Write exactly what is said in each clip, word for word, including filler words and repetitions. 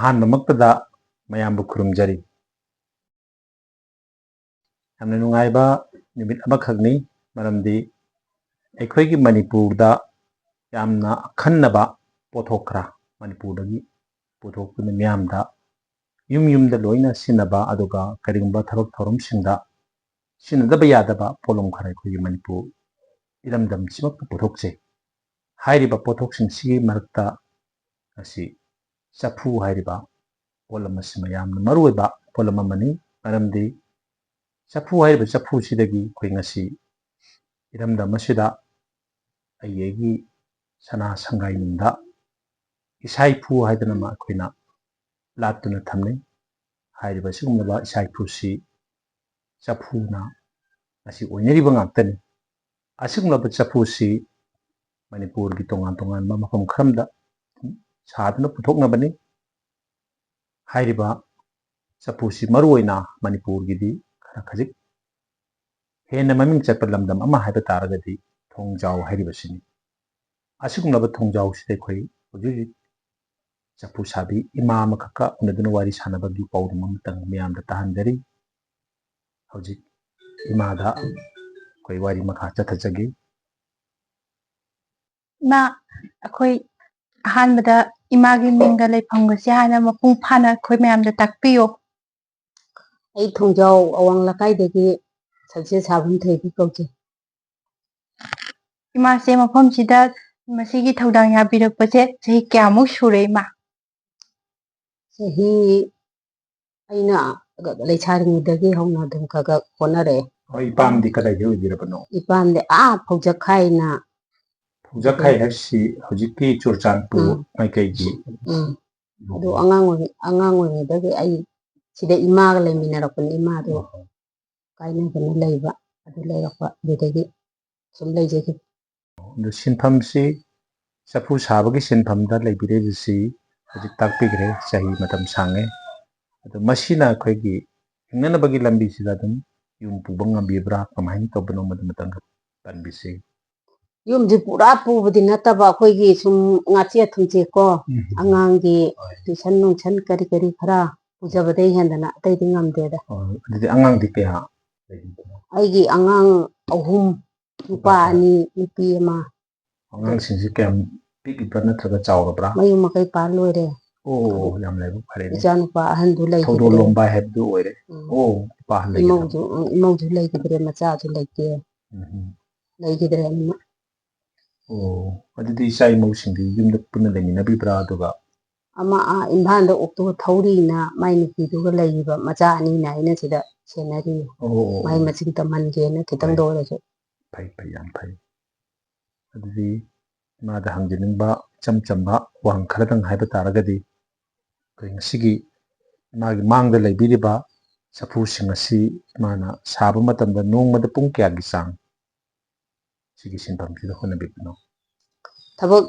ꯑꯍꯥꯟꯕꯃꯛꯇꯗ ꯃꯌꯥꯝꯕꯨ ꯈꯨꯔꯨꯝꯖꯔꯤ꯫ ꯌꯥꯝꯅ ꯅꯨꯡꯉꯥꯏꯕ ꯅꯨꯃꯤꯠ ꯑꯃꯈꯛꯅꯤ, ꯃꯔꯝꯗꯤ ꯑꯩꯈꯣꯏꯒꯤ ꯃꯅꯤꯄꯨꯔꯗ ꯌꯥꯝꯅ ꯑꯈꯟꯅꯕ ꯄꯣꯠꯊꯣꯛ ꯈꯔ ꯃꯅꯤꯄꯨꯔꯗꯒꯤ ꯄꯨꯊꯣꯛꯇꯨꯅ ꯃꯤꯌꯥꯝꯗ ꯌꯨꯝ ꯌꯨꯝꯗ ꯂꯣꯏꯅ ꯁꯤꯖꯤꯟꯅꯕ, ꯑꯗꯨꯒ ꯀꯔꯤꯒꯨꯝꯕ ꯊꯕꯛ ꯊꯧꯔꯝꯁꯤꯡꯗ ꯁꯤꯖꯤꯟꯅꯗꯕ ꯌꯥꯗꯕ ꯄꯣꯠꯂꯝ ꯈꯔ ꯑꯩꯈꯣꯏꯒꯤ ꯃꯅꯤꯄꯨꯔ ꯏꯔꯝꯗꯝꯁꯤꯃꯛꯇ ꯄꯨꯊꯣꯛꯆꯩ꯫ ꯍꯥꯏꯔꯤꯕ ꯄꯣꯠꯊꯣꯛꯁꯤꯡꯁꯤꯒꯤ ꯃꯔꯛꯇ ꯉꯁꯤ ꯆꯐꯨ ꯍꯥꯏꯔꯤꯕ ꯄꯣꯠꯂꯝ ꯑꯁꯤ ꯃꯌꯥꯝꯅ ꯃꯔꯨꯑꯣꯏꯕ ꯄꯣꯠꯂꯝ ꯑꯃꯅꯤ꯫ ꯃꯔꯝꯗꯤ ꯆꯐꯨ ꯍꯥꯏꯔꯤꯕ ꯆꯐꯨꯁꯤꯗꯒꯤ ꯑꯩꯈꯣꯏ ꯉꯁꯤ ꯏꯔꯝꯗꯝ ꯑꯁꯤꯗ ꯑꯩꯒꯤ ꯑꯩꯒꯤ ꯁꯅꯥ ꯁꯪꯒꯥꯏꯅꯨꯡꯗ ꯏꯁꯥ ꯏꯐꯨ ꯍꯥꯏꯗꯅ ꯑꯃ ꯑꯩꯈꯣꯏꯅ ꯂꯥꯠꯇꯨꯅ ꯊꯝꯅꯩ꯫ ꯍꯥꯏꯔꯤꯕ ꯑꯁꯤꯒꯨꯝꯂꯕ ꯏꯁꯥ ꯏꯐꯨꯁꯤ ꯆꯐꯨꯅ ꯉꯁꯤ ꯑꯣꯏꯅꯔꯤꯕ ꯉꯥꯛꯇꯅꯤ꯫ ꯑꯁꯤꯒꯨꯝꯂꯕ ꯆꯐꯨꯁꯤ ꯃꯅꯤꯄꯨꯔꯒꯤ ꯇꯣꯉꯥꯟ ꯇꯣꯉꯥꯟꯕ ꯃꯐꯝ ꯈꯔꯗ ꯁꯥꯗꯨꯅ ꯄꯨꯊꯣꯛꯅꯕꯅꯤ꯫ ꯍꯥꯏꯔꯤꯕ ꯆꯐꯨꯁꯤ ꯃꯔꯨꯑꯣꯏꯅ ꯃꯅꯤꯄꯨꯔꯒꯤꯗꯤ ꯈꯔ ꯈꯖꯤꯛ ꯍꯦꯟꯅ ꯃꯃꯤꯡ ꯆꯠꯄ ꯂꯝꯗꯝ ꯑꯃ ꯍꯥꯏꯕ ꯇꯥꯔꯒꯗꯤ ꯊꯣꯡꯖꯥꯎ ꯍꯥꯏꯔꯤꯕꯁꯤꯅꯤ꯫ ꯑꯁꯤꯒꯨꯝꯂꯕ ꯊꯣꯡꯖꯥꯎꯁꯤꯗ ꯑꯩꯈꯣꯏ ꯍꯧꯖꯤꯛ ꯍꯧꯖꯤꯛ ꯆꯐꯨ ꯁꯥꯕꯤ ꯏꯃꯥ ꯑꯃꯈꯛꯀ ꯎꯅꯗꯨꯅ ꯋꯥꯔꯤ ꯁꯥꯟꯅꯕꯒꯤ ꯄꯥꯎꯗꯝ ꯑꯃꯇꯪ ꯃꯤꯌꯥꯝꯗ ꯇꯥꯍꯟꯖꯔꯤ꯫ ꯍꯧꯖꯤꯛ ꯏꯃꯥꯗ ꯑꯩꯈꯣꯏ ꯋꯥꯔꯤ ꯃꯈꯥ ꯆꯠꯊꯖꯒꯦ꯫ ꯏꯃꯥ, ꯑꯩꯈꯣꯏ ꯑꯍꯥꯟꯕꯗ ꯏꯃꯥꯒꯤ ꯃꯤꯡꯒ ꯂꯩꯐꯝꯒꯁꯦ ꯍꯥꯟꯅ ꯃꯄꯨꯡ ꯐꯥꯅ ꯑꯩꯈꯣꯏ ꯃꯌꯥꯝꯗ ꯇꯥꯛꯄꯤꯌꯨ꯫ ꯑꯩ ꯊꯣꯡꯖꯥꯎ ꯑꯋꯥꯡ ꯂꯩꯀꯥꯏꯗꯒꯤ ꯁꯛꯁꯦ ꯁꯥꯕꯝ ꯊꯣꯏꯕꯤ ꯀꯧꯖꯩ꯫ ꯏꯃꯥꯁꯦ ꯃꯐꯝꯁꯤꯗ ꯃꯁꯤꯒꯤ ꯊꯧꯗꯥꯡ ꯌꯥꯕꯤꯔꯛꯄꯁꯦ ꯆꯍꯤ ꯀꯌꯥꯃꯨꯛ ꯁꯨꯔꯦ, ꯏꯃꯥ? ꯆꯍꯤ ꯑꯩꯅ ꯂꯩꯁꯥꯔꯤꯉꯩꯗꯒꯤ ꯍꯧꯅ ꯑꯗꯨꯝ ꯈꯔ ꯈꯔ ꯍꯣꯠꯅꯔꯛꯑꯦ꯫ ꯍꯣꯏ, ꯏꯄꯥꯝꯗꯤ ꯀꯗꯥꯏꯗꯒꯤ ꯑꯣꯏꯕꯤꯔꯕꯅꯣ? ꯏꯄꯥꯝꯗꯤ ꯑꯥ ꯐꯧꯖꯈꯥꯏꯅ꯫ ꯐꯧꯖꯈꯥꯏ ꯍꯥꯏꯕꯁꯤ ꯍꯧꯖꯤꯛꯀꯤ ꯆꯨꯔꯆꯥꯟꯄꯨꯔ ꯎꯝ꯫ ꯃꯥꯏꯀꯩꯒꯤ꯫ ꯎꯝ꯫ ꯑꯗꯨ ꯑꯉꯥꯡ ꯑꯣꯏꯔꯤ-, ꯑꯉꯥꯡ ꯑꯣꯏꯔꯤꯉꯩꯗꯒꯤ ꯑꯩ ꯁꯤꯗ ꯏꯃꯥꯒ ꯂꯩꯃꯤꯟꯅꯔꯛꯄꯅꯤ꯫ ꯏꯃꯥꯗꯣ ꯑꯣ꯫ ꯀꯥꯏꯅꯗꯅ ꯂꯩꯕ, ꯑꯗꯨ ꯂꯩꯔꯛꯄ, ꯑꯗꯨꯗꯒꯤ ꯁꯨꯝ ꯂꯩꯖꯈꯤꯕ꯫ ꯑꯗꯨ ꯁꯤꯟꯐꯝꯁꯤ, ꯆꯐꯨ ꯁꯥꯕꯒꯤ ꯁꯤꯟꯐꯝꯗ ꯂꯩꯕꯤꯔꯤꯕꯁꯤ ꯍꯧꯖꯤꯛ ꯇꯥꯛꯄꯤꯈ꯭ꯔꯦ, ꯆꯍꯤ ꯃꯇꯝ ꯁꯥꯡꯉꯦ꯫ ꯑꯗꯨ ꯃꯁꯤꯅ ꯑꯩꯈꯣꯏꯒꯤ ꯍꯤꯡꯅꯅꯕꯒꯤ ꯂꯝꯕꯤꯁꯤꯗ ꯑꯗꯨꯝ ꯌꯨꯝ ꯄꯨꯕ ꯉꯝꯕꯤꯕ꯭ꯔꯥ, ꯀꯃꯥꯏꯅ ꯇꯧꯕꯅꯣ, ꯃꯗꯨ ꯃꯇꯪꯒ ꯄꯟꯕꯤꯁꯤ꯫ ꯌꯨꯝꯁꯤ ꯄꯨꯔꯥ ꯄꯨꯕꯗꯤ ꯅꯠꯇꯕ, ꯑꯩꯈꯣꯏꯒꯤ ꯁꯨꯝ ꯉꯥꯆꯦꯠ ꯊꯨꯝꯆꯦꯠꯀꯣ, ꯎꯝ꯫ ꯑꯉꯥꯡꯒꯤ ꯍꯣꯏ꯫ Tuition ꯅꯨꯡꯁꯟ ꯀꯔꯤ ꯀꯔꯤ ꯈꯔ ꯄꯨꯖꯕꯗꯩ ꯍꯦꯟꯗꯅ ꯑꯇꯩꯗꯤ ꯉꯝꯗꯦꯗ꯫ ꯑꯣ, ꯑꯗꯨꯗꯤ ꯑꯉꯥꯡꯗꯤ ꯀꯌꯥ ꯂꯩꯕꯤꯕꯅꯣ? ꯑꯩꯒꯤ ꯑꯉꯥꯡ ꯑꯍꯨꯝ, ꯅꯨꯄꯥ ꯅꯨꯄꯥ ꯀꯌꯥ? ꯑꯅꯤ, ꯅꯨꯄꯤ ꯑꯃ꯫ ꯑꯉꯥꯡꯁꯤꯡꯁꯤ ꯀꯌꯥꯝ ꯄꯤꯛꯂꯤꯕ꯭ꯔꯥ ꯅꯠꯇ꯭ꯔꯒ ꯆꯥꯎꯔꯕ꯭ꯔꯥ? ꯃꯌꯨꯝ ꯃꯀꯩ ꯄꯥꯟ ꯂꯣꯏꯔꯦ꯫ ꯑꯣ, ꯑꯗꯨ ꯌꯥꯝ ꯂꯥꯏꯕꯛ ꯐꯔꯦꯅꯦ꯫ ꯏꯆꯥ ꯅꯨꯄꯥ ꯑꯍꯟꯗꯨ ꯊꯧꯗꯣꯛ ꯂꯩꯈꯤꯗ꯭ꯔꯦ꯫ ꯂꯣꯝꯕ ꯍꯥꯏꯕꯗꯨ ꯑꯣꯏꯔꯦ꯫ ꯎꯝ꯫ ꯑꯣ, ꯅꯨꯄꯥ ꯑꯍꯟ ꯂꯩꯈꯤꯗ꯭ꯔꯦ꯫ ꯏꯃꯧꯗꯨ, ꯎꯝ, ꯏꯃꯧꯗꯨ ꯂꯩꯈꯤꯗ꯭ꯔꯦ, ꯃꯆꯥꯁꯨ ꯂꯩꯇꯦ꯫ ꯎꯝ ꯍꯝ꯫ ꯂꯩꯈꯤꯗ꯭ꯔꯦ ꯑꯅꯤꯃꯛ꯫ ꯑꯣ, ꯑꯗꯨꯗꯤ ꯏꯆꯥ ꯏꯃꯧꯁꯤꯡꯗꯤ ꯌꯨꯝꯗ ꯄꯨꯟꯅ ꯂꯩꯃꯤꯟꯅꯕꯤꯕ꯭ꯔꯥ? ꯑꯗꯨꯒ ꯑꯃ ꯑꯥ ꯏꯝꯐꯥꯜꯗ ꯑꯣꯛꯇꯣ ꯊꯧꯔꯤꯅ ꯃꯥꯏ ꯅꯨꯄꯤꯗꯨꯒ ꯂꯩꯔꯤꯕ ꯃꯆꯥ ꯑꯅꯤꯅ ꯑꯩꯅ ꯁꯤꯗ ꯁꯦꯟꯅꯔꯤ꯫ ꯑꯣ, ꯑꯣ, ꯃꯍꯩ ꯑꯣ꯫ ꯃꯁꯤꯡ ꯇꯝꯍꯟꯒꯦꯅ ꯈꯤꯇꯪꯗ ꯍꯣꯏ꯫ ꯑꯣꯏꯔꯁꯨ꯫ ꯐꯩ, ꯐꯩ, ꯌꯥꯝ ꯐꯩ꯫ ꯑꯗꯨꯗꯤ ꯏꯃꯥꯗ ꯍꯪꯖꯅꯤꯡꯕ ꯏꯆꯝ ꯆꯝꯕ ꯋꯥꯍꯪ ꯈꯔꯗꯪ ꯍꯥꯏꯕ ꯇꯥꯔꯒꯗꯤ, ꯑꯩꯈꯣꯏ ꯉꯁꯤꯒꯤ ꯏꯃꯥꯒꯤ ꯃꯥꯡꯗ ꯂꯩꯕꯤꯔꯤꯕ ꯆꯐꯨꯁꯤꯡ ꯑꯁꯤ ꯏꯃꯥꯅ ꯁꯥꯕ ꯃꯇꯝꯗ ꯅꯣꯡꯃꯗ ꯄꯨꯡ ꯀꯌꯥꯒꯤ ꯆꯥꯡ ꯁꯤꯒꯤ ꯁꯤꯟꯐꯝꯁꯤꯗ ꯍꯣꯠꯅꯕꯤꯕꯅꯣ? ꯊꯕꯛ,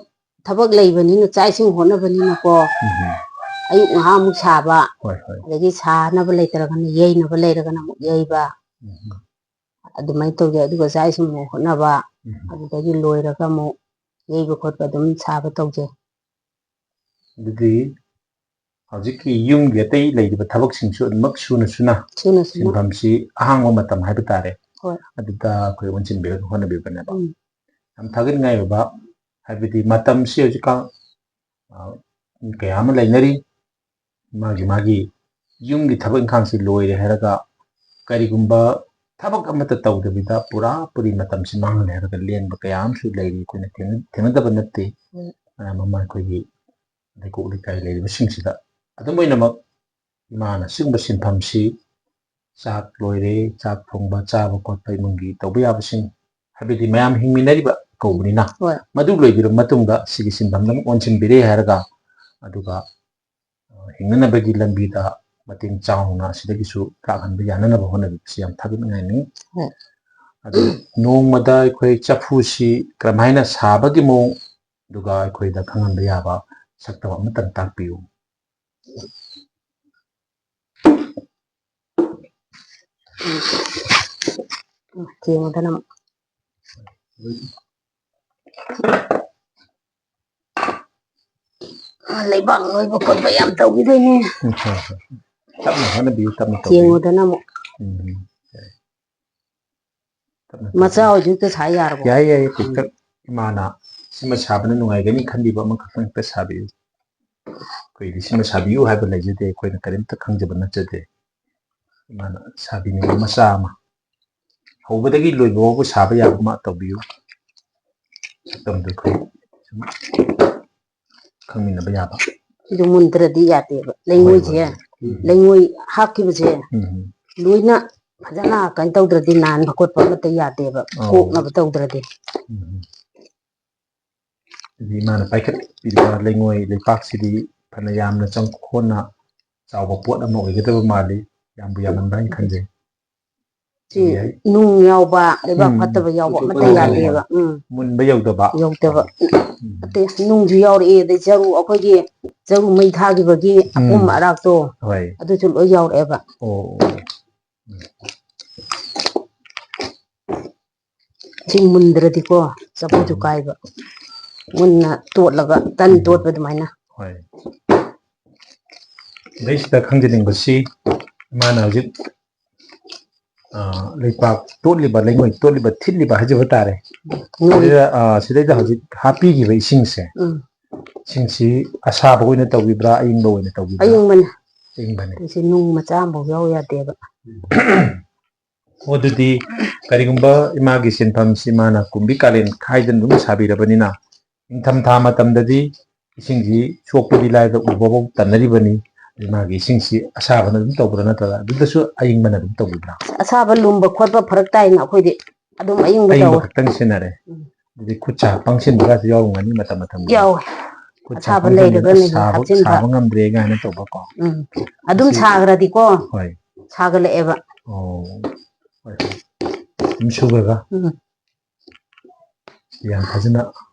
ꯊꯕꯛ ꯂꯩꯕꯅꯤꯅ, ꯆꯥꯛ ꯏꯁꯤꯡ ꯍꯣꯠꯅꯕꯅꯤꯅꯀꯣ, ꯎꯝ꯫ ꯑꯌꯨꯛ ꯉꯥꯏꯍꯥꯛ ꯑꯃꯨꯛ ꯁꯥꯕ, ꯍꯣꯏ, ꯍꯣꯏ꯫ ꯑꯗꯒꯤ ꯁꯥꯅꯕ ꯂꯩꯇ꯭ꯔꯒꯅ, ꯌꯩꯅꯕ ꯂꯩꯔꯒꯅ ꯑꯃꯨꯛ ꯌꯩꯕ, ꯎꯝ꯫ ꯑꯗꯨꯃꯥꯏꯅ ꯇꯧꯖꯩ꯫ ꯑꯗꯨꯒ ꯆꯥꯛ ꯏꯁꯤꯡ ꯑꯃꯨꯛ ꯍꯣꯠꯅꯕ, ꯎꯝ꯫ ꯑꯗꯨꯗꯒꯤ ꯂꯣꯏꯔꯒ ꯑꯃꯨꯛ ꯌꯩꯕ ꯈꯣꯠꯄ ꯑꯗꯨꯝ ꯁꯥꯕ ꯇꯧꯖꯩ꯫ ꯑꯗꯨꯗꯤ ꯍꯧꯖꯤꯛꯀꯤ ꯌꯨꯝꯒꯤ ꯑꯇꯩ ꯂꯩꯔꯤꯕ ꯊꯕꯛꯁꯤꯡꯁꯨ ꯑꯗꯨꯃꯛ ꯁꯨꯅ ꯁꯨꯅ ꯁꯨꯅ ꯁꯨꯅ꯫ ꯁꯤꯟꯐꯝꯁꯤ ꯑꯍꯥꯡꯕ ꯃꯇꯝ ꯍꯥꯏꯕ ꯇꯥꯔꯦ, ꯍꯣꯏ꯫ ꯑꯗꯨꯗ ꯑꯩꯈꯣꯏ ꯑꯣꯟꯁꯤꯟꯕꯤꯔꯒ ꯍꯣꯠꯅꯕꯤꯕꯅꯦꯕ꯫ ꯎꯝ꯫ ꯌꯥꯝ ꯊꯥꯒꯠꯅꯤꯡꯉꯥꯏ ꯑꯣꯏꯕ, ꯍꯥꯏꯕꯗꯤ ꯃꯇꯝꯁꯤ ꯍꯧꯖꯤꯛꯀꯥꯟ, ꯑ, ꯃꯤ ꯀꯌꯥ ꯑꯃ ꯂꯩꯅꯔꯤ, ꯃꯥꯒꯤ ꯃꯥꯒꯤ ꯌꯨꯝꯒꯤ ꯊꯕꯛ ꯏꯪꯈꯥꯡꯁꯤ ꯂꯣꯏꯔꯦ ꯍꯥꯏꯔꯒ ꯀꯔꯤꯒꯨꯝꯕ ꯊꯕꯛ ꯑꯃꯠꯇ ꯇꯧꯗꯕꯤꯗ ꯄꯨꯔꯥ ꯄꯨꯔꯤ ꯃꯇꯝꯁꯤ ꯃꯥꯡꯍꯜꯂꯦ ꯍꯥꯏꯔꯒ ꯂꯦꯟꯕ ꯀꯌꯥ ꯑꯃꯁꯨ ꯂꯩꯔꯤ, ꯑꯩꯈꯣꯏꯅ ꯊꯦꯡꯅ-, ꯊꯦꯡꯅꯗꯕ ꯅꯠꯇꯦ꯫ ꯎꯝ꯫ ꯃꯌꯥꯝ ꯑꯃ ꯑꯩꯈꯣꯏꯒꯤ ꯂꯩꯀꯣꯛ ꯂꯩꯀꯥꯏ ꯂꯩꯔꯤꯕꯁꯤꯡꯁꯤꯗ꯫ ꯑꯗꯨꯝ ꯑꯣꯏꯅꯃꯛ, ꯏꯃꯥꯅ ꯑꯁꯤꯒꯨꯝꯕ ꯁꯤꯟꯐꯝꯁꯤ, ꯆꯥꯛ ꯂꯣꯏꯔꯦ, ꯆꯥꯛ ꯊꯣꯡꯕ, ꯆꯥꯕ ꯈꯣꯠꯄ, ꯏꯃꯨꯡꯒꯤ ꯇꯧꯕ ꯌꯥꯕꯁꯤꯡ, ꯍꯥꯏꯕꯗꯤ ꯃꯌꯥꯝ ꯍꯤꯡꯃꯤꯟꯅꯔꯤꯕ ꯀꯧꯕꯅꯤꯅ, ꯍꯣꯏ꯫ ꯃꯗꯨ ꯂꯣꯏꯕꯤꯔꯕ ꯃꯇꯨꯡꯗ ꯁꯤꯒꯤ ꯁꯤꯟꯐꯝꯗ ꯑꯃꯨꯛ ꯑꯣꯟꯁꯤꯟꯕꯤꯔꯦ ꯍꯥꯏꯔꯒ, ꯑꯗꯨꯒ, ꯑ, ꯍꯤꯡꯅꯅꯕꯒꯤ ꯂꯝꯕꯤꯗ ꯃꯇꯦꯡ ꯆꯥꯎꯅ ꯑꯁꯤꯗꯒꯤꯁꯨ ꯂꯥꯛꯍꯟꯕ ꯌꯥꯅꯅꯕ ꯍꯣꯠꯅꯕꯤꯕꯁꯤ ꯌꯥꯝ ꯊꯥꯒꯠꯅꯤꯡꯉꯥꯏꯅꯤ꯫ ꯍꯣꯏ꯫ ꯑꯗꯨ ꯅꯣꯡꯃꯗ ꯑꯩꯈꯣꯏ ꯆꯐꯨꯁꯤ ꯀꯔꯝꯍꯥꯏꯅ ꯁꯥꯕꯒꯤ ꯃꯑꯣꯡ, ꯑꯗꯨꯒ ꯑꯩꯈꯣꯏꯗ ꯈꯪꯍꯟꯕ ꯌꯥꯕ ꯁꯛꯇꯝ ꯑꯃꯇꯪ ꯇꯥꯛꯄꯤꯌꯨ꯫ ꯎꯝ, ꯊꯦꯡꯉꯗꯅ ꯑꯃꯨꯛ꯫ ꯑ, ꯂꯩꯕꯥꯛ ꯅꯣꯏꯕ ꯈꯣꯠꯄ ꯌꯥꯝ ꯇꯧꯈꯤꯗꯣꯏꯅꯦ꯫ ꯎꯝ, ꯍꯣꯏ, ꯍꯣꯏ꯫ ꯇꯞꯅ ꯍꯣꯠꯅꯕꯤꯌꯨ, ꯇꯞꯅ ꯇꯧꯕꯤꯌꯨ꯫ ꯌꯦꯡꯉꯨꯗꯅ ꯑꯃꯨꯛ꯫ ꯎꯝ, ꯌꯥꯏ꯫ ꯇꯞꯅ ꯃꯆꯥ ꯇꯧꯕꯤꯌꯨ꯫ ꯑꯣꯏꯁꯨ ꯍꯦꯛꯇ ꯁꯥ ꯌꯥꯔꯕꯣ? ꯌꯥꯏ, ꯌꯥꯏ, ꯄꯤꯛꯇꯛ꯫ ꯏꯃꯥꯅ ꯁꯤꯃ ꯁꯥꯕꯅ ꯅꯨꯡꯉꯥꯏꯒꯅꯤ ꯈꯟꯕꯤꯕ ꯑꯃꯈꯛꯇꯪ ꯍꯦꯛꯇ ꯁꯥꯕꯤꯌꯨ꯫ ꯑꯩꯈꯣꯏꯗꯤ ꯁꯤꯃ ꯁꯥꯕꯤꯌꯨ ꯍꯥꯏꯕ ꯂꯩꯖꯗꯦ, ꯑꯩꯈꯣꯏꯅ ꯀꯔꯤꯝꯇ ꯈꯪꯖꯕ ꯅꯠꯆꯗꯦ꯫ ꯏꯃꯥꯅ ꯁꯥꯕꯤꯅꯤꯡꯕ ꯃꯆꯥ ꯑꯃ, ꯍꯧꯕꯗꯒꯤ ꯂꯣꯏꯕ ꯐꯥꯎꯕ ꯁꯥꯕ ꯌꯥꯕ ꯑꯃ ꯇꯧꯕꯤꯌꯨ꯫ ꯃꯇꯝꯗꯨ ꯑꯩꯈꯣꯏ ꯁꯨꯝ ꯈꯪꯃꯤꯟꯅꯕ ꯌꯥꯕ꯫ ꯁꯤꯁꯨ ꯃꯨꯟꯗ꯭ꯔꯗꯤ ꯌꯥꯗꯦꯕ꯫ ꯍꯣꯏ, ꯍꯣꯏ, ꯂꯩꯉꯣꯏꯁꯦ, ꯍꯣꯏ꯫ ꯎꯝ꯫ ꯂꯩꯉꯣꯏ ꯍꯥꯞꯈꯤꯕꯁꯦ ꯎꯝ, ꯎꯝ꯫ ꯂꯣꯏꯅ ꯐꯖꯅ ꯀꯩꯅꯣ ꯇꯧꯗ꯭ꯔꯗꯤ ꯅꯥꯟꯕ ꯈꯣꯠꯄ ꯑꯃꯠꯇ ꯌꯥꯗꯦꯕ, ꯑꯧ꯫ ꯀꯣꯛꯅꯕ ꯇꯧꯗ꯭ꯔꯗꯤ꯫ ꯎꯝ, ꯎꯝ꯫ ꯑꯗꯨꯗꯤ ꯏꯃꯥꯅ ꯄꯥꯏꯈꯠꯄꯤꯔꯤꯕ ꯂꯩꯉꯣꯏ ꯂꯩꯄꯥꯛꯁꯤꯗꯤ ꯐꯅ ꯌꯥꯝꯅ ꯆꯪꯈꯣꯟꯅ ꯆꯥꯎꯕ ꯄꯣꯠ ꯑꯃ ꯑꯣꯏꯒꯗꯕ ꯃꯥꯜꯂꯤ꯫ ꯌꯥꯝꯕꯨ ꯌꯥꯝꯃꯟꯕ꯭ꯔꯥ ꯍꯥꯏꯅ ꯈꯟꯖꯩ꯫ ꯁꯤ ꯑꯗꯨ ꯌꯥꯏ꯫ ꯅꯨꯡ ꯌꯥꯎꯕ, ꯂꯩꯕꯥꯛ ꯎꯝ꯫ ꯐꯠꯇꯕ ꯌꯥꯎꯕ ꯑꯃꯠꯇ ꯍꯣꯏ, ꯍꯣꯏ, ꯍꯣꯏ꯫ ꯌꯥꯗꯦꯕ꯫ ꯎꯝ꯫ ꯃꯨꯟꯕ ꯌꯧꯗꯕ꯫ ꯌꯧꯗꯕ꯫ ꯎꯝ꯫ ꯑꯇꯩ ꯅꯨꯡꯁꯨ ꯌꯥꯎꯔꯛꯑꯦ, ꯑꯗꯩ ꯆꯔꯨ, ꯑꯩꯈꯣꯏꯒꯤ ꯆꯔꯨ ꯃꯩ ꯊꯥꯈꯤꯕꯒꯤ ꯎꯝ꯫ ꯑꯄꯨꯝ ꯑꯔꯥꯛꯇꯣ, ꯍꯣꯏ꯫ ꯑꯗꯨꯁꯨ ꯂꯣꯏ ꯌꯥꯎꯔꯛꯑꯦꯕ꯫ ꯑꯣ, ꯑꯣ꯫ ꯎꯝ꯫ ꯁꯤ ꯃꯨꯟꯗ꯭ꯔꯗꯤꯀꯣ, ꯆꯐꯨꯁꯨ ꯎꯝ꯫ ꯀꯥꯏꯕ꯫ ꯃꯨꯟꯅ ꯇꯣꯠꯂꯒ ꯇꯟ ꯎꯝ꯫ ꯇꯣꯠꯄ ꯑꯗꯨꯃꯥꯏꯅ꯫ ꯍꯣꯏ꯫ ꯁꯤꯗꯩꯁꯤꯗ ꯈꯪꯖꯅꯤꯡꯕꯁꯤ, ꯏꯃꯥꯅ ꯍꯧꯖꯤꯛ, ꯑ, ꯂꯩꯄꯥꯛ ꯇꯣꯠꯂꯤꯕ, ꯂꯩꯉꯣꯏ ꯇꯣꯠꯂꯤꯕ, ꯊꯤꯠꯂꯤꯕ ꯍꯥꯏꯖꯕ ꯇꯥꯔꯦ꯫ ꯅꯣꯏ꯫ ꯁꯤꯗ, ꯑ, ꯁꯤꯗꯩꯗ ꯍꯧꯖꯤꯛ ꯍꯥꯞꯄꯤꯈꯤꯕ ꯏꯁꯤꯡꯁꯦ, ꯎꯝ꯫ ꯏꯁꯤꯡꯁꯤ ꯑꯁꯥꯕ ꯑꯣꯏꯅ ꯇꯧꯕꯤꯕ꯭ꯔꯥ, ꯑꯏꯪꯕ ꯑꯣꯏꯅ ꯇꯧꯕꯤꯕ꯭ꯔꯥ? ꯑꯏꯪꯕꯅꯦ꯫ ꯑꯏꯪꯕꯅꯦ꯫ ꯑꯩꯁꯦ ꯅꯨꯡ ꯃꯆꯥ ꯑꯃꯐꯥꯎ ꯌꯥꯎ ꯌꯥꯗꯦꯕ꯫ ꯑꯣ, ꯑꯗꯨꯗꯤ ꯀꯔꯤꯒꯨꯝꯕ ꯏꯃꯥꯒꯤ ꯁꯤꯟꯐꯝꯁꯤ ꯃꯥꯅ ꯀꯨꯝꯕꯤ ꯀꯥꯂꯦꯟ ꯈꯥꯏꯗꯅ ꯑꯗꯨꯝ ꯁꯥꯕꯤꯔꯕꯅꯤꯅ, ꯅꯤꯡꯊꯝꯊꯥ ꯃꯇꯝꯗꯗꯤ ꯏꯁꯤꯡꯁꯤ ꯁꯣꯛꯄꯗꯤ ꯂꯥꯏꯗ ꯎꯕꯐꯥꯎ ꯇꯟꯅꯔꯤꯕꯅꯤ꯫ ꯑꯗꯨ ꯃꯥꯒꯤ ꯏꯁꯤꯡꯁꯤ ꯑꯁꯥꯕꯅ ꯑꯗꯨꯝ ꯇꯧꯕ꯭ꯔꯥ, ꯅꯠꯇ꯭ꯔꯒ ꯑꯗꯨꯗꯁꯨ ꯑꯏꯪꯕꯅ ꯑꯗꯨꯝ ꯇꯧꯕꯤꯕ꯭ꯔꯥ? ꯑꯁꯥꯕ ꯂꯨꯝꯕ ꯈꯣꯠꯄ ꯐꯔꯛ ꯇꯥꯏꯅ ꯑꯩꯈꯣꯏꯗꯤ ꯑꯗꯨꯝ ꯑꯏꯪꯕ ꯑꯏꯪꯕ ꯇꯧꯋꯦ꯫ ꯈꯛꯇꯪ ꯁꯤꯖꯤꯟꯅꯔꯦ꯫ ꯎꯝ꯫ ꯑꯗꯨꯗꯤ ꯈꯨꯠ ꯁꯥ ꯄꯪꯁꯤꯟꯕꯒꯁꯨ ꯌꯥꯎꯔꯝꯒꯅꯤ ꯃꯇꯝ ꯃꯇꯝꯒꯤ꯫ ꯌꯥꯎꯋꯦ꯫ ꯈꯨꯠ ꯁꯥ ꯑꯁꯥꯕ ꯄꯪꯁꯤꯟꯕꯗ ꯂꯩꯔꯒꯅ ꯑꯁ ꯍꯦꯛ ꯁꯥꯕ, ꯍꯥꯞꯆꯤꯟꯕ꯫ ꯁꯥꯕ ꯉꯝꯗ꯭ꯔꯦ ꯀꯥꯏꯅ ꯇꯧꯕꯀꯣ꯫ ꯎꯝ꯫ ꯑꯗꯨꯝ ꯃꯁꯤ ꯁꯥꯈ꯭ꯔꯗꯤꯀꯣ꯫ ꯍꯣꯏ꯫ ꯁꯥꯒꯠꯂꯛꯑꯦꯕ꯫ ꯑꯣ꯫ ꯍꯣꯏ, ꯍꯣꯏ꯫ ꯑꯗꯨꯝ ꯁꯨꯈ꯭ꯔꯒ꯫ ꯎꯝ꯫ ꯌꯥꯝ ꯐꯖꯅ꯫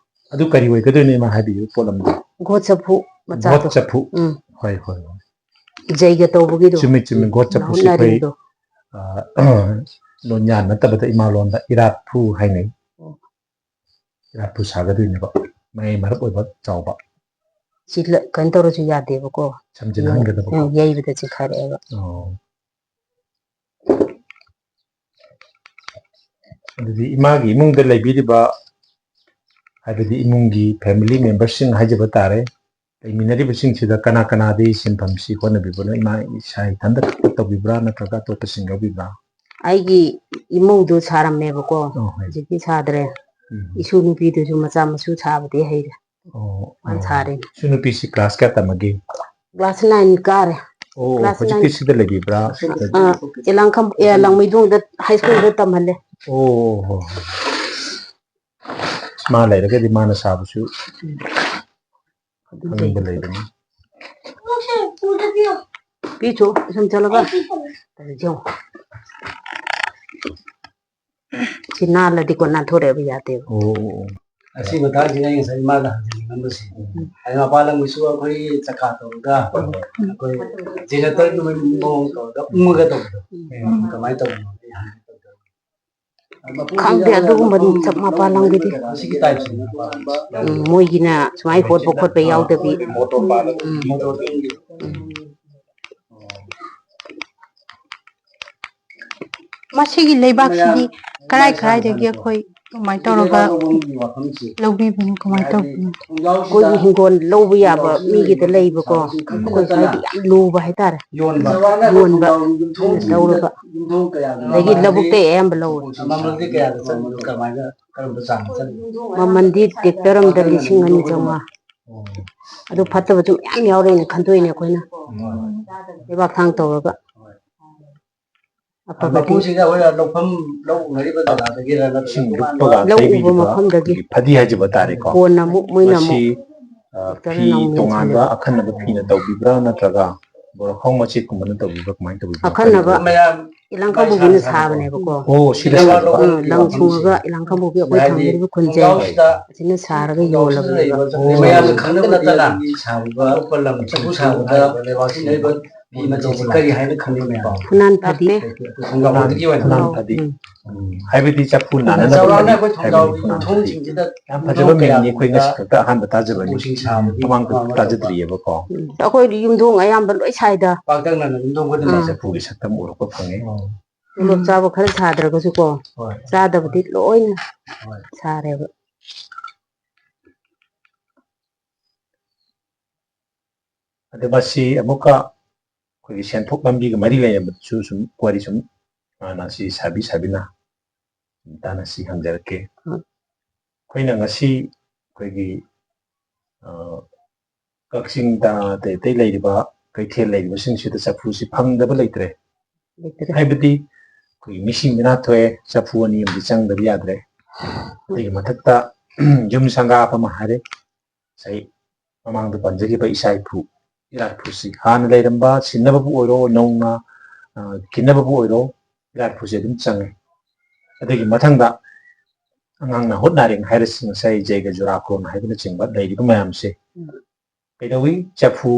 ꯑꯗꯨ ꯀꯔꯤ ꯑꯣꯏꯒꯗꯣꯏꯅꯣ ꯏꯃꯥ ꯍꯥꯏꯕꯤꯌꯨ ꯄꯣꯠꯂꯝꯗꯣ? ꯒꯣꯠ ꯆꯐꯨ ꯃꯆꯥꯗꯣ꯫ ꯒꯣꯠ ꯆꯐꯨ꯫ ꯎꯝ꯫ ꯍꯣꯏ, ꯍꯣꯏ, ꯍꯣꯏ꯫ ꯖꯩꯒ ꯇꯧꯕꯒꯤꯗꯣ꯫ ꯆꯨꯝꯃꯤ, ꯆꯨꯝꯃꯤ꯫ ꯒꯣꯠ ꯆꯐꯨꯁꯤ ꯑꯩꯈꯣꯏ, ꯅꯥꯍꯨꯠꯅꯔꯤꯕꯗꯣ꯫ ꯑ, ꯂꯣꯟꯌꯥꯟ ꯅꯠꯇꯕꯗ ꯏꯃꯥꯂꯣꯟꯗ ꯏꯔꯥꯠꯐꯨ ꯍꯥꯏꯅꯩ꯫ ꯑꯣ꯫ ꯆꯤꯔꯥꯠꯄꯨ ꯁꯥꯒꯗꯣꯏꯅꯦꯕ, ꯃꯌꯥꯏ ꯃꯔꯞ ꯑꯣꯏꯕ ꯆꯥꯎꯕ꯫ ꯁꯤ ꯂ-, ꯀꯩꯅꯣ ꯇꯧꯔꯁꯨ ꯌꯥꯗꯦꯕꯀꯣ꯫ ꯁꯝꯖꯤꯜꯍꯟꯒꯗꯕꯀꯣ꯫ ꯎꯝ, ꯌꯩꯕꯗ ꯆꯤꯡꯈꯥꯏꯔꯛꯑꯦꯕ꯫ ꯑꯣ꯫ ꯑꯗꯨꯗꯤ ꯏꯃꯥꯒꯤ ꯏꯃꯨꯡꯗ ꯂꯩꯕꯤꯔꯤꯕ, ꯍꯥꯏꯕꯗꯤ ꯏꯃꯨꯡꯒꯤ family memberꯁꯤꯡ ꯍꯥꯏꯖꯕ ꯇꯥꯔꯦ, ꯂꯩꯃꯤꯟꯅꯔꯤꯕꯁꯤꯡꯁꯤꯗ ꯀꯅꯥ ꯀꯅꯥꯗꯤ ꯁꯤꯟꯐꯝꯁꯤ ꯍꯣꯠꯅꯕꯤꯕꯅꯣ? ꯏꯃꯥ ꯏꯁꯥ ꯏꯊꯟꯇ ꯈꯛꯇ ꯇꯧꯕꯤꯕ꯭ꯔꯥ, ꯅꯠꯇ꯭ꯔꯒ ꯑꯇꯣꯞꯄꯁꯤꯡ ꯌꯥꯎꯕꯤꯕ꯭ꯔꯥ? ꯑꯩꯒꯤ ꯏꯃꯧꯗꯨ ꯁꯥꯔꯝꯃꯦꯕꯀꯣ, ꯑꯣ, ꯍꯣꯏ꯫ ꯍꯧꯖꯤꯛꯇꯤ ꯁꯥꯗ꯭ꯔꯦ꯫ ꯎꯝ꯫ ꯏꯁꯨ ꯅꯨꯄꯤꯗꯨꯁꯨ ꯃꯆꯥ ꯃꯁꯨ ꯁꯥꯕꯗꯤ ꯍꯩꯔꯦ꯫ ꯑꯣ, ꯃꯥꯅ ꯑꯣ꯫ ꯁꯥꯔꯤ꯫ ꯏꯁꯨ ꯅꯨꯄꯤꯁꯤ class ꯀꯌꯥ ꯇꯝꯃꯒꯦ? Class nine ꯀꯥꯔꯦ꯫ ꯑꯣ, class ꯍꯧꯖꯤꯛꯇꯤ nine꯫ ꯁꯤꯗ ꯂꯩꯕꯤꯕ꯭ꯔꯥ? ꯑ, ꯏꯂꯥꯡꯈꯝ-, ꯑꯦ, ꯂꯥꯡꯃꯩꯗꯣꯡꯗ high schoolꯗ ꯇꯝꯍꯜꯂꯦ꯫ ꯑꯣ, ꯍꯣ, ꯍꯣ꯫ ꯃꯥ ꯂꯩꯔꯒꯗꯤ ꯃꯥꯅ ꯁꯥꯕꯁꯨ ꯎꯝ꯫ ꯑꯗꯨꯝ ꯈꯪꯅꯤꯡꯕ ꯂꯩ꯫ ꯂꯩꯕꯅꯤ꯫ ꯄꯤꯊꯣꯛ, ꯁꯨꯝ ꯆꯠꯂꯒ꯫ ꯇꯧꯔꯤꯁꯦ ꯌꯦꯡꯉꯣ꯫ ꯁꯤ ꯅꯥꯜꯂꯗꯤꯀꯣ, ꯅꯥꯟꯊꯣꯔꯛꯑꯦꯕ, ꯌꯥꯗꯦꯕ꯫ ꯑꯣ, ꯑꯣ, ꯑꯣ꯫ ꯑꯁꯤ ꯃꯇꯥꯡꯁꯤꯅ ꯑꯩ ꯉꯁꯥꯏ ꯏꯃꯥꯗ ꯍꯪꯖꯅꯤꯡꯉꯝꯕꯁꯦ꯫ ꯎꯝ꯫ ꯍꯥꯏꯗꯤ ꯃꯄꯥꯟ ꯂꯝꯒꯤꯁꯨ ꯑꯩꯈꯣꯏꯒꯤ ꯆꯀꯥ ꯇꯧꯔꯒ, ꯎꯝ꯫ ꯑꯩꯈꯣꯏ generatorꯒꯤ ꯃꯑꯣꯡ ꯇꯧꯔꯒ ꯎꯝ꯫ ꯎꯪꯉꯒ ꯇꯧꯕꯗꯣ꯫ ꯎꯝ꯫ ꯀꯃꯥꯏꯅ ꯇꯧꯕꯅꯣ? ꯈꯪꯗꯦ ꯑꯗꯨꯒꯨꯝꯕ ꯃꯄꯥꯟ ꯂꯝꯒꯤꯗꯤ꯫ ꯁꯤꯒꯤ typeꯁꯦ꯫ ꯎꯝ, ꯃꯣꯏꯒꯤꯅ ꯁꯨꯃꯥꯏꯅ ꯍꯣꯠꯄ ꯈꯣꯠꯄ ꯌꯥꯎꯗꯕꯤ꯫ ꯎꯝ꯫ ꯎꯝ꯫ ꯃꯁꯤꯒꯤ ꯂꯩꯕꯥꯛꯁꯤꯗꯤ ꯀꯔꯥꯏ ꯀꯔꯥꯏꯗꯒꯤ ꯑꯩꯈꯣꯏ ꯀꯃꯥꯏꯅ ꯇꯧꯔꯒ ꯂꯧꯕꯤꯕꯅꯣ, ꯀꯃꯥꯏꯅ ꯇꯧꯕꯅꯣ? ꯑꯩꯈꯣꯏꯒꯤ ꯍꯤꯡꯒꯣꯜ ꯂꯧꯕ ꯌꯥꯕ ꯃꯤꯒꯤꯗ ꯂꯩꯕꯀꯣ, ꯑꯩꯈꯣꯏ ꯁ꯭ꯋꯥꯏꯗ ꯌꯥꯝ ꯂꯨꯕ ꯍꯥꯏꯇꯥꯔꯦ꯫ ꯌꯣꯟꯕ꯫ ꯌꯣꯟꯕ꯫ ꯑꯩꯅ ꯂꯧꯔꯒ ꯑꯗꯒꯤ ꯂꯧꯕꯨꯛꯇ ꯑꯌꯥꯝꯕ ꯂꯧꯋꯦ꯫ ꯃꯃꯜꯗꯤ ꯀꯌꯥꯗ ꯆꯠꯂꯤꯅꯣ? ꯀꯃꯥꯏꯅ, ꯀꯔꯝꯕ ꯆꯥꯡꯗ ꯆꯠꯂꯤꯅꯣ? ꯃꯃꯜꯗꯤ tractor ꯑꯃꯗ ꯂꯤꯁꯤꯡ ꯑꯅꯤ ꯆꯥꯝꯃꯉꯥ꯫ ꯑꯣ꯫ ꯑꯗꯨ ꯐꯠꯇꯕꯁꯨ ꯃꯌꯥꯝ ꯌꯥꯎꯔꯦꯅ ꯈꯟꯗꯣꯛꯏꯅꯦ ꯑꯩꯈꯣꯏꯅ꯫ ꯎꯝ꯫ ꯂꯩꯕꯥꯛ ꯊꯥꯡ ꯇꯧꯔꯒ꯫ ꯍꯣꯏ꯫ ꯑꯐꯕꯗꯤ ꯃꯄꯨꯁꯤꯡꯅ ꯑꯩꯈꯣꯏꯅ ꯂꯧꯐꯝ, ꯂꯧ ꯎꯅꯔꯤꯕ ꯖꯒꯥꯗꯒꯤꯔ ꯅꯠꯇ꯭ꯔꯒ ꯏꯁꯤꯡ ꯇꯣꯉꯥꯟꯕ ꯂꯨꯞꯄꯒ ꯂꯧ ꯎꯕ ꯇꯩꯕꯤꯔꯤꯕ ꯃꯐꯝꯗꯒꯤ ꯑꯩꯈꯣꯏꯒꯤ ꯐꯗꯤ ꯍꯥꯏꯖꯕ ꯇꯥꯔꯦꯀꯣ꯫ ꯀꯣꯟꯅ ꯑꯃꯨꯛ ꯃꯣꯏꯅ ꯃꯁꯤ, ꯑꯃꯨꯛ ꯑ, ꯐꯤ ꯇꯧꯔꯒ ꯅꯧꯅ ꯇꯣꯉꯥꯟꯕ ꯌꯦꯟꯁꯤꯜꯂꯦ꯫ ꯑꯈꯟꯅꯕ ꯐꯤꯅ ꯇꯧꯕꯤꯕ꯭ꯔꯥ ꯅꯠꯇ꯭ꯔꯒ ꯕꯣꯔꯣꯈꯥꯎ ꯃꯆꯦꯠꯀꯨꯝꯕꯅ ꯇꯧꯕꯤꯕ꯭ꯔꯥ, ꯀꯃꯥꯏꯅ ꯇꯧꯕꯤꯕꯅꯣ? ꯑꯈꯟꯅꯕ ꯈꯜꯂꯤꯕ꯭ꯔꯥ? ꯃꯌꯥꯝ ꯏꯂꯥꯡ ꯀꯥꯡꯕꯨꯒꯤꯅ ꯁꯥꯕꯅꯦꯕꯀꯣ꯫ ꯑꯣ, ꯁꯤꯗ ꯁꯥꯕ? ꯎꯝ, ꯂꯪ ꯁꯨꯡꯉꯒ ꯏꯂꯥꯡ ꯀꯥꯡꯕꯨꯒꯤ ꯑꯩꯈꯣꯏ ꯍꯥꯏꯗꯤ ꯊꯥꯡꯒꯗꯕ ꯈꯨꯟꯁꯦ ꯈꯣꯡꯒ꯭ꯔꯥꯎꯁꯤꯗ, ꯑꯁꯤꯅ ꯁꯥꯔꯒ ꯈꯣꯡꯒ꯭ꯔꯥꯎꯁꯤꯗ ꯌꯣꯜꯂꯕꯅꯦꯕ꯫ ꯂꯩꯕ ꯃꯌꯥꯝꯅ ꯈꯪꯅꯕ ꯅꯠꯇꯅ ꯁꯥꯔꯤꯕ ꯈꯣꯠꯄ ꯂꯪ ꯆꯐꯨ ꯁꯥꯕꯗ ꯂꯩꯕꯥꯛꯁꯤꯗ ꯂꯩꯕ ꯐꯤ ꯃꯆꯨꯁꯤ ꯀꯔꯤ ꯍꯥꯏꯅ ꯈꯪꯅꯩ, ꯃꯦꯝ? ꯐꯨꯅꯥꯟ ꯐꯗꯤ꯫ ꯑꯩꯈꯣꯏ ꯈꯣꯡꯒ꯭ꯔꯥꯎ ꯐꯗꯤ ꯑꯣꯏꯅ ꯐꯨꯅꯥꯟ ꯈꯪꯅꯩ꯫ ꯐꯗꯤ꯫ ꯎꯝ꯫ ꯎꯝ, ꯍꯥꯏꯕꯗꯤ ꯆꯐꯨ ꯅꯥꯟꯅꯅꯕ ꯆꯥꯎꯔꯥꯛꯅ ꯂꯩ ꯑꯩꯈꯣꯏ ꯍꯥꯏꯕꯅꯤ ꯊꯣꯡꯖꯥꯎꯒꯤ ꯐꯨꯅꯥꯟ ꯌꯨꯝꯊꯣꯡ ꯐꯗꯤ꯫ ꯁꯤꯡꯁꯤꯗ ꯌꯥꯝ ꯐꯖꯕ ꯃꯤꯡꯅꯤ, ꯑꯩꯈꯣꯏ ꯉꯁꯤ ꯈꯛꯇ ꯑꯍꯥꯟꯕ ꯇꯥꯖꯕꯅꯤ꯫ ꯆꯐꯨꯁꯤꯡ ꯁꯥꯕꯒꯤ ꯃꯃꯥꯡꯗ ꯑꯃ ꯑꯃ ꯇꯥꯖꯗ꯭ꯔꯤꯑꯕꯀꯣ꯫ ꯎꯝ꯫ ꯑꯩꯈꯣꯏꯗꯤ ꯌꯨꯝꯊꯣꯡ ꯑꯌꯥꯝꯕ ꯂꯣꯏ ꯁꯥꯏꯗ꯫ ꯄꯥꯛꯇꯛꯅꯅ ꯑꯗꯨꯝ ꯇꯧꯕ ꯑꯗꯨꯝ ꯑꯥ꯫ ꯆꯐꯨꯒꯤ ꯁꯛꯇꯝ ꯎꯔꯛꯄ ꯐꯪꯉꯦ꯫ ꯑꯣ꯫ ꯇꯣꯂꯣꯞ ꯆꯥꯕ ꯈꯔ ꯁꯥꯗ꯭ꯔꯒꯁꯨꯀꯣ ꯍꯣꯏ꯫ ꯆꯥꯗꯕꯗꯤ ꯂꯣꯏꯅ ꯍꯣꯏ꯫ ꯁꯥꯔꯦꯕ꯫ ꯑꯗ ꯃꯁꯤ ꯑꯃꯨꯛꯀ ꯑꯩꯈꯣꯏꯒꯤ ꯁꯦꯟꯊꯣꯛ ꯂꯝꯕꯤꯒ ꯃꯔꯤ ꯂꯩꯅꯕꯗꯁꯨ ꯁꯨꯝ ꯋꯥꯔꯤ ꯁꯨꯝ ꯃꯥꯅ ꯁꯤ ꯁꯥꯕꯤ ꯁꯥꯕꯤꯅ ꯁꯨꯝ ꯇꯥꯟꯅꯁꯤ ꯍꯪꯖꯔꯛꯀꯦ꯫ ꯎꯝ꯫ ꯑꯩꯈꯣꯏꯅ ꯉꯁꯤ ꯑꯩꯈꯣꯏꯒꯤ ꯑ, ꯀꯛꯆꯤꯡꯗ ꯑꯇꯩ ꯑꯇꯩ ꯂꯩꯔꯤꯕ ꯀꯩꯊꯦꯜ ꯂꯩꯔꯤꯕꯁꯤꯡꯁꯤꯗ ꯆꯐꯨꯁꯤ ꯐꯪꯗꯕ ꯂꯩꯇ꯭ꯔꯦ꯫ ꯂꯩꯇ꯭ꯔꯦ꯫ ꯍꯥꯏꯕꯗꯤ ꯑꯩꯈꯣꯏꯒꯤ ꯃꯤꯁꯤꯡ ꯃꯤꯅꯥ ꯊꯣꯛꯑꯦ, ꯆꯐꯨ ꯑꯅꯤ ꯑꯃꯗꯤ ꯆꯪꯗꯕ ꯌꯥꯗ꯭ꯔꯦ꯫ ꯑꯗꯨꯒꯤ ꯃꯊꯛꯇ ꯌꯨꯝ ꯁꯪꯒꯥꯕ ꯑꯃ ꯍꯥꯏꯔꯦ, ꯉꯁꯥꯏ ꯃꯃꯥꯡꯗ ꯄꯟꯖꯈꯤꯕ ꯏꯆꯥ ꯏꯄꯨ ꯏꯔꯥꯠ ꯐꯨꯁꯤ ꯍꯥꯟꯅ ꯂꯩꯔꯝꯕ ꯁꯤꯟꯅꯕꯕꯨ ꯑꯣꯏꯔꯣ, ꯅꯧꯅ ꯑ, ꯈꯤꯟꯅꯕꯕꯨ ꯑꯣꯏꯔꯣ, ꯏꯔꯥꯠ ꯐꯨꯁꯤ ꯑꯗꯨꯝ ꯆꯪꯉꯤ꯫ ꯑꯗꯨꯒꯤ ꯃꯊꯪꯗ ꯑꯉꯥꯡꯅ ꯍꯨꯠ ꯅꯥꯔꯦꯡ ꯍꯥꯏꯔꯁꯤ, ꯉꯁꯥꯏ ꯖꯩꯒ ꯖꯨꯔꯥꯀꯣꯟ ꯍꯥꯏꯕꯅꯆꯤꯡꯕ ꯂꯩꯔꯤꯕ ꯃꯌꯥꯝꯁꯦ ꯎꯝ꯫ ꯀꯩꯗꯧꯏ? ꯆꯐꯨ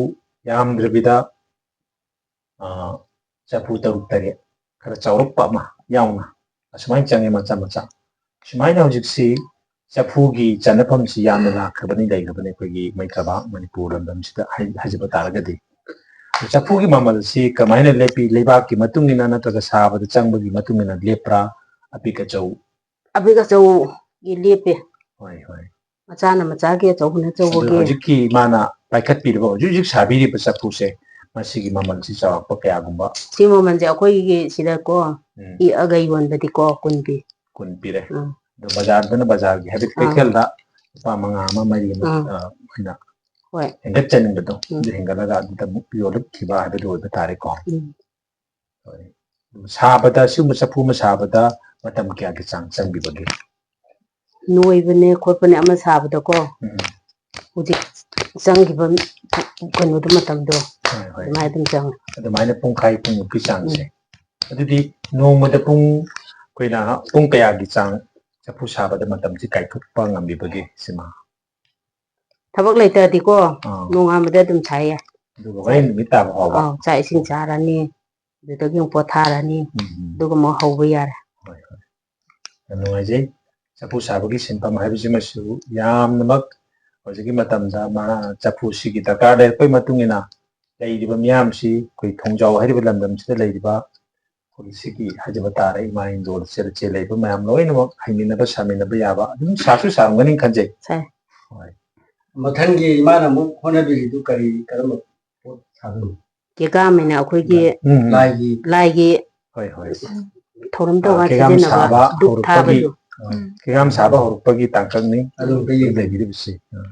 ꯌꯥꯝꯗ꯭ꯔꯕꯤꯗ ꯑ, ꯆꯐꯨ ꯇꯔꯨꯛ ꯇꯔꯦꯠ ꯈꯔ ꯆꯥꯎꯔꯛꯄ ꯑꯃ ꯌꯥꯎꯅ ꯑꯁꯨꯃꯥꯏꯅ ꯆꯪꯉꯦ ꯃꯆꯥ ꯃꯆꯥ꯫ ꯁꯨꯃꯥꯏꯅ ꯍꯧꯖꯤꯛꯁꯤ ꯆꯐꯨꯒꯤ ꯆꯟꯅꯐꯝꯁꯤ ꯌꯥꯝꯅ ꯂꯥꯛꯈ꯭ꯔꯕꯅꯤ, ꯂꯩꯈ꯭ꯔꯕꯅꯤ ꯑꯩꯈꯣꯏꯒꯤ ꯃꯩꯇ꯭ꯔꯕꯥꯛ ꯃꯅꯤꯄꯨꯔ ꯂꯝꯗꯝꯁꯤꯗ ꯍꯥꯏ-, ꯍꯥꯏꯖꯕ ꯇꯥꯔꯒꯗꯤ꯫ ꯆꯐꯨꯒꯤ ꯃꯃꯜꯁꯤ ꯀꯃꯥꯏꯅ ꯂꯦꯞꯄꯤ? ꯂꯩꯕꯥꯛꯀꯤ ꯃꯇꯨꯡ ꯏꯟꯅ ꯅꯠꯇ꯭ꯔꯒ ꯁꯥꯕꯗ ꯆꯪꯕꯒꯤ ꯃꯇꯨꯡ ꯏꯟꯅ ꯂꯦꯞꯄ꯭ꯔꯥ? ꯑꯄꯤꯛ ꯑꯆꯧ? ꯑꯄꯤꯛ ꯑꯆꯧꯒꯤ ꯂꯦꯞꯄꯦ꯫ ꯍꯣꯏ, ꯍꯣꯏ꯫ ꯃꯆꯥꯅ ꯃꯆꯥꯒꯤ, ꯑꯆꯧꯕꯅ ꯑꯗꯨ ꯑꯆꯧꯕꯒꯤ꯫ ꯍꯧꯖꯤꯛꯀꯤ ꯏꯃꯥꯅ ꯄꯥꯏꯈꯠꯄꯤꯔꯤꯕ, ꯍꯧꯖꯤꯛ ꯍꯧꯖꯤꯛ ꯁꯥꯕꯤꯔꯤꯕ ꯆꯐꯨꯁꯦ, ꯃꯁꯤꯒꯤ ꯃꯃꯜꯁꯤ ꯆꯥꯎꯔꯥꯛꯄ ꯀꯌꯥꯒꯨꯝꯕ? ꯁꯤ ꯃꯃꯜꯁꯦ ꯑꯩꯈꯣꯏꯒꯤ ꯁꯤꯗꯀꯣ ꯎꯝ꯫ ꯏꯛꯑꯒ ꯌꯣꯟꯕꯗꯤꯀꯣ ꯀꯨꯟ ꯄꯤ꯫ ꯀꯨꯟ ꯄꯤꯔꯦ꯫ ꯎꯝ꯫ ꯑꯗꯣ ꯕꯖꯥꯔꯗꯅ ꯕꯖꯥꯔꯒꯤ ꯍꯥꯏꯕꯗꯤ ꯑꯥ꯫ ꯀꯩꯊꯦꯜꯗ ꯂꯨꯄꯥ ꯃꯉꯥ ꯑꯃ, ꯃꯔꯤ ꯑꯃ, ꯎꯝ꯫ ꯑ, ꯑꯩꯈꯣꯏꯅ ꯍꯣꯏ꯫ ꯍꯦꯟꯒꯠꯆꯅꯤꯡꯕꯗꯣ ꯎꯝ꯫ ꯑꯗꯨ ꯍꯦꯟꯒꯠꯂꯒ ꯑꯗꯨꯗ ꯑꯃꯨꯛ ꯌꯣꯜꯂꯛꯈꯤꯕ ꯍꯥꯏꯕꯗꯨ ꯑꯣꯏꯕ ꯇꯥꯔꯦꯀꯣ꯫ ꯎꯝ꯫ ꯍꯣꯏ꯫ ꯁꯥꯕꯗ, ꯁꯤꯒꯨꯝꯕ ꯆꯐꯨ ꯑꯃ ꯁꯥꯕꯗ ꯃꯇꯝ ꯀꯌꯥꯒꯤ ꯆꯥꯡ ꯆꯪꯕꯤꯕꯒꯦ? ꯅꯣꯏꯕꯅꯦ ꯈꯣꯠꯄꯅꯦ ꯑꯃ ꯁꯥꯕꯗꯀꯣ ꯎꯝ꯫ ꯍꯧꯖꯤꯛ ꯆꯪꯈꯤꯕ ꯀꯩꯅꯣꯗꯣ ꯃꯇꯝꯗꯣ ꯍꯣꯏ, ꯍꯣꯏ꯫ ꯑꯗꯨꯃꯥꯏꯅ ꯑꯗꯨꯝ ꯆꯪꯉꯦ꯫ ꯑꯗꯨꯃꯥꯏꯅ ꯄꯨꯡꯈꯥꯏ ꯄꯨꯡꯃꯨꯛꯀꯤ ꯆꯥꯡꯁꯦ꯫ ꯑꯗꯨꯗꯤ ꯅꯣꯡꯃꯗ ꯄꯨꯡ, ꯑꯩꯈꯣꯏꯅ ꯄꯨꯡ ꯀꯌꯥꯒꯤ ꯆꯥꯡ ꯆꯐꯨ ꯁꯥꯕꯗ ꯃꯇꯝꯁꯤ ꯀꯥꯏꯊꯣꯛꯄ ꯉꯝꯕꯤꯕꯒꯦ ꯁꯤꯃ? ꯊꯕꯛ ꯂꯩꯇ꯭ꯔꯗꯤꯀꯣ ꯑꯥ꯫ ꯅꯣꯡꯉꯥꯟꯕꯗ ꯑꯗꯨꯝ ꯁꯥꯏꯌꯦ꯫ ꯑꯗꯨꯒ ꯍꯣꯔꯦꯟ ꯅꯨꯃꯤꯠ ꯇꯥꯕ ꯐꯥꯎꯕ꯫ ꯑꯥꯎ, ꯆꯥꯛ ꯏꯁꯤꯡ ꯆꯥꯔꯅꯤ, ꯑꯗꯨꯗꯒꯤ ꯑꯃꯨꯛ ꯄꯣꯊꯥꯔꯅꯤ, ꯎꯝ, ꯎꯝ꯫ ꯑꯗꯨꯒ ꯑꯃꯨꯛ ꯍꯧꯕ ꯌꯥꯔꯦ꯫ ꯍꯣꯏ, ꯍꯣꯏ꯫ ꯌꯥꯝ ꯅꯨꯡꯉꯥꯏꯖꯩ꯫ ꯆꯐꯨ ꯁꯥꯕꯒꯤ ꯁꯤꯟꯐꯝ ꯍꯥꯏꯕꯁꯤꯃꯁꯨ ꯌꯥꯝꯅꯃꯛ ꯍꯧꯖꯤꯛꯀꯤ ꯃꯇꯝꯗ ꯃꯥ-, ꯆꯐꯨꯁꯤꯒꯤ ꯗꯔꯀꯥꯔ ꯂꯩꯔꯛꯄꯒꯤ ꯃꯇꯨꯡ ꯏꯟꯅ ꯂꯩꯔꯤꯕ ꯃꯤꯌꯥꯝꯁꯤ, ꯑꯩꯈꯣꯏ ꯈꯣꯡꯖꯥꯎ ꯍꯥꯏꯔꯤꯕ ꯂꯝꯗꯝꯁꯤꯗ ꯂꯩꯔꯤꯕ ꯑꯩꯈꯣꯏ ꯁꯤꯒꯤ ꯍꯥꯏꯖꯕ ꯇꯥꯔꯦ, ꯏꯃꯥ ꯍꯤꯡꯒꯣꯜ ꯆꯦꯜ ꯆꯦꯜ ꯂꯩꯕ ꯃꯌꯥꯝ ꯂꯣꯏꯅꯃꯛ ꯍꯩꯃꯤꯟꯅꯕ ꯁꯥꯃꯤꯟꯅꯕ ꯌꯥꯕ ꯑꯗꯨꯝ ꯁꯥꯁꯨ ꯁꯥꯔꯝꯒꯅꯤ ꯈꯟꯖꯩ꯫ ꯁꯥꯏ꯫ ꯍꯣꯏ꯫ ꯃꯊꯪꯒꯤ ꯏꯃꯥꯅ ꯑꯃꯨꯛ ꯍꯣꯠꯅꯕꯤꯔꯤꯗꯨ ꯀꯔꯤ, ꯀꯔꯝꯕ ꯄꯣꯠ ꯁꯥꯗꯣꯏꯅꯣ? ꯀꯦꯒꯥꯝ ꯍꯥꯏꯅ ꯑꯩꯈꯣꯏꯒꯤ ꯎꯝ, ꯎꯝ꯫ ꯂꯥꯏꯒꯤ ꯂꯥꯏꯒꯤ ꯍꯣꯏ, ꯍꯣꯏ꯫ ꯊꯧꯔꯝ ꯑꯥ, ꯇꯧꯕ ꯀꯦꯒꯥꯝ ꯁꯤꯖꯤꯟꯅꯕ ꯁꯥꯕ ꯙꯨꯞ ꯍꯧꯔꯛꯄꯒꯤ, ꯊꯥꯕꯗꯣ꯫ ꯑꯥ, ꯎꯝ꯫ ꯀꯦꯒꯥꯝ ꯁꯥꯕ ꯍꯧꯔꯛꯄꯒꯤ ꯇꯥꯡꯀꯛꯅꯤ ꯑꯗꯨ ꯑꯝꯇ ꯌꯦꯡꯒꯦ꯫ ꯂꯩꯕꯤꯔꯤꯕꯁꯤ꯫ ꯑꯥ꯫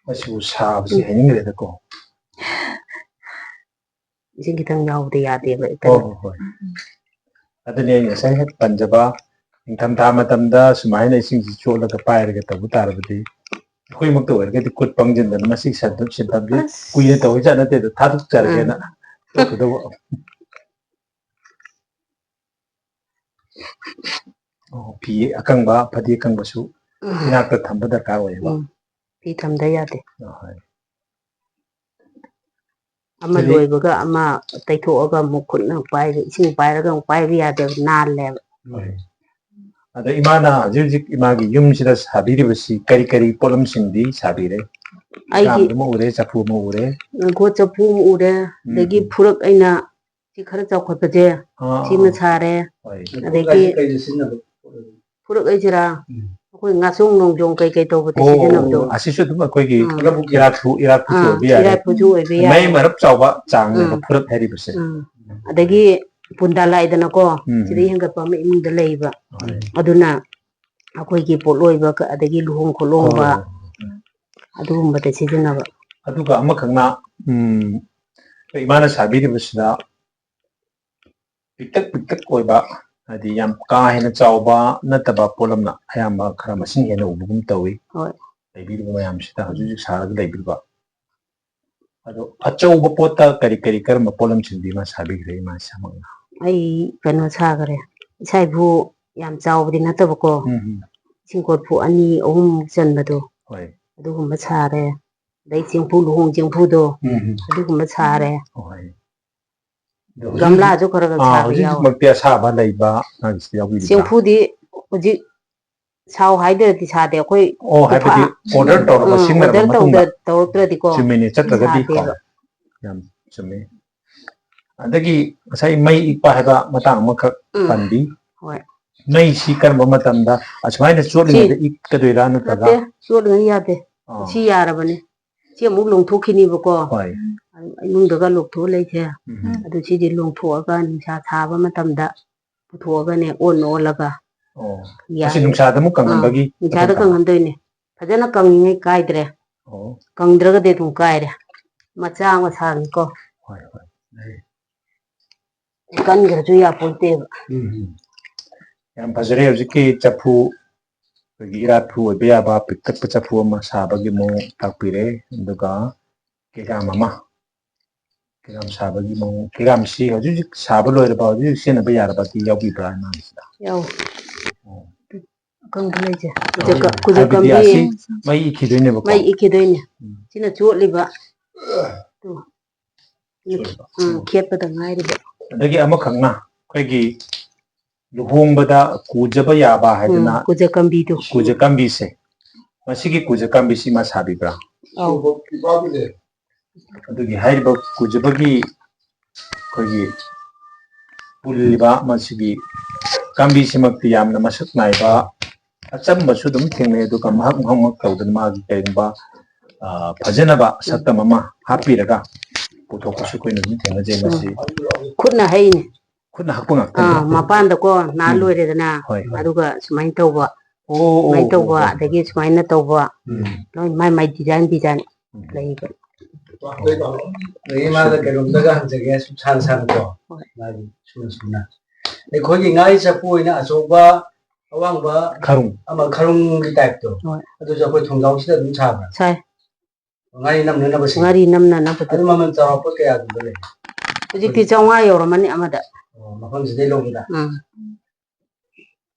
ꯃꯁꯤꯕꯨ ꯁꯥꯕꯁꯤ ꯎꯝ꯫ ꯍꯥꯏꯅꯤꯡꯈ꯭ꯔꯦꯗꯀꯣ꯫ ꯏꯁꯤꯡ ꯈꯤꯇꯪ ꯌꯥꯎꯕꯗ ꯌꯥꯗꯦꯕ ꯍꯦꯛꯇ꯫ ꯍꯣꯏ, ꯍꯣꯏ, ꯍꯣꯏ꯫ ꯑꯗꯨꯅꯤ ꯑꯩꯅ ꯉꯁꯥꯏ ꯍꯦꯛ ꯄꯟꯖꯕ, ꯅꯤꯡꯊꯝꯊꯥ ꯃꯇꯝꯗ ꯁꯨꯃꯥꯏꯅ ꯏꯁꯤꯡꯁꯤ ꯆꯣꯠꯂꯒ ꯄꯥꯏꯔꯒ ꯇꯧꯕ ꯇꯥꯔꯕꯗꯤ, ꯑꯩꯈꯣꯏꯃꯛꯇ ꯑꯣꯏꯔꯒꯗꯤ ꯈꯨꯠ ꯄꯪꯁꯤꯟꯗꯅ ꯃꯁꯤ ꯁꯟꯗꯣꯛ ꯁꯤꯟꯐꯝꯁꯤ ꯑꯁ꯫ ꯀꯨꯏꯅ ꯇꯧꯕ ꯖꯥꯠ ꯅꯠꯇꯦꯗ, ꯊꯥꯗꯣꯛꯆꯔꯒꯦꯅ ꯎꯝ꯫ ꯇꯣꯛꯀꯗꯧꯕ꯫ ꯑꯣ, ꯐꯤ ꯑꯀꯪꯕ, ꯐꯗꯤ ꯑꯀꯪꯕꯁꯨ ꯎꯝ꯫ ꯏꯅꯥꯛꯇ ꯊꯝꯕ ꯗꯔꯀꯥꯔ ꯑꯣꯏꯌꯦꯕ꯫ ꯎꯝ꯫ ꯐꯤ ꯊꯝꯗ ꯌꯥꯗꯦ꯫ ꯑꯍꯣꯏ꯫ ꯑꯃ ꯑꯗꯨꯗꯤ ꯂꯣꯏꯕꯒ ꯑꯃ ꯇꯩꯊꯣꯛꯑꯒ ꯑꯃꯨꯛ ꯈꯨꯠꯅ ꯄꯥꯏꯕ, ꯏꯁꯤꯡ ꯄꯥꯏꯔꯒ ꯑꯃꯨꯛ ꯄꯥꯏꯕ ꯌꯥꯗꯦꯕ, ꯅꯥꯜꯂꯦꯕ꯫ ꯍꯣꯏ꯫ ꯑꯗꯣ ꯏꯃꯥꯅ ꯍꯧꯖꯤꯛ ꯍꯧꯖꯤꯛ ꯏꯃꯥꯒꯤ ꯌꯨꯝꯁꯤꯗ ꯁꯥꯕꯤꯔꯤꯕꯁꯤ ꯀꯔꯤ ꯀꯔꯤ ꯄꯣꯠꯂꯝꯁꯤꯡꯗꯤ ꯁꯥꯕꯤꯔꯦ? ꯑꯩꯒꯤ ꯀꯦꯒꯥꯝꯗꯨꯃ ꯎꯔꯦ, ꯆꯐꯨ ꯑꯃ ꯎꯔꯦ꯫ ꯉꯥꯏꯈꯣ, ꯆꯐꯨ ꯑꯃ ꯎꯔꯦ, ꯎꯝ, ꯑꯗꯒꯤ ꯎꯝ꯫ ꯐꯨꯔꯛ ꯑꯩꯅ ꯁꯤ ꯈꯔ ꯆꯥꯎꯈꯠꯄꯁꯦ, ꯑꯥ, ꯁꯤꯃ ꯑꯥ꯫ ꯁꯥꯔꯦ꯫ ꯍꯣꯏ꯫ ꯑꯗꯒꯤ ꯀꯩꯗ ꯁꯤꯖꯤꯟꯅꯕ? ꯐꯨꯔꯛ ꯍꯥꯏꯁꯤꯔꯥ? ꯎꯝ꯫ ꯑꯩꯈꯣꯏ ꯉꯥꯆꯣꯡ ꯅꯣꯡꯖꯣꯡ ꯀꯩꯀꯩ ꯇꯧꯕꯗ ꯑꯣ, ꯁꯤꯖꯤꯟꯅꯕꯗꯣ꯫ ꯑꯣ, ꯑꯁꯤꯁꯨ ꯑꯗꯨꯝ ꯑꯩꯈꯣꯏꯒꯤ ꯑꯥ꯫ ꯏꯔꯥꯠꯄꯨ, ꯏꯔꯥꯠꯄꯨꯁꯨ ꯑꯥ, ꯑꯣꯏꯕ ꯌꯥꯏ꯫ ꯏꯔꯥꯠꯄꯨꯁꯨ ꯑꯣꯏꯕ ꯌꯥꯏ꯫ ꯃꯌꯥꯏ ꯃꯔꯞ ꯆꯥꯎꯕ ꯆꯥꯡꯅꯦꯕ ꯑꯥ꯫ ꯐꯨꯔꯛ ꯍꯥꯏꯔꯤꯕꯁꯦ꯫ ꯑꯥ꯫ ꯑꯗꯒꯤ ꯄꯨꯟꯗꯥ ꯂꯥꯛꯏꯗꯅꯀꯣ, ꯎꯝ, ꯁꯤꯗꯩ ꯎꯝ꯫ ꯍꯦꯟꯒꯠꯄ ꯑꯃ ꯏꯃꯨꯡꯗ ꯂꯩꯕ꯫ ꯍꯣꯏ꯫ ꯑꯗꯨꯅ ꯑꯩꯈꯣꯏꯒꯤ ꯄꯣꯠꯂꯣꯏꯕ ꯀ-, ꯑꯗꯒꯤ ꯂꯨꯍꯣꯡ ꯈꯣꯠꯂꯣꯡꯕ ꯍꯣꯏ, ꯍꯣꯏ, ꯍꯣꯏ꯫ ꯑꯗꯨꯒꯨꯝꯕꯗ ꯁꯤꯖꯤꯟꯅꯕ꯫ ꯑꯗꯨꯒ ꯑꯃꯈꯛꯅ, ꯎꯝ, ꯑꯩꯈꯣꯏ ꯏꯃꯥꯅ ꯁꯥꯕꯤꯔꯤꯕꯁꯤꯗ ꯄꯤꯛꯇꯛ ꯄꯤꯛꯇꯛ ꯑꯣꯏꯕ, ꯍꯥꯏꯗꯤ ꯌꯥꯝ ꯀꯥ ꯍꯦꯟꯅ ꯆꯥꯎꯕ ꯅꯠꯇꯕ ꯄꯣꯠꯂꯝꯅ ꯑꯌꯥꯝꯕ ꯈꯔ ꯃꯁꯤꯡ ꯍꯦꯟꯅ ꯎꯕꯒꯨꯝ ꯇꯧꯏ꯫ ꯍꯣꯏ꯫ ꯂꯩꯕꯤꯔꯤꯕ ꯃꯌꯥꯝꯁꯤꯗ, ꯍꯧꯖꯤꯛ ꯍꯧꯖꯤꯛ ꯁꯥꯔꯒ ꯂꯩꯕꯤꯔꯤꯕ꯫ ꯑꯗꯣ ꯑꯆꯧꯕ ꯄꯣꯠꯇ ꯀꯔꯤ ꯀꯔꯤ, ꯀꯔꯝꯕ ꯄꯣꯠꯂꯝꯁꯤꯡꯗꯤ ꯃꯥ ꯁꯥꯕꯤꯈ꯭ꯔꯦ, ꯏꯃꯥ ꯏꯁꯥꯃꯛꯅ? ꯑꯩ ꯀꯩꯅꯣ ꯁꯥꯈꯔꯦ, ꯏꯁꯥ ꯏꯕꯨ ꯌꯥꯝ ꯆꯥꯎꯕꯗꯤ ꯅꯠꯇꯕꯀꯣ, ꯎꯝ, ꯎꯝ꯫ ꯏꯁꯤꯡ ꯀꯣꯔꯐꯨ ꯑꯅꯤ ꯑꯍꯨꯝ ꯆꯟꯕꯗꯣ, ꯍꯣꯏ꯫ ꯑꯗꯨꯒꯨꯝꯕ ꯁꯥꯔꯦ꯫ ꯑꯗꯩ ꯆꯦꯡꯐꯨ, ꯂꯨꯍꯣꯡ ꯆꯦꯡꯐꯨꯗꯣ, ꯎꯝ, ꯎꯝ꯫ ꯑꯗꯨꯒꯨꯝꯕ ꯁꯥꯔꯦ꯫ ꯍꯣꯏ꯫ ꯑꯗꯣ ꯍꯧꯖꯤꯛ ꯒꯝꯂꯥꯁꯨ ꯈꯔ ꯈꯔ ꯑꯥ, ꯁꯥꯕ ꯍꯧꯖꯤꯛ ꯌꯥꯎꯋꯦ꯫ ꯍꯧꯖꯤꯛꯃꯛꯇꯤ ꯑꯁꯥꯕ ꯂꯩꯕ ꯑꯉꯥꯡꯁꯤ ꯌꯥꯎꯕꯤꯔꯤꯕ꯭ꯔꯥ? ꯆꯦꯡꯐꯨꯗꯤ ꯍꯧꯖꯤꯛ ꯁꯥꯎ ꯍꯥꯏꯗ꯭ꯔꯗꯤ ꯁꯥꯗꯦ꯫ ꯑꯩꯈꯣꯏ ꯑꯣ, ꯍꯥꯏꯕꯗꯤ ꯄꯨꯊꯣꯛ-, order ꯇꯧꯔꯕ, ꯎꯝ, ꯁꯤꯡꯅꯔꯕ order ꯃꯇꯨꯡꯗ꯫ ꯇꯧꯗ-, ꯇꯧꯔꯛꯇ꯭ꯔꯗꯤꯀꯣ ꯆꯨꯝꯃꯤꯅꯦ, ꯆꯠꯇ꯭ꯔꯒꯗꯤ ꯀꯣ꯫ ꯁꯥꯗꯦꯕ꯫ ꯌꯥꯝ ꯆꯨꯝꯃꯤ꯫ ꯑꯗꯒꯤ ꯉꯁꯥꯏ ꯃꯩ ꯏꯛꯄ ꯍꯥꯏꯕ ꯃꯇꯥꯡ ꯑꯃꯈꯛ ꯎꯝ꯫ ꯄꯟꯕꯤ꯫ ꯍꯣꯏ꯫ ꯃꯩꯁꯤ ꯀꯔꯝꯕ ꯃꯇꯝꯗ ꯑꯁꯨꯃꯥꯏꯅ ꯆꯣꯠꯂꯤꯉꯩꯗ ꯁꯤ ꯏꯛꯀꯗꯣꯏꯔꯥ ꯅꯠꯇ꯭ꯔꯒ? ꯅꯠꯇꯦ, ꯆꯣꯠꯂꯤꯉꯩ ꯌꯥꯗꯦ꯫ ꯑꯥ꯫ ꯁꯤ ꯌꯥꯔꯕꯅꯤ꯫ ꯁꯤ ꯑꯃꯨꯛ ꯂꯣꯡꯊꯣꯛꯈꯤꯅꯤꯕꯀꯣ꯫ ꯍꯣꯏ꯫ ꯏꯃꯨꯡꯗꯒ ꯂꯣꯡꯊꯣꯛꯑ ꯂꯩꯁꯦ꯫ ꯎꯝ꯫ ꯑꯗꯨ ꯁꯤꯗꯤ ꯂꯣꯡꯊꯣꯛꯑꯒ ꯅꯨꯡꯁꯥ ꯁꯥꯕ ꯃꯇꯝꯗ ꯄꯨꯊꯣꯛꯑꯒꯅꯦ, ꯑꯣꯟ ꯑꯣꯜꯂꯒ꯫ ꯑꯣ꯫ ꯌꯥꯏ꯫ ꯃꯁꯤ ꯅꯨꯡꯁꯥꯗ ꯑꯃꯨꯛ ꯑꯥ, ꯀꯪꯍꯟꯕꯒꯤ ꯅꯨꯡꯁꯥꯗ ꯃꯇꯝ ꯇꯥꯕ꯫ ꯀꯪꯍꯟꯗꯣꯏꯅꯦ꯫ ꯐꯖꯅ ꯀꯪꯉꯤꯉꯩ ꯀꯥꯏꯗ꯭ꯔꯦ꯫ ꯑꯣ꯫ ꯀꯪꯗ꯭ꯔꯒꯗꯤ ꯑꯗꯨꯝ ꯀꯥꯏꯔꯦ꯫ ꯃꯆꯥ ꯃꯆꯥꯅꯤꯀꯣ꯫ ꯍꯣꯏ, ꯍꯣꯏ꯫ ꯂꯩ꯫ ꯀꯟꯈ꯭ꯔꯁꯨ ꯌꯥꯄꯣꯟꯇꯦꯕ꯫ ꯎꯝ, ꯎꯝ꯫ ꯌꯥꯝ ꯐꯖꯔꯦ꯫ ꯍꯧꯖꯤꯛꯀꯤ ꯆꯐꯨ, ꯑꯩꯈꯣꯏꯒꯤ ꯏꯔꯥꯠꯄꯨ ꯑꯣꯏꯕ ꯌꯥꯕ ꯄꯤꯛꯇꯛꯄ ꯆꯐꯨ ꯑꯃ ꯁꯥꯕꯒꯤ ꯃꯑꯣꯡ ꯇꯥꯛꯄꯤꯔꯦ꯫ ꯑꯗꯨꯒ ꯀꯦꯒꯥꯝ ꯑꯃ, ꯀꯦꯒꯥꯝ ꯁꯥꯕꯒꯤ ꯃꯑꯣꯡ, ꯀꯦꯒꯥꯝꯁꯤ ꯍꯧꯖꯤꯛ ꯍꯧꯖꯤꯛ ꯁꯥꯕ ꯂꯣꯏꯔꯕ, ꯍꯧꯖꯤꯛ ꯍꯧꯖꯤꯛ ꯁꯤꯖꯤꯟꯅꯕ ꯌꯥꯔꯕꯗꯤ ꯌꯥꯎꯕꯤꯕ꯭ꯔꯥ ꯑꯉꯥꯡꯁꯤꯗ? ꯌꯥꯎ-, ꯑꯣ꯫ ꯑꯀꯪꯕ ꯂꯩꯁꯦ꯫ ꯀꯨꯖ-, ꯍꯥꯏꯕꯗꯤ ꯀꯨꯖ ꯀꯝꯕꯤ꯫ ꯑꯁꯤ ꯃꯩ ꯏꯛꯈꯤꯗꯣꯏꯅꯦꯕꯀꯣ? ꯃꯩ ꯏꯛꯈꯤꯗꯣꯏꯅꯦ꯫ ꯎꯝ꯫ ꯁꯤꯅ ꯆꯣꯠꯂꯤꯕ꯫ ꯇꯨ꯫ ꯆꯣꯠꯂꯤꯕ꯫ ꯎꯝ, ꯎꯝ꯫ ꯈꯦꯠꯄꯗ ꯉꯥꯏꯔꯤꯕ꯫ ꯑꯗꯒꯤ ꯑꯃꯈꯛꯅ ꯑꯩꯈꯣꯏꯒꯤ ꯂꯨꯍꯣꯡꯕꯗ ꯀꯨꯖꯕ ꯌꯥꯕ ꯍꯥꯏꯗꯅ ꯎꯝ, ꯀꯨꯖ ꯀꯝꯕꯤꯗꯨ꯫ ꯀꯨꯖ ꯀꯝꯕꯤꯁꯦ꯫ ꯃꯁꯤꯒꯤ ꯀꯨꯖ ꯀꯝꯕꯤꯁꯤ ꯃꯥ ꯁꯥꯕꯤꯕ꯭ꯔꯥ? ꯑꯧ꯫ ꯑꯗꯨꯒꯤ ꯍꯥꯏꯔꯤꯕ ꯀꯨꯖꯕꯒꯤ ꯑꯩꯈꯣꯏꯒꯤ ꯄꯨꯜꯂꯤꯕ ꯃꯁꯤꯒꯤ ꯀꯝꯕꯤꯁꯤꯃꯛꯇꯤ ꯌꯥꯝꯅ ꯃꯁꯛ ꯅꯥꯏꯕ, ꯑꯆꯝꯕꯁꯨ ꯑꯗꯨꯝ ꯊꯦꯡꯅꯩ, ꯑꯗꯨꯒ ꯃꯍꯛ ꯃꯍꯛ ꯃꯍꯛ ꯇꯧꯗꯅ ꯃꯥꯒꯤ ꯀꯔꯤꯒꯨꯝꯕ, ꯑ, ꯐꯖꯅꯕ ꯁꯛꯇꯝ ꯑꯃ ꯍꯥꯞꯄꯤꯔꯒ ꯄꯨꯊꯣꯛꯄꯁꯨ ꯑꯩꯈꯣꯏꯅ ꯑꯗꯨꯝ ꯊꯦꯡꯅꯖꯩ꯫ ꯃꯁꯤ ꯈꯨꯠꯅ ꯍꯩꯅꯦ꯫ ꯈꯨꯠꯅ ꯍꯛꯄ ꯉꯥꯛꯇꯅꯤ꯫ ꯑꯥ, ꯃꯄꯥꯟꯗꯀꯣ ꯅꯥ ꯎꯝ꯫ ꯂꯣꯏꯔꯦꯗꯅ, ꯍꯣꯏ, ꯍꯣꯏ꯫ ꯑꯗꯨꯒ ꯁꯨꯃꯥꯏꯅ ꯇꯧꯕ, ꯑꯣ, ꯑꯣ, ꯁꯨꯃꯥꯏꯅ ꯑꯣ, ꯇꯧꯕ, ꯑꯣ, ꯑꯣ꯫ ꯑꯗꯒꯤ ꯁꯨꯃꯥꯏꯅ ꯇꯧꯕ, ꯎꯝ꯫ ꯂꯣꯏ ꯃꯥꯏ ꯃꯥꯏ design design ꯎꯝ꯫ ꯂꯩꯕ꯫ ꯑꯗꯒꯤ ꯃꯥꯅ ꯀꯩꯅꯣꯝꯗꯒ ꯍꯪꯖꯒꯦ, ꯁꯨꯝ ꯁꯥꯟꯅ ꯁꯥꯟꯅꯀꯣ꯫ ꯍꯣꯏ꯫ ꯃꯥꯒꯤ ꯁꯨꯝꯅ ꯁꯨꯝꯅ꯫ ꯑꯩꯈꯣꯏꯒꯤ ꯉꯥꯔꯤ ꯆꯐꯨ ꯑꯣꯏꯅ ꯑꯆꯧꯕ, ꯑꯋꯥꯡꯕ ꯈꯔꯨꯡ꯫ ꯑꯃ ꯈꯔꯨꯡꯒꯤ type ꯇꯣ꯫ ꯍꯣꯏ꯫ ꯑꯗꯨꯁꯨ ꯑꯩꯈꯣꯏ ꯊꯣꯡꯖꯥꯎꯁꯤꯗ ꯑꯗꯨꯝ ꯁꯥꯕ꯭ꯔꯥ? ꯁꯥꯏ꯫ ꯉꯥꯔꯤ ꯅꯝꯅꯅꯕꯁꯦ? ꯉꯥꯔꯤ ꯅꯝꯅꯅꯕꯗꯣ꯫ ꯑꯗꯨ ꯃꯃꯜ ꯆꯥꯎꯔꯥꯛꯄ ꯀꯌꯥꯒꯨꯝꯕ ꯂꯩ? ꯍꯧꯖꯤꯛꯇꯤ ꯆꯥꯝꯃꯉꯥ ꯌꯧꯔꯝꯃꯅꯤ ꯑꯃꯗ꯫ ꯑꯣ, ꯃꯐꯝꯁꯤꯗꯩ ꯂꯧꯕꯗ? ꯎꯝ꯫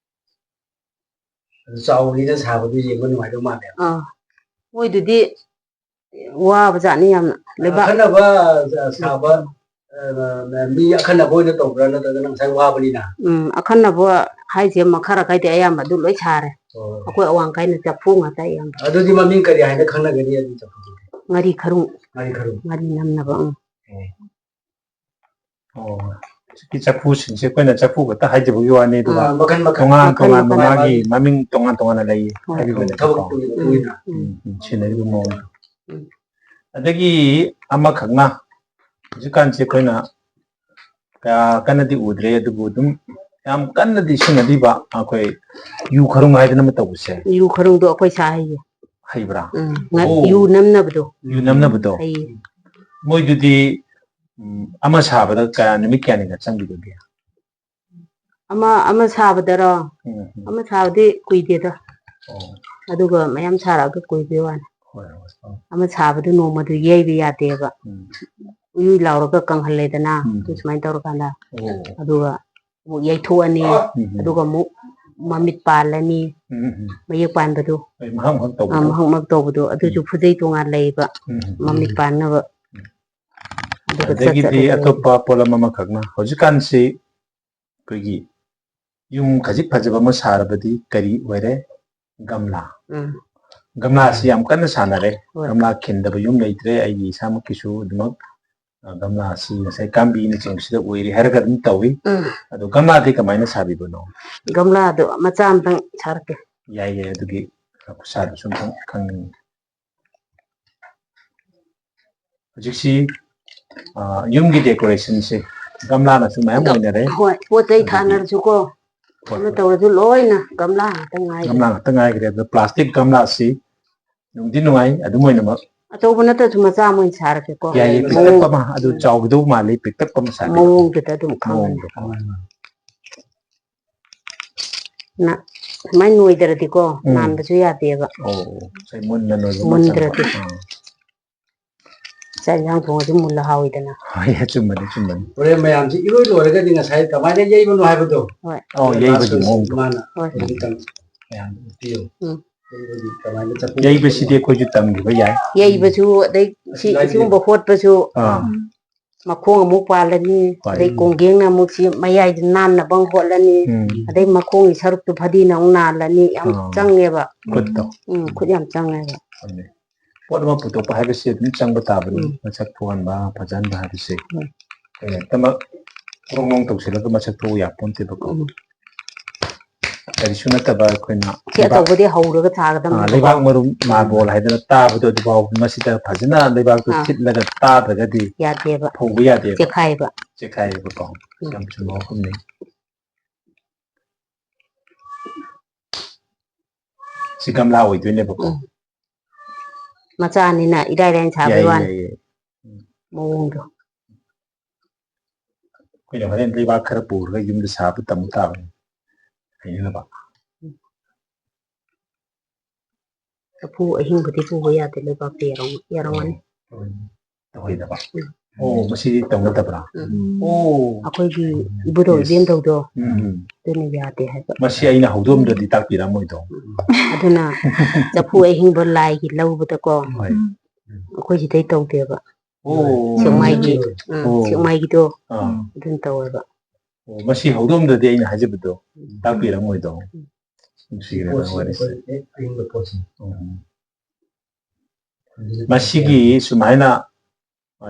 ꯑꯗꯨ ꯆꯥꯎꯕꯅꯤꯅ ꯁꯥꯕꯗꯨ ꯌꯦꯡꯕ ꯅꯨꯡꯉꯥꯏꯗꯧ ꯃꯥꯜꯂꯦ꯫ ꯑꯥ꯫ ꯃꯣꯏꯗꯨꯗꯤ ꯋꯥꯕꯖꯥꯠꯅꯤ ꯌꯥꯝꯅ꯫ ꯂꯩꯕꯥꯛ ꯑꯈꯟꯅꯕ ꯁꯥꯕ, ꯑ, ꯃꯤ ꯑꯈꯟꯅꯕ ꯑꯣꯏꯅ ꯇꯧꯕ꯭ꯔꯥ, ꯅꯠꯇ꯭ꯔꯒꯅ ꯉꯁꯥꯏ ꯋꯥꯕꯅꯤꯅ? ꯎꯝ, ꯑꯈꯟꯅꯕ ꯍꯥꯏꯁꯦ ꯃꯈꯥ ꯑꯀꯥꯏꯗꯤ ꯑꯌꯥꯝꯕ ꯑꯗꯨ ꯂꯣꯏ ꯁꯥꯔꯦ꯫ ꯑꯣ꯫ ꯑꯩꯈꯣꯏ ꯑꯋꯥꯡ ꯀꯥꯏꯅ ꯆꯐꯨ ꯉꯥꯛꯇ ꯑꯌꯥꯝꯕ꯫ ꯑꯗꯨꯗꯤ ꯃꯃꯤꯡ ꯀꯔꯤ ꯍꯥꯏꯅ ꯈꯪꯅꯒꯅꯤ, ꯑꯗꯨ ꯆꯐꯨꯗꯨꯗꯤ? ꯉꯥꯔꯤ ꯈꯔꯨꯡ꯫ ꯉꯥꯔꯤ ꯈꯔꯨꯡ꯫ ꯉꯥꯔꯤ ꯅꯝꯅꯕ, ꯎꯝ꯫ ꯑꯣ꯫ ꯑꯣ, ꯍꯧꯖꯤꯛꯀꯤ ꯆꯐꯨꯁꯤꯡꯁꯦ ꯑꯩꯈꯣꯏꯅ ꯆꯐꯨ ꯈꯛꯇ ꯍꯥꯏꯖꯕꯒꯤ ꯋꯥꯅꯤ, ꯑꯗꯨꯒ ꯑꯥ, ꯃꯈꯜ ꯃꯈꯜ꯫ ꯇꯣꯉꯥꯟ ꯃꯈꯜ ꯇꯣꯉꯥꯟꯕ ꯃꯈꯜ꯫ ꯃꯥꯒꯤ ꯃꯃꯤꯡ ꯇꯣꯉꯥꯟ ꯇꯣꯉꯥꯟꯅ ꯂꯩꯌꯦ ꯍꯣꯏ꯫ ꯍꯥꯏꯕꯤꯕꯅꯦꯕꯀꯣ꯫ ꯊꯕꯛꯇꯨꯒꯤ ꯃꯇꯨꯡ ꯏꯟꯅ꯫ ꯎꯝ, ꯎꯝ, ꯁꯤꯖꯤꯟꯅꯔꯤꯕ ꯃꯑꯣꯡꯗꯣ꯫ ꯎꯝ꯫ ꯑꯗꯒꯤ ꯑꯃꯈꯛꯅ, ꯍꯧꯖꯤꯛꯀꯥꯟꯁꯦ ꯑꯩꯈꯣꯏꯅ ꯀꯌꯥ ꯀꯟꯅꯗꯤ ꯎꯗ꯭ꯔꯦ, ꯑꯗꯨꯕꯨ ꯑꯗꯨꯝ ꯌꯥꯝ ꯀꯟꯅꯗꯤ ꯁꯤꯖꯤꯟꯅꯕꯤꯕ ꯑꯩꯈꯣꯏ ꯌꯨ ꯈꯔꯨꯡ ꯍꯥꯏꯗꯅ ꯑꯃ ꯇꯧꯕꯁꯦ꯫ ꯌꯨ ꯈꯔꯨꯡꯗꯣ ꯑꯩꯈꯣꯏ ꯁꯥ ꯍꯩꯌꯦ꯫ ꯍꯩꯕ꯭ꯔꯥ? ꯎꯝ, ꯉ-, ꯑꯣ꯫ ꯌꯨ ꯅꯝꯅꯕꯗꯣ꯫ ꯌꯨ ꯅꯝꯅꯕꯗꯣ? ꯍꯩꯌꯦ꯫ ꯃꯣꯏꯗꯨꯗꯤ, ꯎꯝ, ꯑꯃ ꯁꯥꯕꯗ ꯀꯌꯥ, ꯅꯨꯃꯤꯠ ꯀꯌꯥꯅꯤꯒ ꯆꯪꯈꯤꯗꯒꯦ? ꯑꯃ, ꯑꯃ ꯁꯥꯕꯗꯔꯣ? ꯎꯝ, ꯎꯝ꯫ ꯑꯃ ꯁꯥꯕꯗꯤ ꯀꯨꯏꯗꯦꯗ꯫ ꯑꯣ꯫ ꯑꯗꯨꯒ ꯃꯌꯥꯝ ꯁꯥꯔꯛꯑꯒ ꯀꯨꯏꯕꯩ ꯋꯥꯅꯤ꯫ ꯍꯣꯏ, ꯍꯣꯏ, ꯍꯣꯏ꯫ ꯑꯃ ꯁꯥꯕꯗꯨ ꯅꯣꯡꯃꯗꯨ ꯌꯩꯕ ꯌꯥꯗꯦꯕ꯫ ꯎꯝ꯫ ꯎꯏ ꯎꯏ ꯂꯥꯎꯔꯒ ꯀꯪꯍꯜꯂꯦꯗꯅ, ꯎꯝ꯫ ꯑꯗꯨ ꯁꯨꯃꯥꯏꯅ ꯇꯧꯔꯀꯥꯟꯗ꯫ ꯑꯣ꯫ ꯑꯗꯨꯒ ꯑꯃꯨꯛ ꯌꯩꯊꯣꯛꯑꯅꯤ, ꯎꯝ꯫ ꯑꯗꯨꯒ ꯑꯃꯨꯛ ꯃꯃꯤꯠ ꯄꯥꯜꯂꯅꯤ꯫ ꯎꯝ, ꯎꯝ꯫ ꯃꯌꯦꯛ ꯄꯥꯟꯕꯗꯣ꯫ ꯍꯣꯏ, ꯃꯍꯛ ꯃꯍꯛ ꯇꯧꯕꯗꯣ꯫ ꯑꯥ, ꯃꯍꯛ ꯃꯍꯛ ꯇꯧꯕꯗꯣ꯫ ꯑꯗꯨꯁꯨ ꯎꯝ꯫ ꯈꯨꯗꯩ ꯇꯣꯉꯥꯟ ꯂꯩꯕ, ꯎꯝ, ꯎꯝ꯫ ꯃꯃꯤꯠ ꯄꯥꯟꯅꯕ꯫ ꯎꯝ꯫ ꯑꯗꯨꯒ ꯑꯗꯒꯤꯗꯤ ꯆꯠꯆꯔꯅꯤ꯫ ꯑꯇꯣꯞꯄ ꯄꯣꯠꯂꯝ ꯑꯃꯈꯛꯅ, ꯍꯧꯖꯤꯛꯀꯥꯟꯁꯤ ꯑꯩꯈꯣꯏꯒꯤ ꯌꯨꯝ ꯈꯖꯤꯛ ꯐꯖꯕ ꯑꯃ ꯁꯥꯔꯕꯗꯤ ꯀꯔꯤ ꯑꯣꯏꯔꯦ? ꯒꯝꯂꯥ꯫ ꯎꯝ꯫ ꯒꯝꯂꯥꯁꯤ ꯌꯥꯝ ꯀꯟꯅ ꯁꯥꯟꯅꯔꯦ꯫ ꯍꯣꯏ꯫ ꯒꯝꯂꯥ ꯈꯤꯟꯗꯕ ꯌꯨꯝ ꯂꯩꯇ꯭ꯔꯦ꯫ ꯑꯩꯒꯤ ꯏꯁꯥꯃꯛꯀꯤꯁꯨ ꯑꯗꯨꯃꯛ, ꯑ, ꯒꯝꯂꯥꯁꯤ ꯉꯁꯥꯏ ꯀꯥꯝꯕꯤꯅꯆꯤꯡꯕꯁꯤꯗ ꯑꯣꯏꯔꯤ ꯍꯥꯏꯔꯒ ꯑꯗꯨꯝ ꯇꯧꯏ꯫ ꯎꯝ꯫ ꯑꯗꯣ ꯒꯝꯂꯥꯗꯤ ꯀꯃꯥꯏꯅ ꯁꯥꯕꯤꯕꯅꯣ? ꯒꯝꯂꯥꯗꯣ ꯃꯆꯥ ꯑꯝꯇꯪ ꯁꯥꯔꯛꯀꯦ꯫ ꯌꯥꯏ, ꯌꯥꯏ, ꯑꯗꯨꯒꯤ ꯈꯨꯠꯁꯥꯗꯨꯁꯨ ꯑꯝꯇꯪ ꯈꯪꯅꯤꯡꯉꯤ꯫ ꯍꯧꯖꯤꯛꯁꯤ, ꯑ, ꯌꯨꯝꯒꯤ decorationꯁꯦ ꯒꯝꯂꯥꯅꯁꯨ ꯃꯌꯥꯝ ꯑꯗꯣ, ꯑꯣꯏꯅꯔꯦ꯫ ꯍꯣꯏ, ꯄꯣꯠ ꯆꯩ ꯑꯗꯒꯤ ꯊꯥꯅꯔꯁꯨꯀꯣ, ꯍꯣꯏ, ꯑꯃ ꯍꯣꯏ꯫ ꯇꯧꯔꯁꯨ ꯂꯣꯏꯅ ꯒꯝꯂꯥ ꯉꯥꯛꯇ ꯉꯥꯏꯔꯦ꯫ ꯒꯝꯂꯥ ꯉꯥꯛꯇ ꯉꯥꯏꯈ꯭ꯔꯦ꯫ ꯑꯗꯣ plastic ꯒꯝꯂꯥꯁꯤ ꯅꯨꯡꯗꯤ ꯅꯨꯡꯉꯥꯏ, ꯑꯗꯨꯝ ꯑꯣꯏꯅꯃꯛ ꯑꯆꯧꯕ ꯅꯠꯇ꯭ꯔꯁꯨ ꯃꯆꯥ ꯑꯃ ꯑꯣꯏꯅ ꯁꯥꯔꯒꯦꯀꯣ꯫ ꯌꯥꯏꯌꯦ, ꯄꯤꯛꯇꯛꯄ ꯃꯑꯣꯡ-, ꯑꯃ, ꯑꯗꯨ ꯎꯝ꯫ ꯆꯥꯎꯒꯗꯧꯕ ꯃꯥꯜꯂꯤ, ꯄꯤꯛꯇꯛꯄ ꯑꯃ ꯁꯥꯕꯤꯔꯣ꯫ ꯃꯑꯣꯡꯗꯨꯗ ꯑꯗꯨꯝ ꯈꯪꯉꯅꯤ꯫ ꯃꯑꯣꯡꯗꯣ꯫ ꯅ-, ꯁꯨꯃꯥꯏꯅ ꯅꯣꯏꯗ꯭ꯔꯗꯤꯀꯣ, ꯎꯝ꯫ ꯅꯥꯟꯕꯁꯨ ꯌꯥꯗꯦꯕ꯫ ꯑꯣ, ꯉꯁꯥꯏ ꯃꯨꯟꯅ ꯅꯣꯏꯕ ꯑꯃ ꯃꯨꯟꯗ꯭ꯔꯗꯤ꯫ ꯆꯪꯕ꯫ ꯑꯥ꯫ ꯆꯥꯛ ꯏꯟꯖꯥꯡ ꯊꯣꯡꯉꯗꯤ ꯃꯨꯜꯂ ꯍꯥꯎꯏꯗꯅ꯫ ꯍꯣꯏ, ꯑꯆꯨꯝꯕꯅꯤ, ꯑꯆꯨꯝꯕꯅꯤ꯫ ꯍꯣꯔꯦꯟ ꯃꯌꯥꯝꯁꯤ ꯏꯔꯣꯏ ꯂꯣꯏꯔꯒꯗꯤ ꯉꯁꯥꯏ ꯀꯃꯥꯏꯅ ꯌꯩꯕꯅꯣ ꯍꯥꯏꯕꯗꯣ꯫ ꯍꯣꯏ꯫ ꯑꯣ, ꯌꯩꯕꯒꯤ ꯃꯑꯣꯡꯗꯣ꯫ ꯃꯥꯅ ꯍꯣꯏ꯫ ꯑꯗꯨꯝꯇꯪ ꯃꯌꯥꯝꯗ ꯎꯠꯄꯤꯌꯨ꯫ ꯎꯝ꯫ ꯌꯩꯕꯁꯤꯗꯤ ꯑꯩꯈꯣꯏꯁꯨ ꯇꯝꯈꯤꯕ ꯌꯥꯏ꯫ ꯌꯩꯕꯁꯨ, ꯑꯗꯩ ꯁꯤ, ꯁꯤꯒꯨꯝꯕ ꯍꯣꯠꯄꯁꯨ, ꯑꯥ꯫ ꯃꯈꯣꯡ ꯑꯃꯨꯛ ꯄꯥꯜꯂꯅꯤ, ꯍꯣꯏ꯫ ꯑꯗꯩ ꯀꯣꯡꯒꯦꯡꯅ ꯑꯃꯨꯛ ꯁꯤ ꯃꯌꯥꯏꯗ ꯅꯥꯟꯅꯕ ꯑꯃꯨꯛ ꯍꯣꯠꯂꯅꯤ, ꯎꯝ꯫ ꯑꯗꯩ ꯃꯈꯣꯡꯒꯤ ꯁꯔꯨꯛꯇꯨ ꯐꯗꯤꯅ ꯑꯃꯨꯛ ꯅꯥꯜꯂꯅꯤ, ꯌꯥꯝ ꯑꯥ꯫ ꯆꯪꯉꯦꯕ꯫ ꯈꯨꯠꯇꯣ꯫ ꯎꯝ, ꯈꯨꯠ ꯌꯥꯝ ꯆꯪꯉꯦꯕ꯫ ꯆꯪꯉꯦ꯫ ꯄꯣꯠ ꯑꯃ ꯄꯨꯊꯣꯛꯄ ꯍꯥꯏꯕꯁꯤ ꯑꯗꯨꯝ ꯆꯪꯕ ꯇꯥꯕꯅꯤ, ꯎꯝ꯫ ꯃꯁꯛ ꯊꯣꯛꯍꯟꯕ, ꯐꯖꯍꯟꯕ ꯍꯥꯏꯕꯁꯦ꯫ ꯎꯝ꯫ ꯑꯩꯈꯣꯏꯅ ꯍꯦꯛꯇꯃꯛ ꯒ꯭ꯔꯣꯡ ꯒ꯭ꯔꯣꯡ ꯇꯧꯁꯤꯜꯂꯒ ꯃꯁꯛ ꯊꯣꯛꯎ ꯌꯥꯄꯣꯟꯇꯦꯕꯀꯣ꯫ ꯎꯝ꯫ ꯀꯔꯤꯁꯨ ꯅꯠꯇꯕ ꯑꯩꯈꯣꯏꯅ ꯁꯤ ꯂꯩꯕꯥꯛ ꯑꯆꯧꯕꯗꯤ ꯍꯧꯔꯒ ꯊꯥꯒꯗꯕꯅꯦꯕꯀꯣ꯫ ꯑꯥ, ꯂꯩꯕꯥꯛ ꯃꯔꯨꯝ ꯃꯥꯔꯕꯣꯜ ꯍꯥꯏꯗꯅ ꯇꯥꯕꯗꯣ ꯑꯗꯨꯐꯥꯎ ꯃꯁꯤꯗ ꯐꯖꯅ ꯂꯩꯕꯥꯛꯇꯣ ꯑꯥ꯫ ꯊꯤꯠꯂꯒ ꯇꯥꯗ꯭ꯔꯒꯗꯤ ꯌꯥꯗꯦꯕ꯫ ꯐꯧꯕ ꯌꯥꯗꯦꯕ꯫ ꯆꯦꯛꯈꯥꯏꯕ꯫ ꯆꯦꯛꯈꯥꯏꯌꯦꯕꯀꯣ꯫ ꯎꯝ꯫ ꯌꯥꯝ ꯆꯨꯝꯕ ꯋꯥꯐꯝꯅꯤ꯫ ꯁꯤ ꯒꯝꯂꯥ ꯑꯣꯏꯗꯣꯏꯅꯦꯕꯀꯣ꯫ ꯎꯝ꯫ ꯃꯆꯥꯅꯤꯅ ꯏꯔꯥꯏ ꯂꯥꯏꯅ ꯁꯥꯕꯩ ꯌꯥꯏꯌꯦ, ꯋꯥꯅꯤ꯫ ꯌꯥꯏꯌꯦ꯫ ꯃꯑꯣꯡꯗꯣ꯫ ꯑꯩꯈꯣꯏꯅ ꯍꯣꯔꯦꯟ ꯂꯩꯕꯥꯛ ꯈꯔ ꯄꯨꯔꯒ ꯌꯨꯝꯗ ꯁꯥꯕ ꯇꯝꯕ ꯇꯥꯕꯅꯤ꯫ ꯍꯩꯅꯅꯕ꯫ ꯆꯐꯨ ꯑꯍꯤꯡꯕꯗꯤ ꯄꯨꯕ ꯌꯥꯗꯦ, ꯂꯩꯕꯥꯛꯇ ꯌꯥꯔꯝ-, ꯌꯥꯔꯝꯒꯅꯤ꯫ ꯇꯧꯍꯩꯗꯕ꯫ ꯎꯝ꯫ ꯑꯣ, ꯃꯁꯤꯗꯤ ꯇꯧꯅꯗꯕ꯭ꯔꯥ? ꯎꯝ꯫ ꯑꯣ꯫ ꯑꯩꯈꯣꯏꯒꯤ ꯏꯕꯨꯙꯧ ꯏꯁ꯫ ꯏꯕꯦꯟꯗꯧꯗꯣ, ꯎꯝ, ꯎꯝ꯫ ꯑꯗꯨꯅ ꯌꯥꯗꯦ ꯍꯥꯏꯕ꯫ ꯃꯁꯤ ꯑꯩꯅ ꯍꯧꯗꯣꯛꯑꯝꯗ꯭ꯔꯗꯤ ꯇꯥꯛꯄꯤꯔꯝꯃꯣꯏꯗꯣ꯫ ꯎꯝ꯫ ꯑꯗꯨꯅ ꯆꯐꯨ ꯑꯍꯤꯡꯕ ꯂꯥꯏꯒꯤ ꯂꯧꯕꯗꯀꯣ, ꯍꯣꯏ꯫ ꯑꯩꯈꯣꯏ ꯁꯤꯗꯩ ꯇꯧꯗꯦꯕ꯫ ꯑꯣ꯫ ꯁꯦꯛꯃꯥꯏꯒꯤ, ꯎꯝ, ꯑꯣ꯫ ꯁꯦꯛꯃꯥꯏꯒꯤꯗꯣ ꯑꯥ꯫ ꯑꯗꯨꯝ ꯇꯧꯋꯦꯕ꯫ ꯑꯣ, ꯃꯁꯤ ꯍꯧꯗꯣꯛꯑꯝꯗ꯭ꯔꯗꯤ ꯑꯩꯅ ꯍꯥꯏꯖꯕꯗꯣ ꯎꯝ꯫ ꯇꯥꯛꯄꯤꯔꯝꯃꯣꯏꯗꯣ꯫ ꯎꯝ꯫ ꯅꯨꯡꯁꯤꯈ꯭ꯔꯦ ꯄꯣꯠꯁꯤ ꯋꯥꯔꯤꯁꯦ꯫ ꯑꯩꯈꯣꯏ ꯍꯦꯛ ꯑꯍꯤꯡꯕ ꯄꯣꯠꯁꯤ꯫ ꯎꯝ꯫ ꯃꯁꯤꯒꯤ ꯁꯨꯃꯥꯏꯅ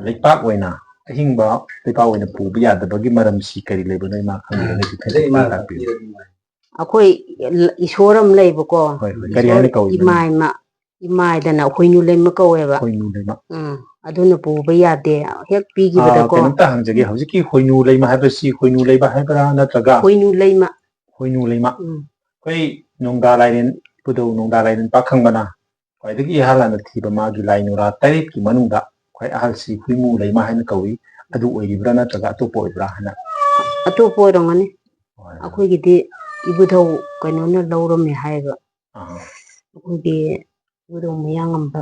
ꯂꯩꯄꯥꯛ ꯑꯣꯏꯅ, ꯑꯍꯤꯡꯕ ꯂꯩꯄꯥꯛ ꯑꯣꯏꯅ ꯄꯨꯕ ꯌꯥꯗꯕꯒꯤ ꯃꯔꯝꯁꯤ ꯀꯔꯤ ꯂꯩꯕꯅꯣ, ꯏꯃꯥ ꯈꯪꯕꯤꯔꯒꯗꯤ ꯈꯤꯇꯪ ꯇꯥꯛꯄꯤꯌꯨ꯫ ꯑꯩꯈꯣꯏ ꯏꯁꯣꯔ ꯑꯃ ꯂꯩꯕꯀꯣ꯫ ꯍꯣꯏ, ꯍꯣꯏ꯫ ꯀꯔꯤ ꯍꯥꯏꯅ ꯀꯧꯏ? ꯏꯃꯥ, ꯏꯃꯥ, ꯏꯃꯥ ꯍꯥꯏꯗꯅ ꯈꯣꯏꯅꯨ ꯂꯩꯃ ꯀꯧꯋꯦꯕ꯫ ꯈꯣꯏꯅꯨ ꯂꯩꯃ꯫ ꯎꯝ, ꯑꯗꯨꯅ ꯄꯨꯕ ꯌꯥꯗꯦ꯫ ꯍꯦꯛ ꯄꯤꯈꯤꯕꯗꯀꯣ꯫ ꯑꯥ, ꯀꯩꯅꯣꯝꯇ ꯍꯪꯖꯒꯦ꯫ ꯍꯧꯖꯤꯛꯀꯤ ꯈꯣꯏꯅꯨ ꯂꯩꯃ ꯍꯥꯏꯕꯁꯤ ꯈꯣꯏꯅꯨ ꯂꯩꯕ ꯍꯥꯏꯕ꯭ꯔꯥ, ꯅꯠꯇ꯭ꯔꯒ? ꯈꯣꯏꯅꯨ ꯂꯩꯃ꯫ ꯈꯣꯏꯅꯨ ꯂꯩꯃ꯫ ꯎꯝ꯫ ꯑꯩꯈꯣꯏ ꯅꯣꯡꯗꯥ ꯂꯥꯏꯔꯦꯟ, ꯏꯕꯨꯙꯧ ꯅꯣꯡꯗꯥ ꯂꯥꯏꯔꯦꯟ ꯄꯥꯛꯈꯪꯕꯅ ꯈ꯭ꯋꯥꯏꯗꯒꯤ ꯏꯍꯥꯟ ꯍꯥꯟꯅ ꯊꯤꯕ ꯃꯥꯒꯤ ꯂꯥꯏ ꯅꯨꯔꯥ ꯇꯔꯦꯠꯀꯤ ꯃꯅꯨꯡꯗ ꯈ꯭ꯋꯥꯏ ꯑꯍꯜꯁꯤ ꯈꯣꯏꯅꯨ ꯂꯩꯃ ꯍꯥꯏꯅ ꯀꯧꯏ꯫ ꯑꯗꯨ ꯑꯣꯏꯔꯤꯕ꯭ꯔꯥ ꯅꯠꯇ꯭ꯔꯒ ꯑꯇꯣꯞꯄ ꯑꯣꯏꯕ꯭ꯔꯥ ꯍꯥꯏꯅ? ꯑꯇꯣꯞꯄ ꯑꯣꯏꯔꯝꯒꯅꯤ꯫ ꯍꯣꯏ꯫ ꯑꯩꯈꯣꯏꯒꯤꯗꯤ ꯏꯕꯨꯙꯧ ꯀꯩꯅꯣꯅ ꯂꯧꯔꯝꯃꯦ ꯍꯥꯏꯌꯦꯕ꯫ ꯑꯥ꯫ ꯑꯩꯈꯣꯏꯒꯤ ꯏꯕꯨꯙꯧ ꯃꯌꯥꯡꯉꯝꯕ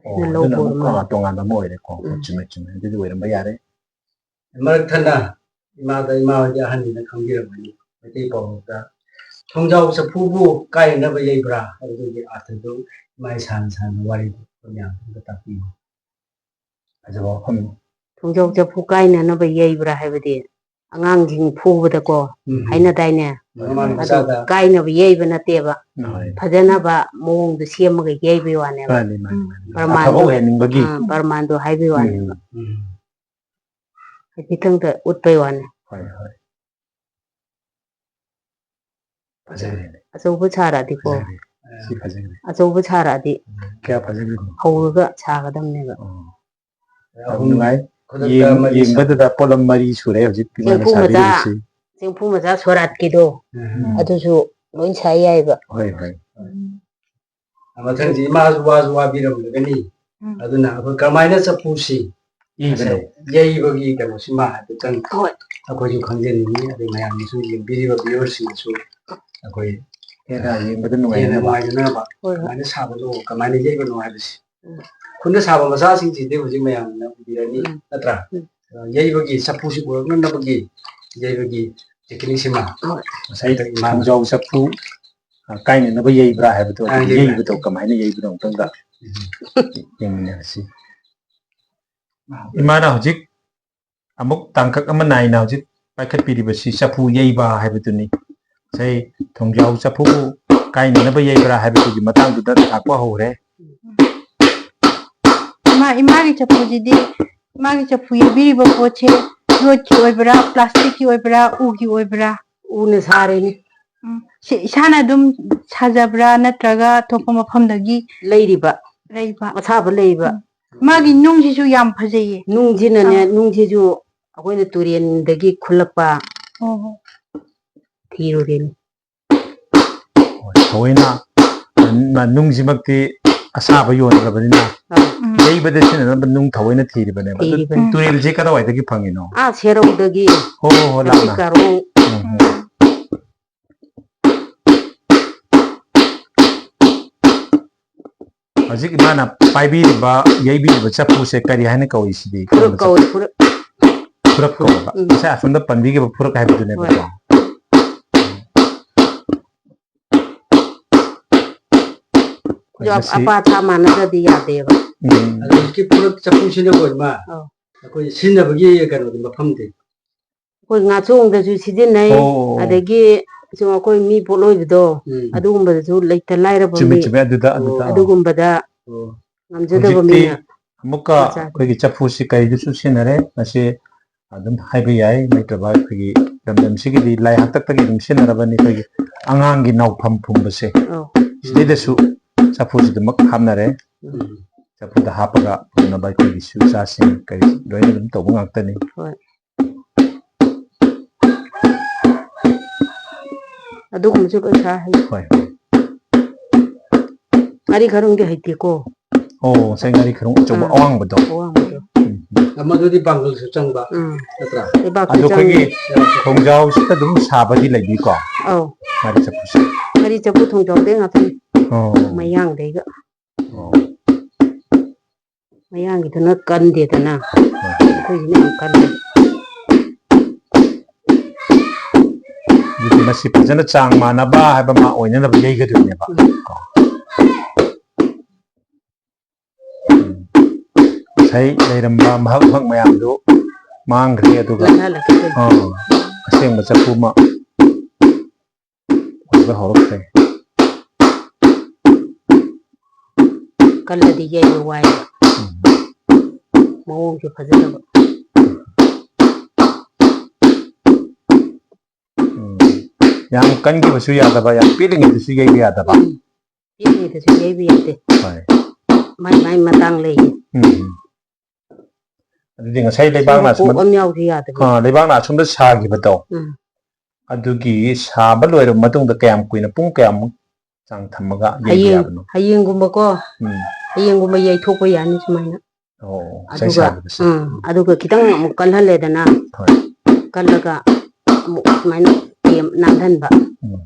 ꯑꯣ, ꯑꯗꯨꯅ ꯑꯗꯨꯅ ꯂꯧꯕ ꯑꯃꯨꯛ, ꯑꯣꯏꯔ ꯃꯥꯜꯂꯦ꯫ ꯑꯥ, ꯇꯣꯉꯥꯟꯕ ꯑꯃ ꯑꯣꯏꯔꯦꯀꯣ꯫ ꯎꯝ꯫ ꯆꯨꯝꯃꯦ, ꯆꯨꯝꯃꯦ꯫ ꯑꯗꯨꯗꯤ ꯑꯣꯏꯔꯝꯕ ꯌꯥꯔꯦ꯫ ꯃꯔꯛ ꯊꯠꯅ ꯏꯃꯥꯗ, ꯏꯃꯥ ꯍꯣꯏꯗꯤ ꯑꯍꯟꯅꯤꯅ ꯈꯪꯕꯤꯔꯝꯒꯅꯤ꯫ ꯃꯩꯇꯩ ꯄꯥꯎꯔꯧꯗ ꯊꯣꯡꯖꯥꯎ ꯆꯐꯨꯕꯨ ꯀꯥꯏꯅꯅꯕ ꯌꯩꯕ꯭ꯔꯥ ꯍꯥꯏꯕꯗꯨꯒꯤ ꯑꯥꯔꯊꯗꯨ ꯏꯃꯥ ꯏꯁꯥꯅ ꯏꯁꯥꯅ ꯋꯥꯔꯤꯗꯨ ꯃꯌꯥꯝꯗ ꯇꯥꯛꯄꯤꯌꯨ꯫ ꯐꯖꯕ ꯋꯥꯐꯝꯅꯤ꯫ ꯊꯣꯡꯖꯥꯎ ꯆꯐꯨ ꯀꯥꯏꯅꯅꯕ ꯌꯩꯕ꯭ꯔꯥ ꯍꯥꯏꯕꯗꯤ ꯑꯉꯥꯡꯁꯤꯡ ꯐꯨꯕꯗꯀꯣ ꯎꯝ꯫ ꯍꯥꯏꯅꯗꯥꯏꯅꯦ? ꯃꯃꯥꯅ ꯑꯗꯨ ꯃꯆꯥꯗ ꯀꯥꯏꯅꯕ ꯌꯩꯕ ꯅꯠꯇꯦꯕ꯫ ꯍꯣꯏ꯫ ꯐꯖꯅꯕ ꯃꯑꯣꯡꯗꯣ ꯁꯦꯝꯃꯒ ꯌꯩꯕꯩ ꯋꯥꯅꯦꯕ꯫ ꯃꯥꯅꯤ, ꯃꯥꯅꯤ, ꯃꯥꯅꯤ꯫ ꯄ꯭ꯔꯃꯥꯟꯗꯣ, ꯑꯐꯕ ꯑꯣꯏꯍꯟꯅꯤꯡꯕꯒꯤ꯫ ꯑꯥ, ꯄ꯭ꯔꯃꯥꯟꯗꯣ ꯍꯥꯏꯕꯩ ꯋꯥꯅꯦꯕ꯫ ꯎꯝ꯫ ꯎꯝ꯫ ꯍꯥꯏꯐꯦꯠꯇꯪꯗ ꯎꯠꯄꯩ ꯋꯥꯅꯤ꯫ ꯍꯣꯏ, ꯍꯣꯏ꯫ ꯐꯖꯈ꯭ꯔꯦꯅꯦ꯫ ꯑꯆꯧꯕ ꯁꯥꯔꯛꯑꯗꯤꯀꯣ꯫ ꯐꯖꯈ꯭ꯔꯦ꯫ ꯁꯤ ꯐꯖꯈ꯭ꯔꯦ꯫ ꯑꯆꯧꯕ ꯁꯥꯔꯛꯑꯗꯤ ꯀꯌꯥ ꯐꯖꯈ꯭ꯔꯦ? ꯍꯧꯔꯒ ꯁꯥꯒꯗꯕꯅꯦꯕ꯫ ꯑꯣ꯫ ꯌꯥꯝ ꯑꯍꯨꯝ ꯅꯨꯡꯉꯥꯏ꯫ ꯈꯨꯗꯛꯇ ꯌꯦꯡ-, ꯃꯔꯤ ꯁꯥ- ꯌꯦꯡꯕꯗꯨꯗ ꯄꯣꯠꯂꯝ ꯃꯔꯤ ꯁꯨꯔꯦ ꯍꯧꯖꯤꯛ ꯏꯃꯥꯅ ꯆꯦꯡꯐꯨ ꯃꯆꯥ, ꯁꯥꯕꯤꯔꯤꯕꯁꯤ꯫ ꯆꯦꯡꯐꯨ ꯃꯆꯥ ꯁꯣꯔꯥꯠꯀꯤꯗꯣ, ꯎꯝ꯫ ꯑꯗꯨꯁꯨ ꯂꯣꯏ ꯁꯥ ꯌꯥꯏꯕ꯫ ꯍꯣꯏ, ꯍꯣꯏ꯫ ꯎꯝ꯫ ꯃꯊꯪꯁꯤ ꯏꯃꯥꯁꯨ ꯋꯥꯁꯨ ꯋꯥꯕꯤꯔꯝꯂꯒꯅꯤ꯫ ꯎꯝ꯫ ꯑꯗꯨꯅ ꯑꯩꯈꯣꯏ ꯀꯔꯝꯍꯥꯏꯅ ꯆꯐꯨꯁꯤ ꯌꯩꯕꯅꯣ? ꯉꯁꯥꯏ ꯌꯩꯕꯒꯤ ꯀꯩꯅꯣꯁꯤꯃ ꯍꯥꯏꯐꯦꯠꯇꯪ ꯍꯣꯏ꯫ ꯑꯩꯈꯣꯏꯁꯨ ꯈꯪꯖꯅꯤꯡꯉꯤ, ꯑꯗꯩ ꯃꯌꯥꯝꯅꯁꯨ ꯌꯦꯡꯕꯤꯔꯤꯕ viewerꯁꯤꯡꯅꯁꯨ ꯑꯩꯈꯣꯏ ꯍꯦꯟꯅ ꯌꯦꯡꯕꯗ ꯍꯦꯟꯅ ꯅꯨꯡꯉꯥꯏꯅꯕ꯫ ꯅꯨꯡꯉꯥꯏꯅꯅꯕ ꯍꯣꯏ, ꯍꯣꯏ꯫ ꯀꯃꯥꯏꯅ ꯁꯥꯕꯅꯣ, ꯀꯃꯥꯏꯅ ꯌꯩꯕꯅꯣ ꯍꯥꯏꯕꯁꯤ꯫ ꯎꯝ꯫ ꯈꯨꯠꯅ ꯁꯥꯕ ꯃꯆꯥꯁꯤꯡꯁꯤꯗꯤ ꯍꯧꯖꯤꯛ ꯃꯌꯥꯝꯅ ꯎꯕꯤꯔꯅꯤ, ꯎꯝ꯫ ꯅꯠꯇ꯭ꯔꯥ? ꯎꯝ꯫ ꯌꯩꯕꯒꯤ ꯆꯐꯨꯁꯤ ꯄꯨꯔꯛꯅꯅꯕꯒꯤ ꯌꯩꯕꯒꯤ techniqueꯁꯤꯃ ꯍꯣꯏ꯫ ꯉꯁꯥꯏ ꯏꯃꯥꯅ ꯊꯣꯡꯖꯥꯎ ꯆꯐꯨ, ꯑ, ꯀꯥꯏꯅꯅꯕ ꯌꯩꯕ꯭ꯔꯥ ꯍꯥꯏꯕꯗꯣ, ꯑꯥ, ꯑꯗꯨꯒꯤ ꯌꯩꯕ꯭ꯔꯥ? ꯌꯩꯕꯗꯣ ꯀꯃꯥꯏꯅ ꯌꯩꯕꯅꯣ ꯑꯃꯨꯛꯇꯪꯒ ꯎꯝ꯫ ꯌꯦꯡꯃꯤꯟꯅꯔꯁꯤ꯫ ꯏꯃꯥꯅ ꯍꯧꯖꯤꯛ ꯑꯃꯨꯛ ꯇꯥꯡꯀꯛ ꯑꯃ ꯅꯥꯏꯅ ꯍꯧꯖꯤꯛ ꯄꯥꯏꯈꯠꯄꯤꯔꯤꯕꯁꯤ ꯆꯐꯨ ꯌꯩꯕ ꯍꯥꯏꯕꯗꯨꯅꯤ꯫ ꯉꯁꯥꯏ ꯊꯣꯡꯖꯥꯎ ꯆꯐꯨꯕꯨ ꯀꯥꯏꯅꯅꯕ ꯌꯩꯕ꯭ꯔꯥ ꯍꯥꯏꯕꯗꯨꯒꯤ ꯃꯇꯥꯡꯗꯨꯗ ꯂꯥꯛꯄ ꯍꯧꯔꯦ꯫ ꯏꯃꯥ, ꯏꯃꯥꯒꯤ ꯆꯐꯨꯁꯤꯗꯤ, ꯏꯃꯥꯒꯤ ꯆꯐꯨ ꯌꯩꯕꯤꯔꯤꯕ ꯄꯣꯠꯁꯦ ꯌꯣꯠꯀꯤ ꯑꯣꯏꯕ꯭ꯔꯥ, plasticꯀꯤ ꯑꯣꯏꯕ꯭ꯔꯥ, ꯎꯒꯤ ꯑꯣꯏꯕ꯭ꯔꯥ? ꯎꯅ ꯁꯥꯔꯤꯅꯤ꯫ ꯎꯝ꯫ ꯁꯤ ꯏꯁꯥꯅ ꯑꯗꯨꯝ ꯁꯥꯖꯕ꯭ꯔꯥ, ꯅꯠꯇ꯭ꯔꯒ ꯑꯇꯣꯞꯄ ꯃꯐꯝꯗꯒꯤ ꯂꯩꯔꯤꯕ꯫ ꯂꯩꯕ꯫ ꯑꯁꯥꯕ ꯂꯩꯕ꯫ ꯎꯝ꯫ ꯃꯥꯒꯤ ꯅꯨꯡꯁꯤꯁꯨ ꯌꯥꯝ ꯐꯖꯩꯌꯦ꯫ ꯅꯨꯡꯁꯤꯅꯅꯦ, ꯑꯥ꯫ ꯅꯨꯡꯁꯤꯁꯨ ꯑꯩꯈꯣꯏꯅ ꯇꯨꯔꯦꯟꯗꯒꯤ ꯈꯨꯜꯂꯛꯄ ꯑꯣ ꯍꯣ꯫ ꯊꯤꯔꯨꯔꯤꯅꯤ꯫ ꯍꯣꯏ, ꯊꯑꯣꯏꯅ ꯅ-, ꯅꯨꯡꯁꯤꯃꯛꯇꯤ ꯑꯁꯥꯕ ꯌꯣꯟꯗ꯭ꯔꯕꯅꯤꯅ, ꯑꯥ꯫ ꯎꯝ꯫ ꯌꯩꯕꯗ ꯁꯤꯖꯤꯟꯅꯅꯕ ꯅꯨꯡ ꯊꯑꯣꯏꯅ ꯊꯤꯔꯤꯕꯅꯦꯕ꯫ ꯑꯗꯨ ꯊꯤꯔꯤꯕꯅꯤ꯫ ꯇꯨꯔꯦꯜꯁꯦ ꯀꯗꯥꯏꯋꯥꯏꯗꯒꯤ ꯐꯪꯉꯤꯅꯣ? ꯑꯥ, ꯁꯦꯔꯧꯗꯒꯤ꯫ ꯍꯣ, ꯍꯣ, ꯍꯣ, ꯂꯥꯞꯅ꯫ ꯀꯥꯔꯣꯡ꯫ ꯎꯝ, ꯎꯝ꯫ ꯍꯧꯖꯤꯛ ꯏꯃꯥꯅ ꯄꯥꯏꯕꯤꯔꯤꯕ, ꯌꯩꯕꯤꯔꯤꯕ ꯆꯐꯨꯁꯦ ꯀꯔꯤ ꯍꯥꯏꯅ ꯀꯧꯏ ꯁꯤꯗꯤ? ꯐꯨꯔꯛ ꯀꯧꯏ, ꯐꯨꯔꯛ꯫ ꯐꯨꯔꯛ ꯀꯧꯕ꯫ ꯎꯝ꯫ ꯉꯁꯥꯏ ꯑꯁꯣꯝꯗ ꯄꯟꯕꯤꯈꯤꯕ ꯐꯨꯔꯛ ꯍꯥꯏꯕꯗꯨꯅꯦꯕꯀꯣ꯫ ꯍꯣꯏ꯫ ꯑꯗꯨ ꯑꯞ-, ꯃꯁꯤ ꯑꯄꯥ ꯑꯊꯥ ꯃꯥꯟꯅꯗ꯭ꯔꯗꯤ ꯌꯥꯗꯦꯕ꯫ ꯎꯝ꯫ ꯑꯗꯨ ꯍꯧꯖꯤꯛꯀꯤ ꯄꯨꯔꯛ ꯆꯐꯨꯁꯤꯅ ꯑꯣꯏꯃ ꯑꯧ꯫ ꯑꯩꯈꯣꯏ ꯁꯤꯖꯤꯟꯅꯕꯒꯤ ꯀꯩꯅꯣꯗꯤ ꯃꯐꯝꯗꯤ? ꯑꯩꯈꯣꯏ ꯉꯥꯆꯣꯡꯗꯁꯨ ꯁꯤꯖꯤꯟꯅꯩ, ꯑꯣ꯫ ꯑꯗꯒꯤ ꯁꯨꯝ ꯑꯩꯈꯣꯏ ꯃꯤ ꯄꯣꯠꯂꯣꯏꯕꯗꯣ, ꯎꯝ꯫ ꯑꯗꯨꯒꯨꯝꯕꯗꯁꯨ ꯂꯩꯇ ꯂꯥꯏꯔꯕ ꯆꯨꯝꯃꯤ, ꯃꯤ, ꯆꯨꯝꯃꯤ, ꯑꯗꯨꯗ, ꯑꯣ꯫ ꯑꯗꯨꯗ꯫ ꯑꯗꯨꯒꯨꯝꯕꯗ ꯑꯣ꯫ ꯉꯝꯖꯗꯕ ꯍꯧꯖꯤꯛꯇꯤ ꯃꯤꯅ ꯑꯃꯨꯛꯀ ꯃꯆꯥ ꯑꯩꯈꯣꯏꯒꯤ ꯆꯐꯨꯁꯤ ꯀꯩꯗꯁꯨ ꯁꯤꯖꯤꯟꯅꯔꯦ꯫ ꯃꯁꯤ ꯑꯗꯨꯝ ꯍꯥꯏꯕ ꯌꯥꯏ, ꯂꯩꯇ꯭ꯔꯕ ꯑꯩꯈꯣꯏꯒꯤ ꯂꯝꯗꯝꯁꯤꯒꯤꯗꯤ ꯂꯥꯏ ꯍꯥꯛꯇꯛꯇꯒꯤ ꯑꯗꯨꯝ ꯁꯤꯖꯤꯟꯅꯔꯕꯅꯤ꯫ ꯑꯩꯈꯣꯏꯒꯤ ꯑꯉꯥꯡꯒꯤ ꯅꯥꯎꯐꯝ ꯐꯨꯝꯕꯁꯦ, ꯑꯧ꯫ ꯁꯤꯗꯩꯗꯁꯨ ꯆꯐꯨꯁꯤꯗꯃꯛ ꯍꯥꯞꯅꯔꯦ꯫ ꯎꯝ꯫ ꯆꯐꯨꯗ ꯍꯥꯞꯄꯒ ꯄꯨꯅꯕ ꯑꯩꯈꯣꯏꯒꯤ ꯏꯁꯨ ꯏꯆꯥꯁꯤꯡ ꯀꯔꯤ ꯂꯣꯏꯅ ꯑꯗꯨꯝ ꯇꯧꯕ ꯉꯥꯛꯇꯅꯤ꯫ ꯍꯣꯏ꯫ ꯑꯗꯨꯒꯨꯝꯕꯁꯨ ꯂꯣꯏ ꯁꯥ ꯍꯩ꯫ ꯍꯣꯏ, ꯍꯣꯏ꯫ ꯉꯥꯔꯤ ꯈꯔꯨꯡꯗꯤ ꯍꯩꯇꯦꯀꯣ꯫ ꯑꯣ, ꯉꯁꯥꯏ ꯉꯥꯔꯤ ꯈꯔꯨꯡ ꯑꯆꯧꯕ ꯑꯥ꯫ ꯑꯋꯥꯡꯕꯗꯣ꯫ ꯑꯋꯥꯡꯕꯗꯣ꯫ ꯎꯝ, ꯎꯝ꯫ ꯃꯗꯨꯗꯤ ꯄꯥꯡꯒꯜꯁꯨ ꯆꯪꯕ, ꯎꯝ꯫ ꯅꯠꯇ꯭ꯔꯥ? ꯂꯩꯕꯥꯛꯁꯨ ꯑꯗꯣ ꯑꯩꯈꯣꯏꯒꯤ ꯆꯪꯉꯤ꯫ ꯊꯣꯡꯖꯥꯎꯁꯤꯗ ꯑꯗꯨꯝ ꯁꯥꯕꯗꯤ ꯂꯩꯕꯤꯀꯣ? ꯑꯧ꯫ ꯉꯥꯔꯤ ꯆꯐꯨꯁꯦ꯫ ꯉꯥꯔꯤ ꯆꯐꯨ ꯊꯣꯡꯖꯥꯎꯗꯩ ꯉꯥꯛꯇꯅꯤ꯫ ꯑꯣ꯫ ꯃꯌꯥꯡꯗꯩꯒ꯫ ꯑꯣ꯫ ꯃꯌꯥꯡꯒꯤꯗꯨꯅ ꯀꯟꯗꯦꯗꯅ, ꯍꯣꯏ꯫ ꯑꯩꯈꯣꯏꯁꯤꯅ ꯌꯥꯝ ꯀꯜꯂꯦ꯫ ꯑꯗꯨꯗꯤ ꯃꯁꯤ ꯐꯖꯅ ꯆꯥꯡ ꯃꯥꯟꯅꯕ ꯍꯥꯏꯕ ꯑꯃ ꯑꯣꯏꯅꯅꯕ ꯌꯩꯒꯗꯣꯏꯅꯦꯕ꯫ ꯎꯝ꯫ ꯀꯣ꯫ ꯎꯝ꯫ ꯉꯁꯥꯏ ꯂꯩꯔꯝꯕ ꯃꯍꯛ ꯃꯍꯛ ꯃꯌꯥꯝꯗꯨ ꯃꯥꯡꯈ꯭ꯔꯦ, ꯑꯗꯨꯒ, ꯂꯥꯛꯍꯜꯂꯛꯀꯦ꯫ ꯑꯥ, ꯑꯁꯦꯡꯕ ꯆꯐꯨ ꯑꯃ ꯑꯣꯏꯕ ꯍꯧꯔꯛꯈ꯭ꯔꯦ꯫ ꯀꯜꯂꯗꯤ ꯌꯩꯕ ꯋꯥꯏꯕ꯫ ꯎꯝ꯫ ꯃꯑꯣꯡꯁꯨ ꯐꯖꯗꯕ꯫ ꯎꯝ꯫ ꯌꯥꯝ ꯀꯟꯈꯤꯕꯁꯨ ꯌꯥꯗꯕ, ꯌꯥꯝ ꯄꯤꯛꯂꯤꯉꯩꯗꯁꯨ ꯌꯩꯕ ꯌꯥꯗꯕ꯫ ꯎꯝ꯫ ꯄꯤꯛꯂꯤꯉꯩꯗꯁꯨ ꯌꯩꯕ ꯌꯥꯗꯦ꯫ ꯍꯣꯏ꯫ ꯃꯥꯏ ꯃꯥꯏ ꯃꯇꯥꯡ ꯂꯩꯌꯦ꯫ ꯎꯝ꯫ ꯑꯗꯨꯗꯤ ꯉꯁꯥꯏ ꯁꯤꯒꯨꯝꯕ ꯂꯩꯕꯥꯛꯅ ꯀꯣꯛ ꯑꯁꯨꯝ-, ꯑꯃ ꯌꯥꯎꯗ ꯌꯥꯗꯕ꯫ ꯑꯥ, ꯂꯩꯕꯥꯛꯅ ꯑꯁꯣꯝꯗ ꯁꯥꯈꯤꯕꯗꯣ, ꯎꯝ꯫ ꯑꯗꯨꯒꯤ ꯁꯥꯕ ꯂꯣꯏꯔꯕ ꯃꯇꯨꯡꯗ ꯀꯌꯥꯝ ꯀꯨꯏꯅ, ꯄꯨꯡ ꯀꯌꯥꯃꯨꯛ ꯆꯥꯡ ꯊꯝꯃꯒ ꯌꯩꯕ ꯍꯌꯦꯡ, ꯌꯥꯕꯅꯣ? ꯍꯌꯦꯡꯒꯨꯝꯕꯀꯣ, ꯎꯝ꯫ ꯍꯌꯦꯡꯒꯨꯝꯕ ꯌꯩꯊꯣꯛꯄ ꯌꯥꯅꯤ ꯁꯨꯃꯥꯏꯅ꯫ ꯑꯣ, ꯉꯁꯥꯏ ꯑꯗꯨꯒ, ꯁꯥꯈꯤꯕꯁꯦ꯫ ꯎꯝ, ꯑꯗꯨꯒ ꯈꯤꯇꯪ ꯑꯃꯨꯛ ꯀꯜꯍꯜꯂꯦꯗꯅ, ꯍꯣꯏ꯫ ꯀꯜꯂꯒ ꯑꯃꯨꯛ ꯁꯨꯃꯥꯏꯅ ꯇꯦꯝ ꯅꯥꯟꯍꯟꯕ꯫ ꯎꯝ꯫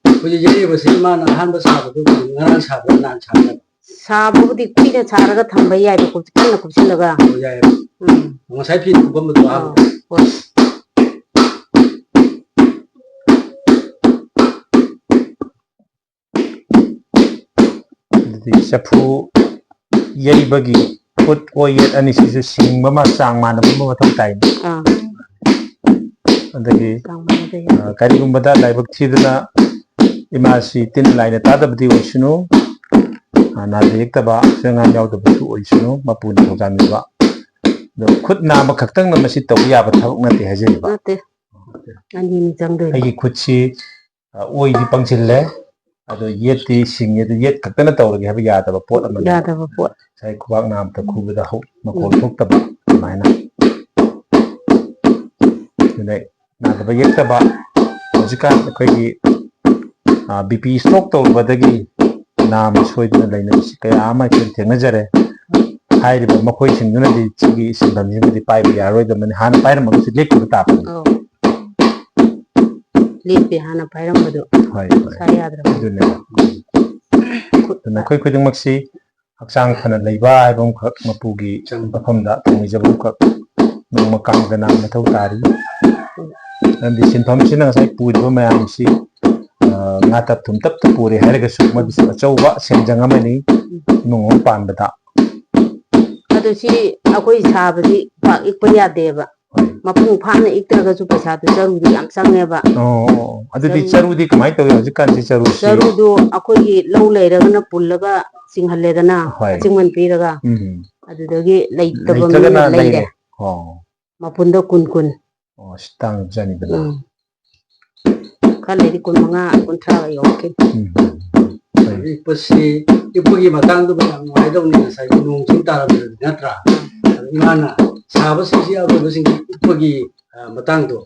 ꯑꯩꯈꯣꯏꯒꯤ ꯌꯩꯔꯤꯕꯁꯤ ꯏꯃꯥꯅ ꯑꯍꯥꯟꯕ ꯁꯥꯕꯗꯨ ꯉꯔꯥꯡ ꯁꯥꯕ꯭ꯔꯥ, ꯅꯍꯥꯟ ꯁꯥꯕ꯭ꯔꯥ? ꯁꯥꯕꯕꯨꯗꯤ ꯀꯨꯏꯅ ꯁꯥꯔꯒ ꯊꯝꯕ ꯌꯥꯏꯕ, ꯀꯨꯞ-, ꯀꯟꯅ ꯀꯨꯞꯁꯤꯜꯂꯒ꯫ ꯑꯣ, ꯌꯥꯏꯌꯦꯕ꯫ ꯎꯝ꯫ ꯉꯁꯥꯏ ꯐꯤꯗ ꯀꯨꯞꯄꯝꯕꯗꯣ ꯑꯥ, ꯑꯍꯥꯟꯕꯗ꯫ ꯍꯣꯏ꯫ ꯑꯗꯩ ꯆꯐꯨ ꯌꯩꯕꯒꯤ ꯈꯨꯠ ꯑꯣꯏ ꯌꯦꯠ ꯑꯅꯤꯁꯤꯁꯨ ꯁꯤꯡꯕ ꯑꯃ ꯆꯥꯡ ꯃꯥꯟꯅꯕ ꯑꯃ ꯃꯊꯧ ꯇꯥꯏꯅꯤ꯫ ꯑꯥ꯫ ꯑꯗꯒꯤ, ꯆꯥꯡ ꯃꯥꯟꯅꯗꯦ꯫ ꯑ, ꯀꯔꯤꯒꯨꯝꯕꯗ ꯂꯥꯏꯕꯛ ꯊꯤꯗꯨꯅ ꯏꯃꯥꯁꯤ ꯇꯤꯟ ꯂꯥꯏꯅ ꯇꯥꯗꯕꯗꯤ ꯑꯣꯏꯁꯅꯨ, ꯑ, ꯅꯥꯗ ꯌꯦꯛꯇꯕ ꯑꯁꯣꯏ ꯑꯉꯥꯝ ꯌꯥꯎꯗꯕꯁꯨ ꯑꯣꯏꯁꯅꯨ, ꯃꯄꯨꯅ ꯊꯧꯖꯥꯟꯕꯤꯕ꯫ ꯑꯗꯣ ꯈꯨꯠ ꯅꯥꯝꯃ ꯈꯛꯇꯪꯅ ꯃꯁꯤ ꯇꯧꯕ ꯌꯥꯕ ꯊꯕꯛ ꯅꯠꯇꯦ ꯍꯥꯏꯖꯔꯤꯕ꯫ ꯅꯠꯇꯦ꯫ ꯑꯅꯤꯅꯤ ꯆꯪꯗꯣꯏꯅꯤ꯫ ꯑꯩꯒꯤ ꯈꯨꯠꯁꯤ, ꯑ, ꯑꯣꯏꯗꯤ ꯄꯪꯁꯤꯜꯂꯦ, ꯑꯗꯣ ꯌꯦꯠꯇꯤ ꯁꯤꯡꯉꯦ, ꯑꯗꯨ ꯌꯦꯠ ꯈꯛꯇꯅ ꯇꯧꯔꯒꯦ ꯍꯥꯏꯕ ꯌꯥꯗꯕ ꯄꯣꯠ ꯑꯃꯅꯦ꯫ ꯌꯥꯗꯕ ꯄꯣꯠ꯫ ꯉꯁꯥꯏ ꯈꯨꯕꯥꯛ ꯅꯥꯝꯇ ꯈꯨꯕꯗ ꯍꯧ-, ꯃꯈꯣꯜ ꯎꯝ꯫ ꯊꯣꯛꯇꯕ ꯑꯗꯨꯃꯥꯏꯅ꯫ ꯑꯗꯨꯅ ꯅꯥꯗꯕ ꯌꯦꯛꯇꯕ ꯍꯧꯖꯤꯛꯀꯥꯟ ꯑꯩꯈꯣꯏꯒꯤ, ꯑ, BP stroke ꯇꯧꯔꯨꯕꯗꯒꯤ ꯅꯥꯝ ꯁꯣꯏꯗꯅ ꯂꯩꯅꯕꯁꯤ ꯀꯌꯥ ꯑꯃ ꯑꯩꯈꯣꯏ ꯊꯦꯡꯅꯖꯔꯦ꯫ ꯍꯥꯏꯔꯤꯕ ꯃꯈꯣꯏꯁꯤꯡꯗꯨꯅꯗꯤ ꯁꯤꯒꯤ ꯁꯤꯟꯐꯝꯁꯤꯃꯗꯤ ꯄꯥꯏꯕ ꯌꯥꯔꯣꯏꯗꯕꯅꯤ, ꯍꯥꯟꯅ ꯄꯥꯏꯔꯝꯃꯒꯁꯨ ꯂꯦꯞꯈꯤꯕ ꯇꯥꯕꯅꯤ꯫ ꯑꯧ꯫ ꯂꯦꯞꯄꯦ ꯍꯥꯟꯅ ꯄꯥꯏꯔꯝꯕꯗꯣ꯫ ꯍꯣꯏ, ꯍꯣꯏ꯫ ꯁꯥ ꯌꯥꯗ꯭ꯔꯕ꯫ ꯑꯗꯨꯅꯦ꯫ ꯑꯗꯨꯅ ꯑꯩꯈꯣꯏ ꯈꯨꯗꯤꯡꯃꯛꯁꯤ ꯍꯛꯆꯥꯡ ꯐꯅ ꯂꯩꯕ ꯍꯥꯏꯕ ꯑꯃꯈꯛ, ꯃꯄꯨꯒꯤ ꯆꯪꯕ꯫ ꯃꯐꯝꯗ ꯊꯧꯅꯤꯖꯕ ꯑꯃꯈꯛ ꯅꯣꯡꯃ ꯀꯥꯡꯗꯅ ꯃꯊꯧ ꯇꯥꯔꯤ꯫ ꯃꯔꯝꯗꯤ ꯁꯤꯟꯐꯝꯁꯤꯅ ꯉꯁꯥꯏ ꯄꯨꯔꯤꯕ ꯃꯌꯥꯝꯁꯤ, ꯑ, ꯉꯥꯇꯞ ꯊꯨꯝꯇꯞꯇ ꯄꯨꯔꯦ ꯍꯥꯏꯔꯒꯁꯨ ꯃꯗꯨꯁꯨ ꯑꯆꯧꯕ ꯁꯦꯟꯖꯪ ꯑꯃꯅꯤ ꯏꯃꯨꯡ ꯑꯃ ꯄꯥꯟꯕꯗ꯫ ꯑꯗꯨ ꯁꯤ ꯑꯩꯈꯣꯏ ꯁꯥꯕꯗꯤ ꯄꯥꯛ ꯏꯛꯄ ꯌꯥꯗꯦꯕ꯫ ꯍꯣꯏ꯫ ꯃꯄꯨꯡ ꯐꯥꯅ ꯏꯛꯇ꯭ꯔꯒꯁꯨ ꯄꯩꯁꯥꯗꯨ ꯆꯔꯨꯗꯤ ꯌꯥꯝ ꯆꯪꯉꯦꯕ꯫ ꯑꯣ, ꯑꯣ, ꯑꯣ꯫ ꯑꯗꯨꯗꯤ ꯆꯔꯨ ꯆꯔꯨꯗꯤ ꯀꯃꯥꯏꯅ ꯇꯧꯏ ꯍꯧꯖꯤꯛꯀꯥꯟꯁꯤ ꯆꯔꯨꯁꯤ? ꯆꯔꯨꯗꯨ ꯑꯩꯈꯣꯏꯒꯤ ꯂꯧ ꯂꯩꯔꯒꯅ ꯄꯨꯜꯂꯒ ꯆꯤꯡꯍꯜꯂꯦꯗꯅ, ꯍꯣꯏ꯫ ꯑꯆꯤꯡꯃꯟ ꯄꯤꯔꯒ꯫ ꯎꯝ꯫ ꯑꯗꯨꯗꯒꯤ ꯂꯩꯇꯕ ꯂꯩꯇ꯭ꯔꯒꯅ ꯃꯤꯅ ꯂꯩꯔꯦ꯫ ꯂꯩꯔꯦ꯫ ꯑꯣ꯫ ꯃꯄꯨꯟꯗ ꯀꯨꯟ ꯀꯨꯟ꯫ ꯑꯣ, ꯑꯁ, ꯇꯥꯡꯕꯖꯥꯠꯅꯤꯗꯅ꯫ ꯎꯝ꯫ ꯈꯔ ꯂꯩꯗꯤ ꯀꯨꯟ ꯃꯉꯥ, ꯀꯨꯟꯊ꯭ꯔꯥꯒ ꯌꯧꯔꯛꯈꯤꯅꯤ꯫ ꯎꯝ꯫ ꯏꯛꯄꯁꯤ, ꯏꯛꯄꯒꯤ ꯃꯇꯥꯡꯗꯨꯕꯨ ꯌꯥꯝ ꯅꯨꯡꯉꯥꯏꯗꯧꯅꯤ, ꯉꯁꯥꯏꯒꯤ ꯅꯣꯡ ꯆꯤꯡ ꯇꯥꯔꯝꯗ꯭ꯔꯗꯤ, ꯅꯠꯇ꯭ꯔꯥ? ꯑꯗꯨ ꯏꯃꯥꯅ ꯁꯥꯕꯁꯤꯡꯁꯤ, ꯑꯔꯣꯏꯕꯁꯤꯡꯁꯤ ꯏꯛꯄꯒꯤ, ꯑ, ꯃꯇꯥꯡꯗꯣ,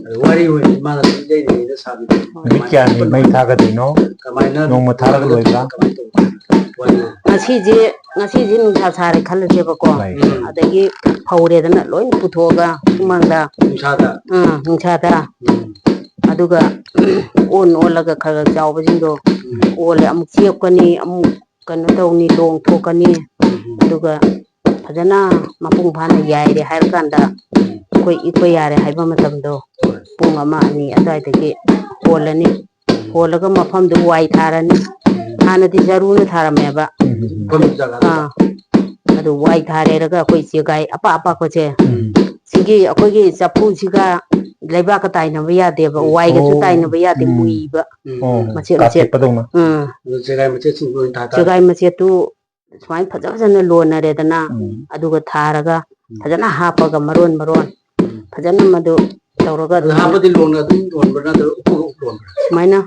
ꯑꯗꯨ ꯋꯥꯔꯤ ꯑꯣꯏꯅ ꯏꯃꯥꯅ ꯑꯗꯨꯝ ꯌꯩꯔꯤꯉꯩꯗ ꯁꯥꯕꯤꯕ꯫ ꯅꯨꯃꯤꯠ ꯀꯃꯥꯏꯅ ꯀꯌꯥꯅꯤ ꯏꯛꯄꯅꯣ? ꯃꯩ ꯊꯥꯒꯗꯣꯏꯅꯣ? ꯀꯃꯥꯏꯅ ꯅꯣꯡꯃ ꯊꯥꯔꯒ ꯂꯣꯏꯕ꯭ꯔꯥ? ꯀꯃꯥꯏꯅ ꯇꯧꯕ? ꯋꯥꯔꯤ ꯑꯣꯏꯅ꯫ ꯉꯁꯤꯁꯦ, ꯉꯁꯤꯁꯦ ꯅꯨꯡꯁꯥ ꯁꯥꯔꯦ ꯈꯜꯂꯁꯦꯕꯀꯣ꯫ ꯍꯣꯏ꯫ ꯎꯝ꯫ ꯑꯗꯒꯤ ꯐꯧꯔꯦꯗꯅ ꯂꯣꯏ ꯄꯨꯊꯣꯛꯑꯒ ꯁꯨꯃꯥꯡꯗ꯫ ꯅꯨꯡꯁꯥꯗ? ꯑꯥ, ꯅꯨꯡꯁꯥꯗ꯫ ꯎꯝ꯫ ꯑꯗꯨꯒ ꯑꯣꯟ ꯑꯣꯜꯂꯒ ꯈꯔ ꯈꯔ ꯆꯥꯎꯕꯁꯤꯡꯗꯣ ꯎꯝ꯫ ꯑꯣꯜꯂꯦ꯫ ꯑꯃꯨꯛ ꯆꯦꯞꯀꯅꯤ, ꯑꯃꯨꯛ ꯀꯩꯅꯣ ꯇꯧꯅꯤ, ꯂꯣꯡ ꯊꯣꯛꯀꯅꯤ꯫ ꯎꯝ꯫ ꯑꯗꯨꯒ ꯐꯖꯅ ꯃꯄꯨꯡ ꯐꯥꯅ ꯌꯥꯏꯔꯦ ꯍꯥꯏꯔꯀꯥꯟꯗ ꯎꯝ꯫ ꯑꯩꯈꯣꯏ ꯏꯛꯄ ꯌꯥꯔꯦ ꯍꯥꯏꯕ ꯃꯇꯝꯗꯣ ꯍꯣꯏ꯫ ꯄꯨꯡ ꯑꯃ ꯑꯅꯤ ꯑꯗꯨꯋꯥꯏꯗꯒꯤ ꯍꯣꯜꯂꯅꯤ꯫ ꯎꯝ꯫ ꯍꯣꯜꯂꯒ ꯃꯐꯝꯗꯨ ꯋꯥꯏ ꯊꯥꯔꯅꯤ꯫ ꯎꯝ꯫ ꯍꯥꯟꯅꯗꯤ ꯆꯔꯨꯅ ꯊꯥꯔꯝꯃꯦꯕ꯫ ꯎꯝ, ꯎꯝ, ꯎꯝ꯫ ꯃꯐꯝ ꯖꯒꯥꯗ꯫ ꯑꯥ꯫ ꯑꯗꯨ ꯋꯥꯏ ꯊꯥꯔꯦꯔꯒ ꯑꯩꯈꯣꯏ ꯆꯦꯒꯥꯏ ꯑꯄꯥꯛ ꯑꯄꯥꯛꯄꯁꯦ, ꯎꯝ꯫ ꯁꯤꯒꯤ ꯑꯩꯈꯣꯏꯒꯤ ꯆꯐꯨꯁꯤꯒ ꯂꯩꯕꯥꯛꯀ ꯇꯥꯏꯅꯕ ꯌꯥꯗꯦꯕ, ꯎꯝ꯫ ꯋꯥꯏꯒꯁꯨ ꯑꯣ꯫ ꯇꯥꯏꯅꯕ ꯌꯥꯗꯦ, ꯎꯝ꯫ ꯃꯨꯏꯕ꯫ ꯑꯣ, ꯃꯆꯦꯠ ꯃꯆꯦꯠ꯫ ꯀꯥꯊꯦꯛꯄꯗꯧꯅ꯫ ꯎꯝ꯫ ꯑꯗꯨ ꯆꯦꯒꯥꯏ ꯃꯆꯦꯠꯁꯤꯡꯗꯣ ꯑꯣꯏꯅ ꯊꯥ ꯇꯥꯔꯦ꯫ ꯆꯦꯒꯥꯏ ꯃꯆꯦꯠꯇꯨ ꯁꯨꯃꯥꯏꯅ ꯐꯖ ꯐꯖꯅ ꯂꯣꯟꯅꯔꯦꯗꯅ, ꯎꯝ꯫ ꯑꯗꯨꯒ ꯊꯥꯔꯒ ꯎꯝ꯫ ꯐꯖꯅ ꯍꯥꯞꯄꯒ ꯃꯔꯣꯟ ꯃꯔꯣꯟ ꯎꯝ꯫ ꯐꯖꯅ ꯃꯗꯨ ꯇꯧꯔꯒ ꯑꯗꯨ ꯍꯥꯞꯄꯗꯤ ꯂꯣꯟꯅ ꯑꯗꯨꯝ ꯂꯣꯟꯕ꯭ꯔꯥ ꯅꯠꯇ꯭ꯔꯒ ꯎꯞꯄꯒ ꯂꯣꯟꯕ꯭ꯔꯥ? ꯁꯨꯃꯥꯏꯅ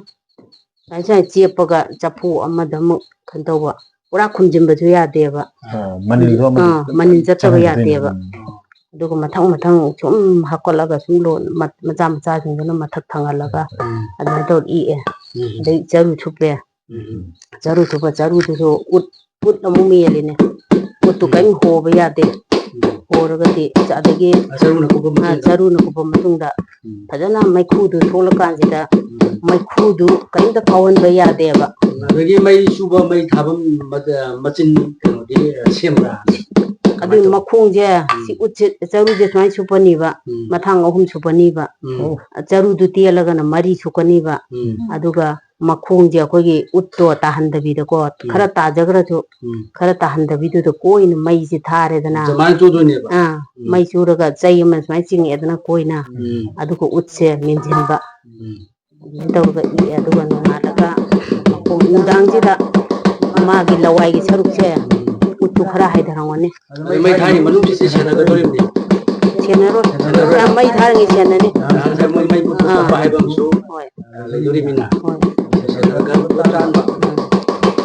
ꯁꯨꯃꯥꯏꯅ ꯁꯨꯃꯥꯏꯅ ꯆꯦꯞꯄꯒ ꯆꯐꯨ ꯑꯃꯗ ꯑꯃꯨꯛ ꯀꯩꯅꯣ ꯇꯧꯕ, ꯄꯨꯔꯥ ꯈꯨꯝꯖꯤꯟꯕꯁꯨ ꯌꯥꯗꯦꯕ꯫ ꯑꯣ, ꯃꯅꯤꯜꯗꯣ ꯑꯃꯗꯤ ꯑꯥ, ꯃꯅꯤꯜ ꯆꯠꯇꯕ ꯆꯪꯍꯟꯗꯣꯏꯅꯦ꯫ ꯌꯥꯗꯦꯕ꯫ ꯎꯝ꯫ ꯑꯗꯨꯒ ꯃꯊꯪ ꯃꯊꯪ ꯁꯨꯝ ꯍꯥꯞꯀꯠꯂꯒ ꯁꯨꯝ ꯂꯣꯟ-, ꯃ-, ꯃꯆꯥ ꯃꯆꯥꯁꯤꯡꯗꯨꯅ ꯃꯊꯛ ꯊꯪꯍꯜꯂꯒ ꯎꯝ꯫ ꯑꯗꯨꯃꯥꯏꯅ ꯇꯧꯔ ꯏꯛꯑꯦ꯫ ꯎꯝ꯫ ꯑꯗꯩ ꯆꯔꯨ ꯊꯨꯞꯄꯦ꯫ ꯎꯝ꯫ ꯆꯔꯨ ꯊꯨꯞꯄ, ꯆꯔꯨꯗꯨꯁꯨ ꯎꯠ, ꯎꯠ ꯑꯃꯨꯛ ꯃꯦꯜꯂꯤꯅꯦ꯫ ꯎꯠꯇꯨ ꯎꯝ꯫ ꯀꯔꯤꯝ ꯍꯣꯕ ꯌꯥꯗꯦ꯫ ꯎꯝ꯫ ꯍꯣꯔꯒꯗꯤ ꯑꯗꯒꯤ, ꯑ, ꯆꯔꯨꯅ ꯀꯨꯞꯄ ꯑ, ꯃꯇꯨꯡꯗ? ꯆꯔꯨꯅ ꯀꯨꯞꯄ ꯃꯇꯨꯡꯗ ꯎꯝ꯫ ꯐꯖꯅ ꯃꯩꯈꯨꯗꯨ ꯊꯣꯛꯂꯀꯥꯟꯁꯤꯗ ꯎꯝ꯫ ꯃꯩꯈꯨꯗꯨ ꯀꯔꯤꯝꯇ ꯐꯥꯎꯍꯟꯕ ꯌꯥꯗꯦꯕ꯫ ꯑꯗꯒꯤ ꯃꯩ ꯆꯨꯕ, ꯃꯩ ꯊꯥꯐꯝ ꯃ-, ꯃꯆꯤꯟ ꯀꯩꯅꯣꯗꯤ ꯁꯦꯝꯕ꯭ꯔꯥ? ꯑꯗꯨꯒꯤ ꯀꯃꯥꯏꯅ ꯇꯧꯕ? ꯃꯈꯣꯡꯁꯦ ꯎꯝ꯫ ꯁꯤ ꯎꯠꯁꯦ, ꯆꯔꯨꯁꯦ ꯁꯨꯃꯥꯏꯅ ꯁꯨꯞꯄꯅꯤꯕ, ꯎꯝ꯫ ꯃꯊꯥꯡ ꯑꯍꯨꯝ ꯁꯨꯞꯄꯅꯤꯕ꯫ ꯎꯝ꯫ ꯆꯔꯨꯗꯨ ꯇꯦꯜꯂꯒꯅ ꯃꯔꯤ ꯁꯨꯞꯀꯅꯤꯕ꯫ ꯎꯝ꯫ ꯑꯗꯨꯒ ꯃꯈꯣꯡꯁꯦ ꯑꯩꯈꯣꯏꯒꯤ ꯎꯠꯇꯣ ꯇꯥꯍꯟꯗꯕꯤꯗꯀꯣ, ꯎꯝ꯫ ꯈꯔ ꯇꯥꯖꯈ꯭ꯔꯁꯨ, ꯎꯝ꯫ ꯈꯔ ꯇꯥꯍꯟꯗꯕꯤꯗꯨꯗ ꯀꯣꯏꯅ ꯃꯩꯁꯦ ꯊꯥꯔꯦꯗꯅ꯫ ꯁꯨꯃꯥꯏꯅ ꯆꯨꯗꯣꯏꯅꯦꯕ? ꯑꯥ, ꯎꯝ꯫ ꯃꯩ ꯆꯨꯔꯒ ꯆꯩ ꯑꯃ ꯁꯨꯃꯥꯏꯅ ꯆꯤꯡꯉꯛꯑꯦꯗꯅ ꯀꯣꯏꯅ, ꯎꯝ꯫ ꯎꯝ꯫ ꯑꯗꯨꯃꯥꯏꯅ ꯇꯧꯔꯒ ꯏꯛꯑꯦ꯫ ꯑꯗꯨꯒ ꯅꯣꯡꯉꯥꯜꯂꯒ ꯃꯈꯣꯡ, ꯅꯨꯡꯗꯥꯡꯁꯤꯗ ꯃꯥꯒꯤ ꯂꯋꯥꯏꯒꯤ ꯁꯔꯨꯛꯁꯦ ꯎꯠꯇꯨ ꯈꯔ ꯍꯥꯏꯊꯔꯝꯒꯅꯤ꯫ ꯑꯗꯨ ꯃꯩ ꯊꯥꯔꯤ ꯃꯅꯨꯡꯁꯤꯗꯤ ꯁꯦꯟꯅꯒꯗꯧꯔꯤꯕꯅꯤ꯫ ꯁꯦꯟꯅꯔꯣꯏ꯫ ꯁꯦꯟꯅꯔꯣꯏ꯫ ꯃꯩ ꯊꯥꯔꯤꯉꯩ ꯁꯦꯟꯅꯅꯤ꯫ ꯅꯍꯥꯟꯁꯦ ꯃꯣꯏ ꯃꯩ ꯃꯨꯠꯄ ꯑꯥ꯫ ꯈꯣꯠꯄ ꯍꯥꯏꯕ ꯑꯃꯁꯨ ꯍꯣꯏ꯫ ꯂꯩꯗꯣꯔꯤꯕꯅꯤꯅ꯫ ꯍꯣꯏ꯫ ꯁꯦꯟꯅꯔꯒ ꯄꯣꯠ ꯆꯥꯟꯕ꯫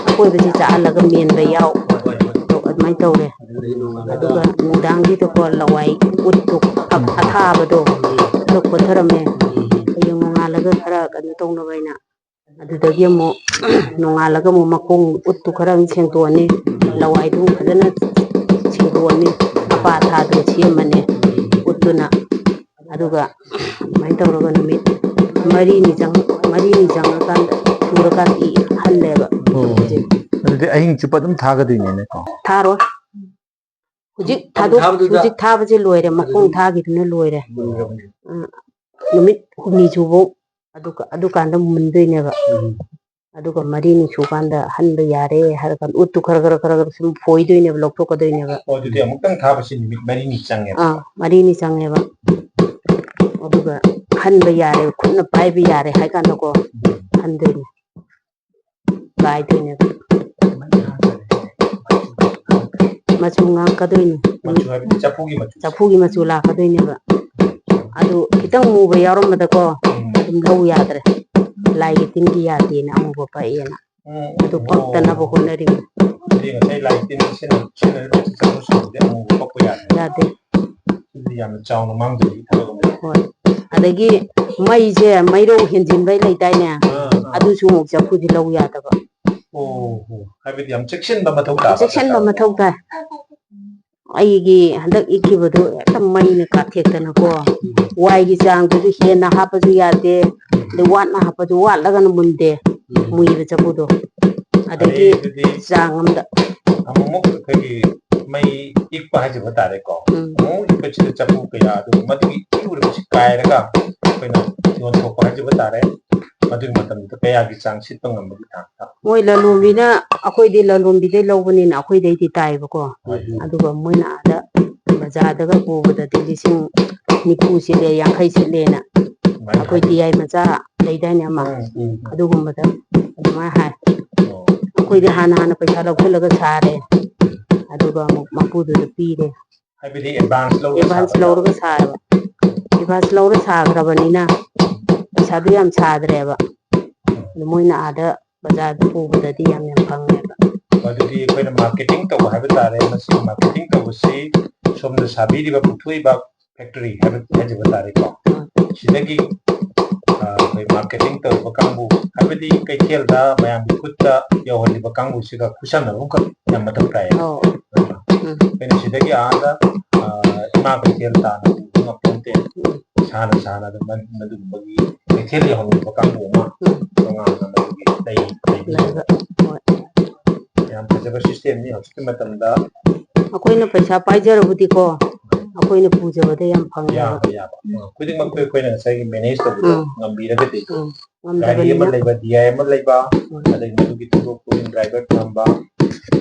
ꯑꯀꯣꯏꯕꯁꯤ ꯆꯥꯍꯜꯂꯒ ꯃꯦꯟꯕ ꯌꯥꯎ꯫ ꯍꯣꯏ, ꯍꯣꯏ, ꯍꯣꯏ꯫ ꯑꯗꯨꯃꯥꯏꯅ ꯇꯧꯔꯦ꯫ ꯑꯗꯨꯗꯒꯤ ꯅꯣꯡꯉꯥꯜꯂꯒ ꯑꯗꯨꯒ ꯅꯨꯡꯗꯥꯡꯁꯤꯗꯀꯣ ꯂꯋꯥꯏ ꯎꯠꯇꯨ ꯑ-, ꯑꯊꯥꯕꯗꯣ ꯑꯗꯨ ꯀꯣꯊꯔꯝꯃꯦ꯫ ꯍꯌꯦꯡ ꯅꯣꯡꯉꯥꯜꯂꯒ ꯈꯔ ꯀꯩꯅꯣ ꯇꯧꯅꯕ ꯍꯥꯏꯅ꯫ ꯑꯗꯨꯗꯒꯤ ꯑꯃꯨꯛ ꯅꯣꯡꯉꯥꯜꯂꯒ ꯑꯃꯨꯛ ꯃꯈꯣꯡ ꯎꯠꯇꯨ ꯈꯔ ꯑꯃꯨꯛ ꯁꯦꯡꯗꯣꯛꯑꯅꯤ꯫ ꯂꯋꯥꯏꯗꯨ ꯐꯖꯅ ꯁꯦꯡꯗꯣꯛꯑꯅꯤ꯫ ꯑꯄꯥ ꯑꯊꯥꯗꯨ ꯁꯦꯝꯃꯅꯤ ꯎꯠꯇꯨꯅ꯫ ꯑꯗꯨꯒ ꯑꯗꯨꯃꯥꯏꯅ ꯇꯧꯔꯒ ꯅꯨꯃꯤꯠ ꯃꯔꯤꯅꯤ ꯆꯪ-, ꯃꯔꯤꯅꯤ ꯆꯪꯉꯀꯥꯟꯗ ꯁꯨꯔꯀꯥꯟꯗ ꯏ ꯍꯜꯂꯦꯕ꯫ ꯑꯣ꯫ ꯑꯗꯨꯗꯤ ꯑꯍꯤꯡ ꯆꯨꯞꯄ ꯑꯗꯨꯝ ꯊꯥꯒꯗꯣꯏꯅꯦꯅꯦꯀꯣ? ꯊꯥꯔꯣꯏ꯫ ꯍꯧꯖꯤꯛ ꯊꯥꯗꯣꯛ-, ꯊꯥꯕꯗꯨꯗ ꯍꯧꯖꯤꯛ ꯊꯥꯕꯁꯦ ꯂꯣꯏꯔꯦ, ꯃꯈꯣꯡ ꯑꯗꯨꯝ ꯊꯥꯈꯤꯗꯨꯅ ꯂꯣꯏꯔꯦ꯫ ꯃꯨꯟꯈ꯭ꯔꯕꯅꯦ꯫ ꯑ, ꯅꯨꯃꯤꯠ ꯍꯨꯝꯅꯤ ꯁꯨꯕꯧ ꯑꯗꯨ-, ꯑꯗꯨꯀꯥꯟꯗ ꯃꯨꯟꯗꯣꯏꯅꯦꯕ꯫ ꯎꯝ꯫ ꯑꯗꯨꯒ ꯃꯔꯤꯅꯤ ꯁꯨꯀꯥꯟꯗ ꯍꯟꯕ ꯌꯥꯔꯦ ꯍꯥꯏꯔꯀꯥꯟꯗ ꯎꯠꯇꯨ ꯈꯔ ꯈꯔ ꯈꯔ ꯈꯔ ꯁꯨꯝ ꯐꯣꯏꯗꯣꯏꯅꯦꯕ, ꯂꯧꯊꯣꯛꯀꯗꯣꯏꯅꯦꯕ꯫ ꯑꯣ, ꯑꯗꯨꯗꯤ ꯑꯃꯨꯛꯇꯪ ꯊꯥꯕꯁꯤ ꯅꯨꯃꯤꯠ ꯃꯔꯤꯅꯤ ꯆꯪꯉꯦꯕ꯫ ꯑꯥ, ꯃꯔꯤꯅꯤ ꯆꯪꯉꯦꯕ꯫ ꯑꯗꯨꯒ ꯍꯟꯕ ꯌꯥꯔꯦ, ꯈꯨꯠꯅ ꯄꯥꯏꯕ ꯌꯥꯔꯦ ꯍꯥꯏ ꯀꯥꯟꯗꯀꯣ, ꯍꯟꯗꯣꯏꯅꯦ, ꯀꯥꯏꯗꯣꯏꯅꯦꯕ꯫ ꯃꯆꯨ ꯉꯥꯡꯀꯗꯣꯏꯅꯤ꯫ ꯃꯆꯨ ꯍꯥꯏꯕꯗꯤ ꯆꯐꯨꯒꯤ ꯃꯆꯨ꯫ ꯆꯐꯨꯒꯤ ꯃꯆꯨ ꯂꯥꯛꯀꯗꯣꯏꯅꯦꯕ꯫ ꯑꯗꯨ ꯈꯤꯇꯪ ꯃꯨꯕ ꯌꯥꯎꯔꯝꯕꯗꯀꯣ, ꯎꯝ꯫ ꯑꯗꯨꯝ ꯂꯧ ꯌꯥꯗ꯭ꯔꯦ꯫ ꯂꯥꯏꯒꯤ ꯇꯤꯟꯒꯤ ꯌꯥꯗꯦꯅ ꯑꯃꯨꯕ ꯄꯛꯑꯦꯅ꯫ ꯎꯝ, ꯑꯗꯨ ꯄꯛꯇꯅꯕ ꯍꯣꯠꯅꯔꯤꯕ꯫ ꯑꯗꯨꯗꯤ ꯉꯁꯥꯏ ꯂꯥꯏ ꯇꯤꯟ ꯁꯤꯖꯤꯟꯅ-, ꯁꯤꯖꯤꯟꯅꯔꯤꯕ ꯆꯐꯨ ꯁꯨꯕꯗꯤ ꯑꯃꯨꯕ ꯄꯛꯄ ꯌꯥꯗꯦ꯫ ꯌꯥꯗꯦ꯫ ꯑꯗꯨꯗꯤ ꯌꯥꯝꯅ ꯆꯥꯎꯅ ꯃꯥꯡꯗꯣꯏꯕꯒꯤ ꯊꯕꯛ ꯑꯃꯅꯤ꯫ ꯍꯣꯏ꯫ ꯑꯗꯒꯤ ꯃꯩꯁꯦ, ꯃꯩꯔꯧ ꯍꯦꯟꯖꯤꯟꯕꯩ ꯂꯩꯗꯥꯏꯅꯦ? ꯑꯥ, ꯑꯥ꯫ ꯑꯗꯨꯁꯨ ꯑꯃꯨꯛ ꯆꯐꯨꯗꯤ ꯂꯧ ꯌꯥꯗꯕ꯫ ꯑꯣ, ꯑꯣ꯫ ꯍꯥꯏꯕꯗꯤ ꯌꯥꯝ ꯆꯦꯛꯁꯤꯟꯕ ꯃꯊꯧ ꯇꯥꯕ ꯆꯦꯛꯁꯤꯟꯕ ꯗꯔꯀꯥꯔ ꯃꯊꯧ ꯇꯥꯏ꯫ ꯑꯩꯒꯤ ꯍꯟꯗꯛ ꯏꯛꯈꯤꯕꯗꯣ ꯍꯦꯛꯇ ꯃꯩꯅ ꯀꯥꯊꯦꯛꯇꯅꯀꯣ, ꯋꯥꯏꯒꯤ ꯆꯥꯡꯗꯨꯁꯨ ꯍꯦꯟꯅ ꯍꯥꯞꯄꯁꯨ ꯌꯥꯗꯦ, ꯑꯗꯩ ꯋꯥꯠꯅ ꯍꯥꯞꯄꯁꯨ ꯋꯥꯠꯂꯒꯅ ꯃꯨꯟꯗꯦ, ꯃꯨꯏꯕ ꯆꯐꯨꯗꯣ꯫ ꯑꯗꯒꯤ ꯑꯗꯩ ꯑꯗꯨꯗꯤ ꯆꯥꯡ ꯑꯃꯗ ꯑꯃꯨꯛꯃꯨꯛ ꯑꯩꯈꯣꯏꯒꯤ ꯃꯩ ꯏꯛꯄ ꯍꯥꯏꯖꯕ ꯇꯥꯔꯦꯀꯣ꯫ ꯎꯝ꯫ ꯑꯃꯨꯛ ꯏꯛꯄꯁꯤꯗ ꯆꯐꯨ ꯀꯌꯥ ꯑꯗꯨ ꯃꯗꯨꯒꯤ ꯏꯛꯎꯔꯤꯕꯁꯤ ꯀꯥꯏꯔꯒ ꯑꯩꯈꯣꯏꯅ ꯌꯣꯟꯊꯣꯛꯄ ꯍꯥꯏꯖꯕ ꯇꯥꯔꯦ꯫ ꯃꯗꯨꯒꯤ ꯃꯇꯝꯗꯨꯗ ꯀꯌꯥꯒꯤ ꯆꯥꯡ ꯁꯤꯠꯄ ꯉꯝꯕꯒꯤ ꯊꯥꯛꯇ꯫ ꯃꯣꯏ ꯂꯂꯣꯟꯕꯤꯅ, ꯑꯩꯈꯣꯏꯗꯤ ꯂꯂꯣꯟꯕꯤꯗꯩ ꯂꯧꯕꯅꯤꯅ ꯑꯩꯈꯣꯏꯗꯩꯗꯤ ꯇꯥꯏꯕꯀꯣ꯫ ꯍꯣꯏ, ꯍꯣꯏ꯫ ꯑꯗꯨꯒ ꯃꯣꯏꯅ ꯑꯥꯗ ꯕꯖꯥꯔꯗꯒ ꯄꯨꯕꯗꯗꯤ ꯂꯤꯁꯤꯡ ꯅꯤꯐꯨ ꯁꯤꯠꯂꯦ, ꯌꯥꯡꯈꯩ ꯁꯤꯠꯂꯦꯅ꯫ ꯑꯗꯨꯃꯥꯏꯅ ꯑꯩꯈꯣꯏ ꯍꯥꯏ꯫ ꯗꯤꯌꯥꯏ ꯃꯆꯥ ꯂꯩꯗꯥꯏꯅꯦ ꯑꯃ, ꯎꯝ, ꯎꯝ꯫ ꯑꯗꯨꯒꯨꯝꯕꯗ ꯑꯗꯨꯃꯥꯏꯅ ꯍꯥꯏ꯫ ꯑꯣ꯫ ꯑꯩꯈꯣꯏꯗꯤ ꯍꯥꯟꯅ ꯍꯥꯟꯅ ꯄꯩꯁꯥ ꯂꯧꯁꯤꯜꯂꯒ ꯁꯥꯔꯦ, ꯑꯗꯨꯒ ꯑꯃꯨꯛ ꯃꯄꯨꯗꯨꯗ ꯄꯤꯔꯦ꯫ ꯍꯥꯏꯕꯗꯤ advance ꯂꯧꯔꯒ Advance ꯁꯥꯕ ꯂꯧꯔꯒ ꯌꯥꯕ꯫ ꯁꯥꯏꯕ꯫ Advance ꯂꯧꯔ ꯁꯥꯈ꯭ꯔꯕꯅꯤꯅ ꯄꯩꯁꯥꯗꯨ ꯌꯥꯝ ꯁꯥꯗ꯭ꯔꯦꯕ꯫ ꯑꯗꯨ ꯃꯣꯏꯅ ꯑꯥꯗ ꯕꯖꯥꯔꯗ ꯄꯨꯕꯗꯗꯤ ꯌꯥꯝ ꯌꯥꯝ ꯐꯪꯉꯦꯕ꯫ ꯑꯗꯨꯗꯤ ꯑꯩꯈꯣꯏꯅ marketing ꯇꯧꯕ ꯍꯥꯏꯕ ꯇꯥꯔꯦ꯫ ꯃꯁꯤ marketing ꯇꯧꯕꯁꯤ ꯁꯣꯝꯗ ꯁꯥꯕꯤꯔꯤꯕ, ꯄꯨꯊꯣꯛꯏꯕ factory ꯍꯥꯏꯕ, ꯍꯥꯏꯖꯕ ꯇꯥꯔꯦꯀꯣ꯫ ꯁꯤꯗꯒꯤ, ꯑ, ꯑꯩꯈꯣꯏ marketing ꯇꯧꯔꯤꯕ ꯀꯥꯡꯕꯨ, ꯍꯥꯏꯕꯗꯤ ꯀꯩꯊꯦꯜꯗ ꯃꯌꯥꯝꯒꯤ ꯈꯨꯠꯇ ꯌꯧꯍꯜꯂꯤꯕ ꯀꯥꯡꯕꯨꯁꯤꯒ ꯈꯨꯠꯁꯝꯅꯕ ꯑꯃꯈꯛ ꯌꯥꯝ ꯃꯊꯧ ꯇꯥꯏꯌꯦꯕ꯫ ꯑꯧ꯫ ꯎꯝ꯫ ꯑꯩꯈꯣꯏꯅ ꯁꯤꯗꯒꯤ ꯑꯥꯗ, ꯑ, ꯏꯃꯥ ꯀꯩꯊꯦꯜ ꯇꯥꯅ ꯄꯨꯕ ꯉꯝꯄꯣꯟꯇꯦ꯫ ꯁꯥꯅ ꯁꯥꯅ ꯑꯗꯨꯝ ꯃ-, ꯃꯗꯨꯒꯨꯝꯕꯒꯤ ꯀꯩꯊꯦꯜ ꯌꯧꯍꯟꯅꯤꯡꯕ ꯀꯥꯡꯕꯨ ꯑꯃ ꯎꯝ꯫ ꯇꯣꯉꯥꯟꯅ ꯃꯗꯨꯒꯤ ꯂꯩ, ꯂꯩꯕꯤꯔꯤꯕ꯫ ꯂꯩꯕ꯫ ꯍꯣꯏ꯫ ꯌꯥꯝ ꯐꯖꯕ systemꯅꯤ ꯍꯧꯖꯤꯛꯀꯤ ꯃꯇꯝꯗ꯫ ꯑꯩꯈꯣꯏꯅ ꯄꯩꯁꯥ ꯄꯥꯏꯖꯔꯕꯨꯗꯤꯀꯣ, ꯑꯩꯈꯣꯏꯅ ꯄꯨꯖꯕꯗ ꯌꯥꯝ ꯐꯪꯉꯦꯕ꯫ ꯌꯥꯕ, ꯌꯥꯕ꯫ ꯑ, ꯈꯨꯗꯤꯡꯃꯛꯇꯨ ꯑꯩꯈꯣꯏꯅ ꯉꯁꯥꯏꯒꯤ manage ꯇꯧꯕꯗꯣ ꯎꯝ꯫ ꯉꯝꯕꯤꯔꯒꯗꯤ꯫ ꯎꯝ꯫ ꯒꯥꯔꯤ ꯑꯃ ꯉꯝꯗꯕꯅꯤꯅ꯫ ꯂꯩꯕ, ꯗꯤ ꯑꯥꯏ ꯑꯃ ꯂꯩꯕ, ꯎꯝ꯫ ꯑꯗꯒꯤ ꯃꯗꯨꯒꯤ ꯊꯧꯗꯣꯛ ꯄꯨꯛꯅꯤꯡ ꯗ꯭ꯔꯥꯏꯚꯔ ꯊꯝꯕ,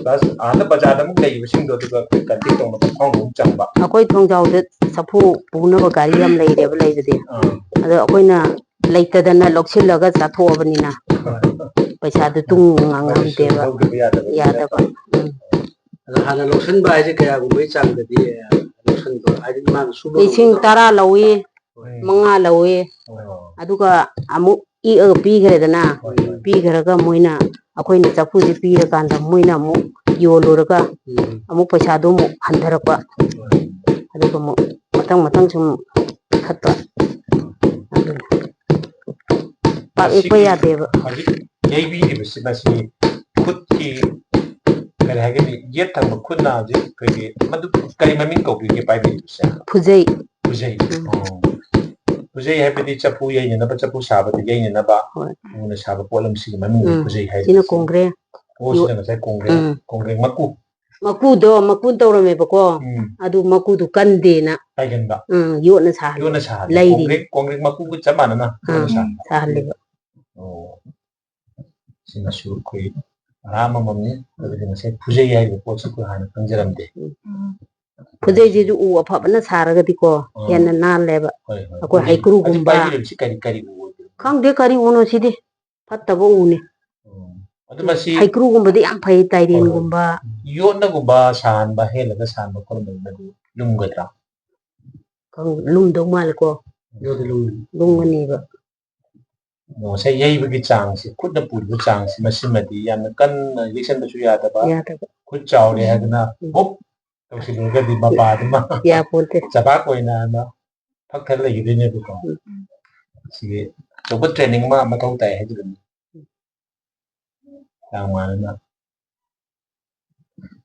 ꯄ꯭ꯂꯁ ꯑꯥꯗ ꯕꯖꯥꯔꯗ ꯑꯃꯨꯛ ꯂꯩꯔꯤꯕꯁꯤꯡꯗꯣ ꯑꯗꯨꯒ ꯑꯩꯈꯣꯏ ꯀꯟꯇꯦꯛ ꯇꯧꯅꯕ ꯐꯣꯔꯝ ꯑꯃꯨꯛ ꯆꯪꯕ꯫ ꯑꯩꯈꯣꯏ ꯊꯣꯡꯖꯥꯎꯗ ꯆꯐꯨ ꯄꯨꯅꯕ ꯒꯥꯔꯤ ꯌꯥꯝ ꯂꯩꯔꯦꯕ ꯂꯩꯕꯗꯤ꯫ ꯑꯥ꯫ ꯑꯗꯣ ꯑꯩꯈꯣꯏꯅ ꯂꯩꯇꯗꯅ ꯂꯧꯁꯤꯜꯂꯒ ꯆꯥꯊꯣꯛꯑꯕꯅꯤꯅ ꯍꯣꯏ꯫ ꯄꯩꯁꯥꯗꯨ ꯇꯨꯡ ꯃꯗꯨꯁꯨ ꯉꯥꯡꯉꯝꯗꯦꯕ꯫ ꯂꯧꯗꯕ ꯌꯥꯗꯕꯅꯤꯅ꯫ ꯌꯥꯗꯕ꯫ ꯎꯝ꯫ ꯑꯗꯣ ꯍꯥꯟꯅ ꯂꯧꯁꯤꯟꯕ ꯍꯥꯏꯁꯦ ꯀꯌꯥꯒꯨꯝꯕꯒꯤ ꯆꯥꯡꯗꯗꯤ ꯂꯧꯁꯤꯟꯕ ꯍꯥꯏꯗꯤ ꯃꯥꯅ ꯁꯨꯕ ꯂꯤꯁꯤꯡ ꯉꯝꯒꯗꯕ? ꯇꯔꯥ ꯂꯧꯏ, ꯎꯝ꯫ ꯃꯉꯥ ꯂꯧꯏ꯫ ꯑꯣ꯫ ꯑꯗꯨꯒ ꯑꯃꯨꯛ ꯏꯛꯑꯒ ꯄꯤꯈ꯭ꯔꯦꯗꯅ, ꯍꯣꯏ, ꯍꯣꯏ꯫ ꯄꯤꯈ꯭ꯔꯒ ꯃꯣꯏꯅ, ꯑꯩꯈꯣꯏꯅ ꯆꯐꯨꯁꯦ ꯄꯤꯔꯀꯥꯟꯗ ꯃꯣꯏꯅ ꯑꯃꯨꯛ ꯌꯣꯜꯂꯨꯔꯒ ꯎꯝ꯫ ꯑꯃꯨꯛ ꯄꯩꯁꯥꯗꯣ ꯑꯃꯨꯛ ꯍꯟꯊꯔꯛꯄ꯫ ꯍꯣꯏ꯫ ꯑꯗꯨꯒ ꯑꯃꯨꯛ ꯃꯊꯪ ꯃꯊꯪ ꯁꯨꯝ ꯄꯤꯈꯠꯄ꯫ ꯑꯗꯨꯅꯤ꯫ ꯄꯥꯛ ꯏꯛꯄ ꯃꯁꯤꯒꯤ ꯌꯥꯗꯦꯕ꯫ ꯍꯧꯖꯤꯛ ꯌꯩꯕꯤꯔꯤꯕꯁꯤ ꯃꯁꯤ ꯈꯨꯠꯀꯤ ꯀꯔꯤ ꯍꯥꯏꯒꯅꯤ, ꯌꯦꯠ ꯊꯪꯕ ꯈꯨꯠꯅ ꯍꯧꯖꯤꯛ ꯑꯩꯈꯣꯏꯒꯤ ꯃꯗꯨ ꯀꯔꯤ ꯃꯃꯤꯡ ꯀꯧꯕꯤꯒꯦ ꯄꯥꯏꯕꯤꯔꯤꯕꯁꯦ? ꯈꯨꯖꯩ꯫ ꯈꯨꯖꯩ꯫ ꯎꯝ꯫ ꯑꯣ꯫ ꯈꯨꯖꯩ ꯍꯥꯏꯕꯗꯤ ꯆꯐꯨ ꯌꯩꯅꯅꯕ, ꯆꯐꯨ ꯁꯥꯕꯗ ꯌꯩꯅꯅꯕ ꯍꯣꯏ꯫ ꯎꯅ ꯁꯥꯕ ꯄꯣꯠꯂꯝꯁꯤꯒꯤ ꯃꯃꯤꯡꯅꯤ ꯎꯝ꯫ ꯈꯨꯖꯩ ꯍꯥꯏꯔꯤꯕꯁꯤ꯫ ꯁꯤꯅ ꯀꯣꯡꯒ꯭ꯔꯦꯡ꯫ ꯑꯣ, ꯌꯣ-, ꯁꯤꯅ ꯉꯁꯥꯏ ꯀꯣꯡꯒ꯭ꯔꯦꯡ, ꯎꯝ꯫ ꯀꯣꯡꯒ꯭ꯔꯦꯡ ꯃꯀꯨ꯫ ꯃꯀꯨꯗꯣ, ꯃꯀꯨ ꯇꯧꯔꯝꯃꯦꯕꯀꯣ꯫ ꯎꯝ꯫ ꯑꯗꯨ ꯃꯀꯨꯗꯨ ꯀꯟꯗꯦꯅ ꯀꯥꯏꯒꯟꯕ꯫ ꯎꯝ, ꯌꯣꯠꯅ ꯁꯥꯍꯜꯂꯦ꯫ ꯌꯣꯠꯅ ꯁꯥꯍꯜꯂꯦ꯫ ꯂꯩꯔꯤ꯫ ꯀꯣꯡꯒ꯭ꯔꯦꯡ, ꯀꯣꯡꯒ꯭ꯔꯦꯡ ꯃꯀꯨꯒ ꯆꯞ ꯃꯥꯟꯅꯅ ꯌꯣꯠꯅ ꯎꯝ, ꯁꯥꯍꯜꯂꯦ꯫ ꯁꯥꯍꯜꯂꯦꯕ꯫ ꯑꯣ꯫ ꯁꯤꯅꯁꯨ ꯑꯩꯈꯣꯏ ꯄꯔꯥ ꯑꯃꯃꯝꯅꯤ꯫ ꯑꯗꯨꯗꯤ ꯉꯁꯥꯏ ꯈꯨꯖꯩ ꯍꯥꯏꯔꯤꯕ ꯄꯣꯠꯁꯦ ꯑꯩꯈꯣꯏ ꯍꯥꯟꯅ ꯈꯪꯖꯔꯝꯗꯦ꯫ ꯎꯝ꯫ ꯈꯨꯖꯩꯁꯤꯁꯨ ꯎ ꯑꯐꯕꯅ ꯁꯥꯔꯒꯗꯤꯀꯣ, ꯑꯥ꯫ ꯍꯦꯟꯅ ꯅꯥꯜꯂꯦꯕ꯫ ꯍꯣꯏ, ꯍꯣꯏ꯫ ꯑꯩꯈꯣꯏ ꯈꯨꯖꯩ꯫ ꯍꯩꯀ꯭ꯔꯨꯒꯨꯝꯕ꯫ ꯍꯧꯖꯤꯛ ꯄꯥꯏꯕꯤꯔꯤꯕꯁꯤ ꯀꯔꯤ, ꯀꯔꯤ ꯎ ꯑꯣꯏꯗꯣꯏꯅꯣ? ꯈꯪꯗꯦ ꯀꯔꯤ ꯎꯅꯣ ꯁꯤꯗꯤ꯫ ꯐꯠꯇꯕ ꯎꯅꯤ꯫ ꯎꯝ꯫ ꯑꯗꯨ ꯃꯁꯤ ꯍꯩꯀ꯭ꯔꯨꯒꯨꯝꯕꯗꯤ ꯌꯥꯝ ꯐꯩ, ꯍꯣꯏ, ꯍꯣꯏ꯫ ꯇꯥꯏꯔꯦꯟꯒꯨꯝꯕ꯫ ꯌꯣꯠꯅꯒꯨꯝꯕ ꯁꯥꯍꯟꯕ, ꯍꯦꯜꯂꯒ ꯁꯥꯍꯟꯕ ꯈꯣꯠꯍꯟꯕꯗꯤ ꯂꯨꯝꯒꯗ꯭ꯔꯥ? ꯈꯪ-, ꯂꯨꯝꯗꯧ ꯃꯥꯜꯂꯦꯀꯣ꯫ ꯌꯣꯠꯇꯤ ꯂꯨꯝꯒꯅꯤ꯫ ꯂꯨꯝꯒꯅꯤꯕ꯫ ꯑꯗꯣ ꯉꯁꯥꯏ ꯌꯩꯕꯒꯤ ꯆꯥꯡꯁꯦ, ꯈꯨꯠꯅ ꯄꯨꯔꯤꯕ ꯆꯥꯡꯁꯦ, ꯃꯁꯤꯃꯗꯤ ꯌꯥꯝꯅ ꯀꯟꯅ ꯌꯩꯁꯟꯕꯁꯨ ꯌꯥꯗꯕ, ꯌꯥꯗꯕ꯫ ꯈꯨꯠ ꯆꯥꯎꯔꯦ ꯍꯥꯏꯗꯅ ꯎꯝ꯫ ꯍꯣꯞ ꯇꯧꯁꯤꯜꯂꯨꯔꯒꯗꯤ ꯃꯄꯥꯗꯨꯃ ꯌꯥꯄꯣꯟꯇꯦ꯫ ꯆꯕꯥꯛ ꯑꯣꯏꯅ ꯑꯃ ꯐꯛꯊꯔ ꯂꯩꯈꯤꯗꯣꯏꯅꯦꯕꯀꯣ꯫ ꯎꯝ꯫ ꯁꯤꯒꯤ ꯑꯆꯧꯕ training ꯑꯃ ꯃꯊꯧ ꯇꯥꯏ ꯍꯥꯏꯖꯕꯅꯤ꯫ ꯆꯥꯡ ꯃꯥꯟꯅꯅ꯫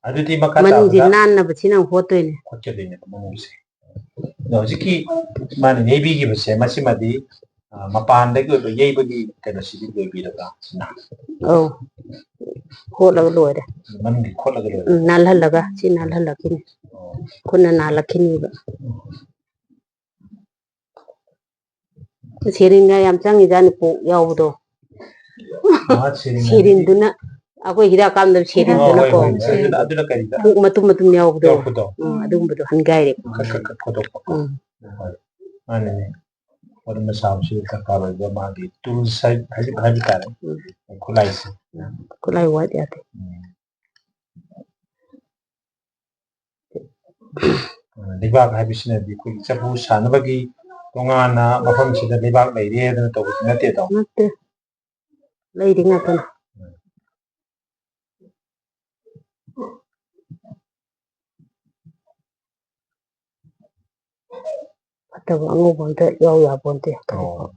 ꯑꯗꯨꯗꯤ ꯃꯈꯥ ꯃꯅꯨꯡꯁꯦ ꯇꯥꯕꯗ ꯅꯥꯟꯅꯕꯁꯤꯅ ꯑꯃꯨꯛ ꯍꯣꯠꯇꯣꯏꯅꯦ꯫ ꯍꯣꯠꯀꯗꯣꯏꯅꯦꯕ ꯃꯅꯨꯡꯁꯦ꯫ ꯑꯗꯣ ꯍꯧꯖꯤꯛꯀꯤ ꯃꯥꯅ ꯌꯩꯕꯤꯈꯤꯕꯁꯦ, ꯃꯁꯤꯃꯗꯤ, ꯑ, ꯃꯄꯥꯟꯗꯒꯤ ꯑꯣꯏꯕ ꯌꯩꯕꯒꯤ ꯀꯩꯅꯣꯁꯤꯗꯤ ꯂꯣꯏꯕꯤꯔꯕ꯭ꯔꯥ? ꯁꯤꯅ ꯑꯧ꯫ ꯍꯣꯠꯂꯒ ꯂꯣꯏꯔꯦ꯫ ꯃꯅꯨꯡꯒꯤ ꯈꯣꯠꯂꯒ ꯂꯣꯏꯔꯦ꯫ ꯎꯝ, ꯅꯥꯜꯍꯜꯂꯒ, ꯁꯤ ꯅꯥꯜꯍꯜꯂꯛꯈꯤꯅꯤ꯫ ꯑꯣ꯫ ꯈꯨꯠꯅ ꯅꯥꯜꯂꯛꯈꯤꯅꯤꯕ꯫ ꯁꯦꯔꯤꯟꯒ ꯌꯥꯝ ꯆꯪꯉꯤꯖꯥꯠꯅꯤ, ꯄꯣꯛ ꯌꯥꯎꯕꯗꯣ꯫ ꯃꯍꯥ ꯁꯦꯔꯤꯟ ꯍꯥꯏꯕꯗꯤ? ꯁꯦꯔꯤꯟꯗꯨꯅ, ꯑꯩꯈꯣꯏ ꯍꯤꯗꯥꯛ ꯀꯥꯞꯅꯕ ꯁꯦꯔꯤꯟꯗꯨꯅꯀꯣ꯫ ꯍꯣꯏ, ꯍꯣꯏ, ꯍꯣꯏ꯫ ꯑꯗꯨꯅ, ꯑꯗꯨꯅ ꯀꯔꯤꯗ? ꯄꯣꯛ ꯃꯇꯨꯝ ꯃꯇꯨꯝ ꯌꯥꯎꯕꯗꯣ꯫ ꯌꯥꯎꯔꯛꯄꯗꯣ? ꯎꯝ, ꯑꯗꯨꯒꯨꯝꯕꯗꯣ ꯍꯟꯒꯥꯏꯔꯦ꯫ ꯈꯛ, ꯈꯛ, ꯈꯛ ꯈꯣꯠꯇꯣꯛꯄ꯫ ꯎꯝ꯫ ꯍꯣꯏ, ꯃꯥꯅꯤꯅꯦ꯫ ꯃꯔꯨꯞ ꯃꯁꯥꯕꯁꯤ ꯗꯔꯀꯥꯔ ꯑꯣꯏꯕ ꯃꯥꯒꯤ tools ꯍꯥꯏ-, ꯍꯥꯏꯖ-, ꯍꯥꯏꯕ ꯇꯥꯔꯦ꯫ ꯎꯝ꯫ ꯈꯨꯠꯂꯥꯏꯁꯦ꯫ ꯎꯝ꯫ ꯈꯨꯠꯂꯥꯏ ꯋꯥꯠ ꯌꯥꯗꯦ꯫ ꯎꯝ꯫ ꯂꯩꯕꯥꯛ ꯍꯥꯏꯕꯁꯤꯅꯗꯤ ꯑꯩꯈꯣꯏꯒꯤ ꯆꯐꯨ ꯁꯥꯅꯕꯒꯤ ꯇꯣꯉꯥꯟꯅ ꯃꯐꯝꯁꯤꯗ ꯂꯩꯕꯥꯛ ꯂꯩꯔꯦ ꯍꯥꯏꯗꯅ ꯇꯧꯕꯗꯤ ꯅꯠꯇꯦꯗꯣ꯫ ꯅꯠꯇꯦ꯫ ꯂꯩꯔꯤ ꯉꯥꯛꯇꯅꯤ꯫ ꯐꯠꯇꯕ ꯑꯉꯧꯕ ꯑꯝꯇ ꯌꯥꯎ ꯌꯥꯄꯣꯟꯇꯦ꯫ ꯑꯣ꯫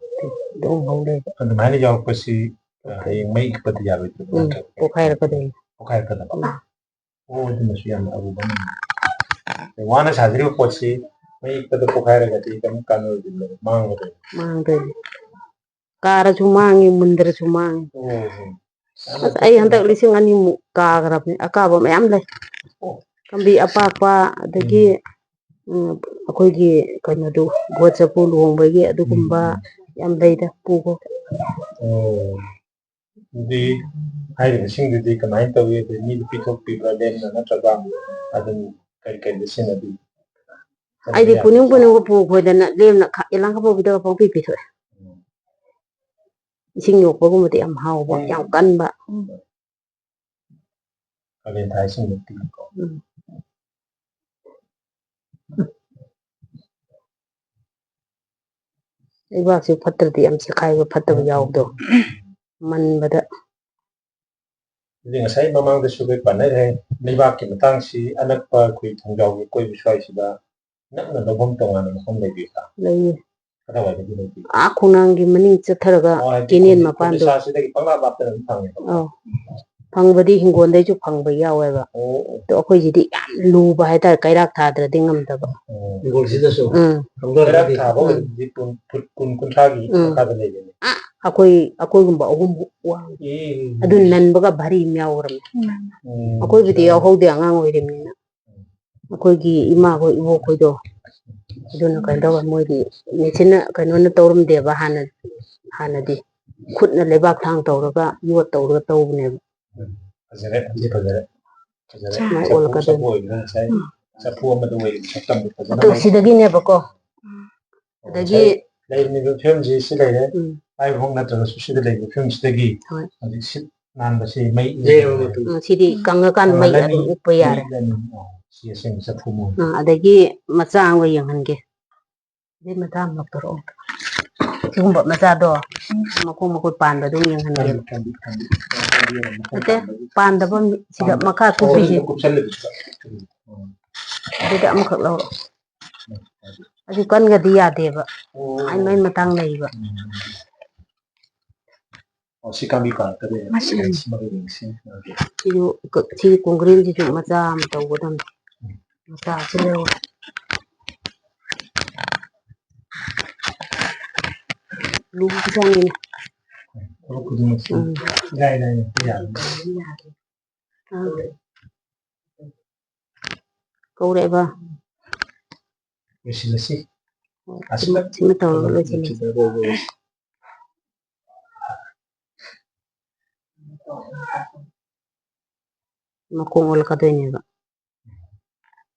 ꯑꯗꯨꯝ ꯉꯧ ꯂꯩꯕ꯫ ꯑꯗꯨꯃꯥꯏꯅ ꯌꯥꯎꯔꯛꯄꯁꯤ, ꯑ, ꯍꯌꯦꯡ ꯃꯩ ꯏꯛꯄꯗ ꯌꯥꯔꯣꯏꯗꯣꯏꯕ ꯎꯝ, ꯅꯠꯇ꯭ꯔꯣ? ꯄꯣꯛꯈꯥꯏꯔꯛꯀꯗꯣꯏꯅꯤ꯫ ꯄꯣꯛꯈꯥꯏꯔꯛꯀꯗꯕ꯫ ꯎꯝ꯫ ꯑꯣ, ꯑꯗꯨꯃꯁꯨ ꯌꯥꯝꯅ ꯑꯔꯨꯕ ꯑꯃꯅꯤ꯫ ꯋꯥꯅ ꯁꯥꯖꯔꯤꯕ ꯄꯣꯠꯁꯤ ꯃꯩ ꯏꯛꯄꯗ ꯄꯣꯛꯈꯥꯏꯔꯒꯗꯤ ꯀꯔꯤꯝ ꯀꯥꯟꯅꯔꯣꯏꯗꯣꯏꯅꯦꯕ, ꯃꯥꯡꯒꯗꯣꯏꯅꯦ꯫ ꯃꯥꯡꯗꯣꯏꯅꯤ꯫ ꯀꯥꯔꯁꯨ ꯃꯥꯡꯉꯤ, ꯃꯨꯟꯗ꯭ꯔꯁꯨ ꯃꯥꯡꯉꯤ꯫ ꯑꯣ, ꯑꯣ꯫ ꯑꯁ, ꯑꯩ ꯍꯟꯗꯛ ꯂꯤꯁꯤꯡ ꯑꯅꯤꯃꯨꯛ ꯀꯥꯈ꯭ꯔꯕꯅꯤ꯫ ꯑꯀꯥꯕ ꯃꯌꯥꯝ ꯂꯩ꯫ ꯑꯣ꯫ ꯀꯝꯕꯤ ꯑꯄꯥꯛꯄ, ꯑꯗꯒꯤ, ꯎꯝ꯫ ꯎꯝ, ꯑꯩꯈꯣꯏꯒꯤ ꯀꯩꯅꯣꯗꯨ, ꯒꯣꯠ ꯆꯐꯨ ꯂꯨꯍꯣꯡꯕꯒꯤ ꯑꯗꯨꯒꯨꯝꯕ ꯎꯝ, ꯎꯝ꯫ ꯌꯥꯝ ꯂꯩꯗ, ꯄꯨꯈꯣ꯫ ꯑꯣ꯫ ꯑꯗꯨꯗꯤ ꯍꯥꯏꯔꯤꯕꯁꯤꯡꯗꯨꯗꯤ ꯀꯃꯥꯏꯅ ꯇꯧꯏ? ꯑꯗꯩ ꯃꯤꯗ ꯄꯤꯊꯣꯛꯄꯤꯕ꯭ꯔꯥ ꯂꯦꯝꯅ, ꯅꯠꯇ꯭ꯔꯒ ꯑꯗꯨꯝ ꯀꯔꯤ ꯀꯔꯤꯗ ꯁꯤꯖꯤꯟꯅꯕꯤ? ꯑꯩꯗꯤ ꯄꯨꯅꯤꯡ ꯄꯨꯅꯤꯡꯕ ꯄꯨ ꯈꯣꯏꯗꯅ ꯂꯦꯝꯅ ꯈꯥ-, ꯌꯦꯂꯥꯡ ꯀꯕꯣꯛꯄꯤꯗꯒ ꯄꯪꯄꯤ ꯄꯤꯊꯣꯛꯑꯦ꯫ ꯎꯝ꯫ ꯏꯁꯤꯡ ꯌꯣꯛꯄꯒꯨꯝꯕꯗꯤ ꯌꯥꯝ ꯍꯥꯎꯕ, ꯎꯝ꯫ ꯌꯥꯝ ꯀꯟꯕ꯫ ꯀꯥꯂꯦꯟ ꯊꯥ ꯏꯁꯤꯡ ꯌꯣꯛꯄꯤꯀꯣ꯫ ꯎꯝ꯫ ꯂꯩꯕꯥꯛꯁꯤ ꯐꯠꯇ꯭ꯔꯗꯤ ꯌꯥꯝ ꯆꯦꯛꯈꯥꯏꯕ ꯐꯠꯇꯕ ꯎꯝ, ꯎꯝ, ꯌꯥꯎꯕꯗꯣ꯫ ꯎꯝ꯫ ꯃꯟꯕꯗ꯫ ꯑꯗꯨꯗꯤ ꯉꯁꯥꯏ ꯃꯃꯥꯡꯗꯁꯨ ꯑꯩꯈꯣꯏ ꯄꯟꯅꯈ꯭ꯔꯦ, ꯂꯩꯕꯥꯛꯀꯤ ꯃꯇꯥꯡꯁꯤ ꯑꯅꯛꯄ ꯑꯩꯈꯣꯏ ꯊꯣꯡꯖꯥꯎꯒꯤ ꯑꯀꯣꯏꯕ ꯁ꯭ꯋꯥꯏꯁꯤꯗ ꯅꯛꯅ ꯂꯧꯐꯝ ꯇꯣꯉꯥꯟꯅ ꯃꯐꯝ ꯂꯩꯕꯤꯕ꯭ꯔꯥ? ꯂꯩꯌꯦ꯫ ꯀꯗꯥꯏꯋꯥꯏꯗꯒꯤ ꯂꯩꯕꯤꯕ꯭ꯔꯥ? ꯑꯥ ꯈꯣꯡꯅꯥꯡꯒꯤ ꯃꯅꯤꯡ ꯆꯠꯊꯔꯒ ꯑꯣ, ꯍꯥꯏꯗꯤ ꯀꯦꯅꯦꯜ ꯈꯣꯡ-, ꯃꯄꯥꯟꯗꯣ꯫ ꯈꯣꯡꯖꯥꯁꯤꯗꯒꯤ ꯄꯪꯂꯥꯞ ꯂꯥꯞꯇꯅ ꯑꯗꯨꯝ ꯐꯪꯉꯦꯕꯀꯣ? ꯑꯧ꯫ ꯐꯪꯕꯗꯤ ꯍꯤꯡꯒꯣꯜꯗꯩꯁꯨ ꯐꯪꯕ ꯌꯥꯎꯋꯦꯕ꯫ ꯑꯣ, ꯑꯣ꯫ ꯑꯗꯣ ꯑꯩꯈꯣꯏꯁꯤꯗꯤ ꯌꯥꯝ ꯂꯨꯕ ꯍꯥꯏꯇꯥꯔꯦ, ꯀꯩꯔꯥꯛ ꯊꯥꯗ꯭ꯔꯗꯤ ꯉꯝꯗꯕ꯫ ꯑꯣ꯫ ꯍꯤꯡꯒꯣꯜꯁꯤꯗꯁꯨ ꯎꯝ꯫ ꯀꯩꯔꯥꯛ ꯊꯥꯕ ꯎꯝ꯫ ꯑꯣꯏꯔꯗꯤ ꯐꯨꯠ, ꯐꯨꯠ ꯀꯨꯟ, ꯀꯨꯟꯊ꯭ꯔꯥꯒꯤ ꯎꯝ꯫ ꯃꯈꯥꯗ ꯂꯩꯒꯅꯤ꯫ ꯑꯥ, ꯑꯩꯈꯣꯏ, ꯑꯩꯈꯣꯏꯒꯨꯝꯕ ꯑꯍꯨꯝ ꯋꯥꯡꯉꯤ꯫ ꯑꯦ, ꯑꯗꯨ ꯅꯟꯕꯒ ꯚꯥꯔꯤ ꯑꯃ ꯌꯥꯎꯈ꯭ꯔꯕꯅꯤ꯫ ꯎꯝ꯫ ꯑꯩꯈꯣꯏꯕꯨꯗꯤ ꯌꯥꯎꯍꯧꯗꯦ, ꯑꯉꯥꯡ ꯑꯣꯏꯔꯤꯕꯅꯤꯅ꯫ ꯑꯩꯈꯣꯏꯒꯤ ꯏꯃꯥꯈꯣꯏ, ꯏꯕꯣꯛꯈꯣꯏꯗꯣ ꯑꯗꯨꯅ ꯀꯩꯅꯣ ꯇꯧꯔ ꯃꯣꯏꯗꯤ ꯃꯦꯆꯤꯟꯅ ꯀꯩꯅꯣꯅ ꯇꯧꯔꯝꯗꯦꯕ ꯍꯥꯟꯅ, ꯍꯥꯟꯅꯗꯤ ꯈꯨꯠꯅ ꯂꯩꯕꯥꯛ ꯊꯥꯡ ꯇꯧꯔꯒ ꯌꯣꯠ ꯇꯧꯔꯒ ꯇꯧꯕꯅꯦꯕ꯫ ꯎꯝ꯫ ꯐꯖꯔꯦ, ꯑꯗꯨꯗꯤ ꯐꯖꯔꯦ꯫ ꯐꯖꯔꯦ꯫ ꯁꯨꯃꯥꯏꯅ ꯆꯐꯨ, ꯑꯣꯜꯂꯛꯀꯗꯣꯏꯅꯤ꯫ ꯆꯐꯨ ꯑꯣꯏꯕꯅ ꯉꯁꯥꯏ ꯎꯝ꯫ ꯆꯐꯨ ꯑꯃꯗ ꯑꯣꯏꯔꯤꯕ ꯁꯛꯇꯝꯗꯣ ꯐꯖꯅ ꯑꯗꯨ ꯃꯩ ꯁꯤꯗꯒꯤꯅꯦꯕꯀꯣ꯫ ꯑꯣ, ꯑꯗꯒꯤ ꯉꯁꯥꯏ ꯂꯩꯔꯝꯃꯤꯕ ꯐꯤꯕꯝꯁꯤ ꯁꯤ ꯂꯩꯔꯦ꯫ ꯎꯝ꯫ ꯄꯥꯏꯕ ꯐꯥꯎ ꯅꯠꯇ꯭ꯔꯒꯁꯨ ꯁꯤꯗ ꯂꯩꯔꯤꯕ ꯐꯤꯕꯝꯁꯤꯗꯒꯤ ꯍꯣꯏ꯫ ꯍꯧꯖꯤꯛ ꯁꯤꯠ ꯅꯥꯟꯕꯁꯤ ꯃꯩ ꯌꯩꯔꯕ ꯃꯇꯨꯡ ꯎꯝ, ꯁꯤꯗꯤ ꯀꯪꯉꯀꯥꯟꯗ ꯃꯩ ꯀꯪꯍꯜꯂꯅꯤ, ꯑꯗꯨꯝ ꯎꯞꯄ ꯌꯥꯔꯦ꯫ ꯃꯩ ꯏꯪꯍꯜꯂꯅꯤ꯫ ꯑꯣ, ꯁꯤ ꯑꯁꯦꯡꯕ ꯆꯐꯨ ꯃꯑꯣꯡ꯫ ꯎꯝ, ꯑꯗꯒꯤ ꯃꯆꯥ ꯑꯃꯒ ꯌꯦꯡꯍꯟꯒꯦ꯫ ꯑꯗꯩ ꯃꯆꯥ ꯑꯃ ꯂꯧꯊꯣꯔꯛꯑꯣ꯫ ꯁꯤꯒꯨꯝꯕ ꯃꯆꯥꯗꯣ ꯃꯈꯣꯡ ꯃꯈꯨꯠ ꯄꯥꯟꯕ ꯑꯗꯨꯝ ꯌꯦꯡꯍꯟꯒꯦꯕ꯫ ꯀꯥꯟꯗꯤ, ꯀꯥꯟꯗꯤ, ꯀꯥꯟꯗꯤ, ꯀꯥꯟꯗꯤ, ꯅꯠꯇꯦ, ꯄꯥꯟꯗꯕ ꯁꯤꯗ ꯄꯥꯟꯗꯕ꯫ ꯃꯈꯥ ꯀꯨꯞꯄꯤꯁꯦ꯫ ꯀꯨꯞꯁꯜꯂꯦ꯫ ꯎꯝ꯫ ꯑꯗꯨꯗ ꯑꯃꯈꯛ ꯂꯧꯔꯛꯑꯣ꯫ ꯎꯝ꯫ ꯑꯗꯨ ꯀꯟꯒꯗꯤ ꯌꯥꯗꯦꯕ꯫ ꯑꯣ꯫ ꯃꯥꯏ ꯃꯥꯏ ꯃꯇꯥꯡ ꯂꯩꯕ꯫ ꯎꯝ꯫ ꯑꯣ, ꯁꯤ ꯀꯥꯡꯕꯤ ꯄꯥꯔꯛꯇꯕ ꯌꯥꯏ꯫ ꯃꯁꯤ ꯁꯤꯃꯒ ꯌꯦꯡꯁꯤ꯫ ꯁꯤꯁꯨ ꯀ-, ꯁꯤꯒꯤ ꯀꯣꯡꯒ꯭ꯔꯦꯟꯁꯤꯁꯨ ꯃꯆꯥ ꯑꯃ ꯇꯧꯒꯗꯕꯅꯤ꯫ ꯎꯝ꯫ ꯃꯆꯥ ꯑꯁꯤ ꯂꯩꯔꯣ꯫ ꯂꯨꯕ ꯆꯪꯉꯤꯅꯦ꯫ ꯊꯕꯛ ꯈꯨꯗꯤꯡꯃꯛꯁꯤ ꯎꯝ꯫ ꯏꯔꯥꯏ ꯂꯥꯏꯅ ꯍꯦꯛꯇ ꯌꯥꯕ꯫ ꯑꯥ꯫ ꯀꯧꯔꯛꯑꯦꯕ꯫ ꯂꯣꯏꯁꯤꯜꯂꯁꯤ꯫ ꯍꯣꯏ, ꯑꯁꯤꯃ ꯁꯤꯃ ꯇꯧꯔꯒ ꯂꯣꯏꯁꯤꯜꯂꯁꯤ꯫ ꯃꯈꯣꯡ ꯑꯣꯜꯂꯛꯀꯗꯣꯏꯅꯦꯕ꯫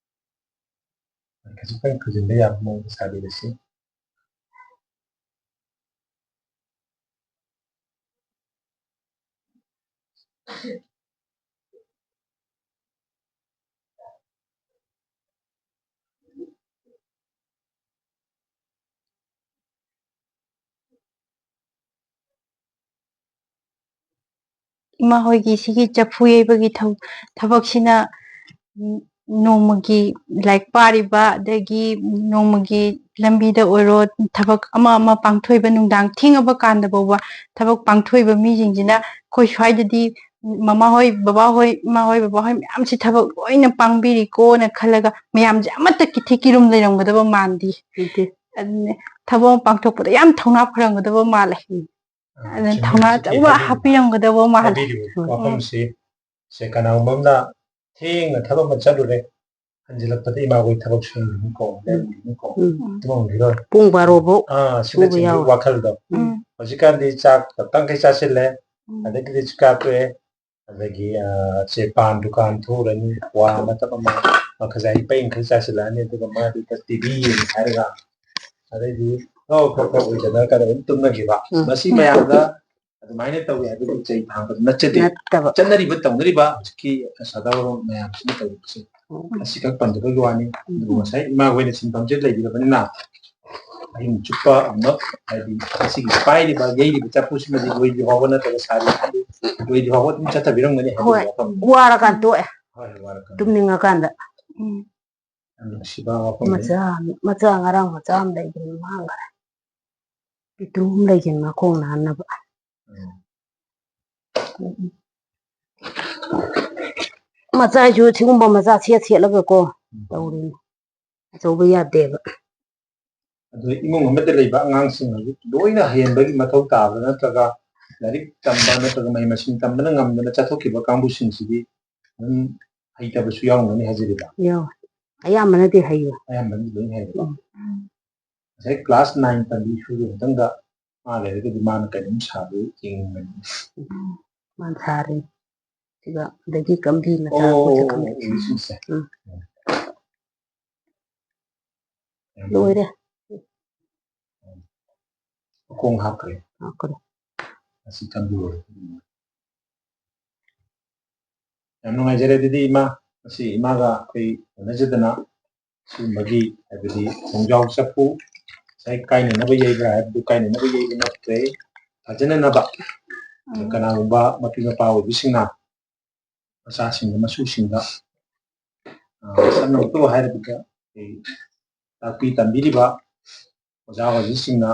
ꯈꯖꯤꯛꯇꯪ ꯊꯨꯖꯤꯟꯕ ꯌꯥꯕ ꯃꯑꯣꯡꯗ ꯁꯥꯕꯤꯔꯁꯤ꯫ ꯏꯃꯥ ꯍꯣꯏꯒꯤ ꯁꯤꯒꯤ ꯆꯐꯨ ꯌꯩꯕꯒꯤ ꯊꯧ-, ꯊꯕꯛꯁꯤꯅ, ꯎꯝ, ꯅꯣꯡꯃꯒꯤ ꯂꯥꯏꯔꯤꯛ ꯄꯥꯔꯤꯕ, ꯑꯗꯒꯤ ꯅꯣꯡꯃꯒꯤ ꯂꯝꯕꯤꯗ ꯑꯣꯏꯔꯣ, ꯊꯕꯛ ꯑꯃ ꯑꯃ ꯄꯥꯡꯊꯣꯛꯏꯕ, ꯅꯨꯡꯗꯥꯡ ꯊꯦꯡꯉꯕ ꯀꯥꯟꯗ ꯐꯥꯎꯕ ꯊꯕꯛ ꯄꯥꯡꯊꯣꯛꯏꯕ ꯃꯤꯁꯤꯡꯁꯤꯅ ꯑꯩꯈꯣꯏ ꯁ꯭ꯋꯥꯏꯗꯗꯤ ꯃꯃꯥ ꯍꯣꯏ, ꯕꯕꯥ ꯍꯣꯏ, ꯏꯃꯥ ꯍꯣꯏ, ꯕꯕꯥ ꯍꯣꯏ ꯃꯌꯥꯝꯁꯤ ꯊꯕꯛ ꯂꯣꯏꯅ ꯄꯥꯡꯕꯤꯔꯤꯀꯣꯅ ꯈꯜꯂꯒ ꯃꯌꯥꯝꯁꯦ ꯑꯃꯠꯇ ꯀꯤꯊꯤ ꯀꯤꯔꯨꯝ ꯂꯩꯔꯝꯒꯗꯕ ꯃꯥꯟꯗꯦ꯫ ꯂꯩꯇꯦ꯫ ꯑꯗꯨꯅꯦ, ꯊꯕꯛ ꯑꯃ ꯄꯥꯡꯊꯣꯛꯄꯗ ꯌꯥꯝ ꯊꯧꯅꯥ ꯐꯔꯝꯒꯗꯕ ꯃꯥꯜꯂꯦ꯫ ꯎꯝ꯫ ꯑꯗꯨꯅ ꯆꯨꯝꯃꯤ, ꯊꯧꯅꯥ ꯆꯨꯝꯃꯤ, ꯑꯆꯧꯕ ꯍꯥꯏꯕꯤꯔꯤꯕ, ꯍꯥꯞꯄꯤꯔꯝꯒꯗꯕ ꯃꯥꯜꯂꯦ꯫ ꯍꯥꯏꯕꯤꯔꯤꯕ ꯎꯝ꯫ ꯋꯥꯐꯝꯁꯤ, ꯁꯦ, ꯀꯅꯥꯒꯨꯝꯕ ꯑꯃꯅ ꯊꯦꯡꯅ ꯊꯕꯛ ꯑꯃ ꯆꯠꯂꯨꯔꯦ, ꯍꯟꯖꯤꯜꯂꯛꯄꯗ ꯏꯃꯥꯈꯣꯏ ꯊꯕꯛ ꯁꯨꯔꯤꯅꯤꯀꯣ, ꯂꯩꯔꯤꯅꯤꯀꯣ, ꯎꯝ꯫ ꯇꯨꯝꯃꯝꯈꯤꯔꯣꯏ꯫ ꯄꯨꯡ ꯕꯥꯔꯣ ꯐꯥꯎ ꯑꯥ, ꯁꯤꯅꯆꯤꯡꯕ ꯌꯥꯎꯋꯦ꯫ ꯋꯥꯈꯜꯗꯣ꯫ ꯎꯝ꯫ ꯍꯧꯖꯤꯛꯀꯥꯟꯗꯤ ꯆꯥꯛ ꯇꯞꯇꯥꯡꯈꯩ ꯆꯥꯁꯤꯜꯂꯦ, ꯎꯝ꯫ ꯑꯗꯒꯤꯗꯤ ꯆꯥꯛ ꯇꯣꯛꯑꯦ, ꯑꯗꯒꯤ, ꯑꯥ, ꯁꯦ ꯄꯥꯟ ꯗꯨꯀꯥꯟ ꯊꯣꯛꯎꯔꯅꯤ, ꯀ꯭ꯋꯥ ꯃꯇꯞ ꯑꯃ, ꯃꯈꯖꯥꯏ ꯄꯩ ꯃꯈꯩ ꯆꯥꯁꯤꯜꯂꯛꯑꯅꯤ, ꯑꯗꯨꯒ ꯃꯥꯗꯨꯗ ꯇꯤ ꯚꯤ ꯌꯦꯡꯒꯦ ꯍꯥꯏꯔꯒ, ꯑꯗꯩꯗꯤ ꯂꯧ ꯈꯣꯠꯄ ꯑꯣꯏꯗꯅ ꯀꯩꯅꯣ ꯑꯗꯨꯝ ꯇꯨꯝꯅꯈꯤꯕ꯫ ꯎꯝ꯫ ꯃꯁꯤ ꯃꯌꯥꯝꯗ ꯑꯗꯨꯃꯥꯏꯅ ꯇꯧꯋꯤ ꯍꯥꯏꯕꯗꯤ ꯆꯩ ꯊꯥꯡꯕꯗ ꯅꯠꯆꯗꯦ꯫ ꯅꯠꯇꯕ꯫ ꯆꯠꯅꯔꯤꯕ ꯇꯧꯅꯔꯤꯕ ꯍꯧꯖꯤꯛꯀꯤ ꯁꯥꯗꯥꯋꯥꯔꯣꯝ ꯃꯌꯥꯝꯁꯤꯅ ꯇꯧꯔꯤꯕꯁꯦ ꯎꯝ꯫ ꯑꯁꯤꯈꯛ ꯄꯟꯖꯕꯒꯤ ꯋꯥꯅꯤ꯫ ꯑꯗꯨꯕꯨ ꯉꯁꯥꯏ ꯏꯃꯥ ꯍꯣꯏꯅ ꯁꯤꯟꯐꯝꯁꯦ ꯂꯩꯕꯤꯔꯕꯅꯤꯅ ꯑꯍꯤꯡ ꯆꯨꯞꯄ ꯑꯃꯨꯛ ꯍꯥꯏꯗꯤ ꯃꯁꯤꯒꯤ ꯄꯥꯏꯔꯤꯕ ꯌꯩꯔꯤꯕ ꯆꯐꯨꯁꯤꯃꯗꯤ ꯂꯣꯏꯗ꯭ꯔꯤ ꯐꯥꯎꯕ ꯅꯠꯇ꯭ꯔꯒ ꯁꯥꯔꯤ ꯂꯣꯏꯗ꯭ꯔꯤ ꯐꯥꯎꯕ ꯑꯗꯨꯝ ꯆꯠꯊꯕꯤꯔꯝꯒꯅꯤ ꯍꯥꯏꯕꯒꯤ ꯍꯣꯏ꯫ ꯋꯥꯐꯝ꯫ ꯋꯥꯔꯀꯥꯟ ꯇꯣꯛꯑꯦ꯫ ꯍꯣꯏ, ꯍꯣꯏ, ꯋꯥꯔꯀꯥꯟ꯫ ꯇꯨꯝꯅꯤꯡꯉꯀꯥꯟꯗ꯫ ꯌꯥꯝ ꯅꯨꯡꯁꯤꯕ ꯋꯥꯐꯝꯅꯤ꯫ ꯃꯆꯥ ꯃꯆꯥ ꯉꯔꯥꯡ ꯃꯆꯥ ꯑꯃ ꯂꯩꯈꯤꯕꯅꯤ, ꯃꯥꯡꯈ꯭ꯔꯦ꯫ ꯄꯤꯇ꯭ꯔꯨ ꯑꯃ ꯂꯩꯈꯤꯕꯅꯤ ꯃꯈꯣꯡ ꯅꯥꯟꯅꯕ꯫ ꯎꯝ꯫ ꯃꯆꯥꯁꯨ ꯁꯤꯒꯨꯝꯕ ꯃꯆꯥ ꯁꯦꯠ ꯁꯦꯠꯂꯒꯀꯣ ꯇꯧꯔꯤꯅꯤ꯫ ꯑꯆꯧꯕ ꯌꯥꯗꯦꯕ꯫ ꯑꯗꯨ ꯏꯃꯨꯡ ꯑꯃꯗ ꯂꯩꯕ ꯑꯉꯥꯡꯁꯤꯡ ꯍꯧꯖꯤꯛ ꯂꯣꯏꯅ ꯍꯩꯍꯟꯕꯒꯤ ꯃꯊꯧ ꯇꯥꯕ꯭ꯔꯥ, ꯅꯠꯇ꯭ꯔꯒ ꯂꯥꯏꯔꯤꯛ ꯇꯝꯕ ꯅꯠꯇ꯭ꯔꯒ ꯃꯍꯩ ꯃꯁꯤꯡ ꯇꯝꯕꯅ ꯉꯝꯗꯅ ꯆꯠꯊꯣꯛꯈꯤꯕ ꯀꯥꯡꯕꯨꯁꯤꯡꯁꯤꯗꯤ ꯑꯗꯨꯝ ꯍꯩꯇꯕꯁꯨ ꯌꯥꯎꯔꯝꯒꯅꯤ ꯍꯥꯏꯖꯔꯤꯕ꯫ ꯌꯥꯎꯋꯦ꯫ ꯑꯌꯥꯝꯕꯅꯗꯤ ꯍꯩꯌꯦ꯫ ꯑꯌꯥꯝꯕꯅꯗꯤ ꯂꯣꯏ ꯍꯩꯔꯦ꯫ ꯎꯝ꯫ ꯉꯁꯥꯏ ꯀ꯭ꯂꯥꯁ ꯅꯥꯏꯟ ꯇꯝꯕꯤ ꯁꯨꯔꯕ ꯃꯇꯨꯡꯗ ꯃꯥ ꯂꯩꯔꯒꯗꯤ ꯃꯥꯅ ꯀꯩꯅꯣꯝ ꯁꯥꯕ ꯌꯦꯡꯅꯤꯡꯕꯅꯤ꯫ ꯃꯥꯅ ꯁꯥꯔꯤ꯫ ꯁꯤꯒ ꯑꯗꯒꯤ ꯀꯝꯕꯤ ꯃꯆꯥ ꯑꯣ, ꯑꯩꯈꯣꯏꯁꯦ ꯑꯣ, ꯈꯪꯗꯦ꯫ ꯑꯣ, ꯁꯤꯁꯦ꯫ ꯎꯝ꯫ ꯌꯥꯝ ꯂꯣꯏꯔꯦ꯫ ꯃꯈꯣꯡ ꯍꯥꯞꯈ꯭ꯔꯦ꯫ ꯍꯥꯞꯈ꯭ꯔꯦ꯫ ꯑꯁꯤ ꯊꯝꯕꯤꯔꯣ꯫ ꯌꯥꯝ ꯅꯨꯡꯉꯥꯏꯖꯔꯦ꯫ ꯑꯗꯨꯗꯤ ꯏꯃꯥ, ꯉꯁꯤ ꯏꯃꯥꯒ ꯑꯩꯈꯣꯏ ꯎꯅꯖꯗꯅ ꯁꯤꯒꯨꯝꯕꯒꯤ, ꯍꯥꯏꯕꯗꯤ ꯈꯣꯡꯖꯥꯎ ꯆꯐꯨ, ꯉꯁꯥꯏ ꯀꯥꯏꯅꯅꯕ ꯌꯩꯕ꯭ꯔꯥ ꯍꯥꯏꯕꯗꯨ ꯀꯥꯏꯅꯅꯕ ꯌꯩꯕ ꯅꯠꯇ꯭ꯔꯦ, ꯐꯖꯅꯅꯕ꯫ ꯑꯗ ꯀꯅꯥꯒꯨꯝꯕ ꯃꯄꯤ ꯃꯄꯥ ꯑꯣꯏꯕꯁꯤꯡꯅ ꯃꯆꯥꯁꯤꯡꯗ, ꯃꯁꯨꯁꯤꯡꯗ, ꯑ, ꯁꯝꯅ ꯍꯥꯏꯔꯕꯗ ꯑꯩꯈꯣꯏ ꯇꯥꯛꯄꯤ ꯇꯝꯕꯤꯔꯤꯕ ꯑꯣꯖꯥ ꯑꯣꯖꯥꯁꯤꯡꯅ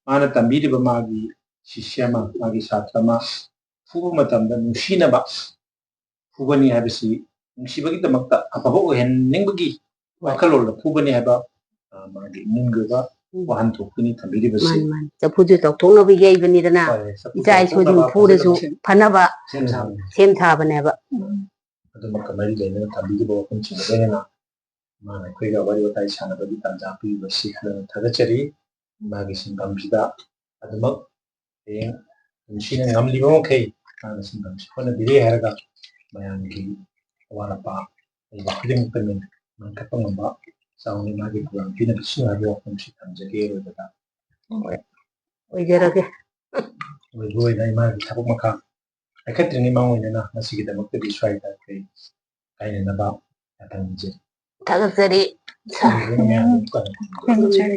ꯃꯥꯅ ꯇꯝꯕꯤꯔꯤꯕ ꯃꯥꯒꯤ ꯁꯤꯁ꯭ꯌ ꯑꯃ, ꯃꯥꯒꯤ ꯁꯥꯇ꯭ꯔ ꯑꯃ ꯐꯨꯕ ꯃꯇꯝꯗ ꯅꯨꯡꯁꯤꯅꯕ ꯐꯨꯒꯅꯤ ꯍꯥꯏꯕꯁꯤ, ꯅꯨꯡꯁꯤꯕꯒꯤꯗꯃꯛꯇ ꯑꯐꯕ ꯑꯣꯏꯍꯟꯅꯤꯡꯕꯒꯤ ꯋꯥꯈꯜꯂꯣꯟꯗ ꯐꯨꯒꯅꯤ ꯍꯥꯏꯕ, ꯑ, ꯃꯥꯒꯤ ꯏꯃꯨꯡꯒꯤ ꯑꯣꯏꯕ ꯋꯥꯍꯟꯊꯣꯛꯇꯨꯅꯤ ꯊꯝꯕꯤꯔꯤꯕꯁꯤ꯫ ꯃꯥꯅꯤ, ꯃꯥꯅꯤ꯫ ꯆꯐꯨꯁꯨ ꯇꯧꯊꯣꯛꯅꯕ ꯌꯩꯕꯅꯤꯗꯅ꯫ ꯍꯣꯏ, ꯆꯐꯨ ꯏꯆꯥ ꯏꯁꯨꯁꯤꯡ ꯇꯧꯊꯣꯛꯅꯕ ꯐꯨꯔꯁꯨ ꯐꯖꯅ ꯐꯅꯕ ꯁꯦꯝ ꯁꯥꯕꯅꯤ꯫ ꯁꯦꯝ ꯁꯥꯕꯅꯦꯕ꯫ ꯑꯗꯨꯃꯛꯀ ꯃꯔꯤ ꯂꯩꯅꯅ ꯊꯝꯕꯤꯈꯤꯕ ꯋꯥꯐꯝꯁꯤꯡ ꯑꯗꯨ ꯍꯦꯟꯅ ꯃꯥꯅ ꯑꯩꯈꯣꯏꯒ ꯋꯥꯔꯤ ꯋꯥꯇꯥꯏ ꯁꯥꯟꯅꯕꯒꯤ ꯇꯥꯟꯖꯥ ꯄꯤꯕꯤꯕꯁꯤ ꯍꯟꯅ ꯊꯥꯒꯠꯆꯔꯤ꯫ ꯃꯥꯒꯤ ꯁꯤꯟꯐꯝꯁꯤꯗ ꯑꯗꯨꯃꯛ ꯍꯌꯦꯡ ꯄꯨꯟꯁꯤꯅ ꯉꯝꯂꯤꯕ ꯃꯈꯩ ꯃꯥꯅ ꯁꯤꯟꯐꯝꯁꯤ ꯍꯣꯠꯅꯕꯤꯔꯦ ꯍꯥꯏꯔꯒ ꯃꯌꯥꯝꯒꯤ ꯑꯋꯥꯠ ꯑꯄꯥ ꯂꯩꯕ ꯈꯨꯗꯤꯡꯃꯛꯇ ꯃꯦꯟꯈꯠꯄ ꯉꯝꯕ ꯆꯥꯎꯅ ꯃꯥꯒꯤ ꯊꯧꯗꯥꯡ ꯄꯤꯅꯕꯤꯁꯤꯡ ꯍꯥꯏꯕ ꯋꯥꯐꯝꯁꯤ ꯊꯝꯖꯒꯦ꯫ ꯑꯔꯣꯏꯕꯗ ꯑꯣꯏꯖꯔꯒꯦ꯫ ꯑꯣꯏꯕ ꯑꯣꯏꯅ ꯏꯃꯥꯒꯤ ꯊꯕꯛ ꯃꯈꯥ ꯄꯥꯏꯈꯠꯇ꯭ꯔꯤꯉꯩ ꯃꯥꯡꯑꯣꯏꯅꯅ ꯃꯁꯤꯒꯤꯗꯃꯛꯇꯗꯤ ꯁ꯭ꯋꯥꯏꯗ ꯑꯩꯈꯣꯏ ꯀꯥꯏꯅꯅꯕ ꯌꯥꯊꯪ ꯅꯤꯖꯔꯤ꯫ ꯊꯥꯒꯠꯆꯔꯤ꯫ ꯑꯗꯨꯒ ꯃꯌꯥꯝ ꯑꯗꯨꯝ ꯀꯟꯅ ꯈꯨꯔꯨꯝꯖꯔꯤ꯫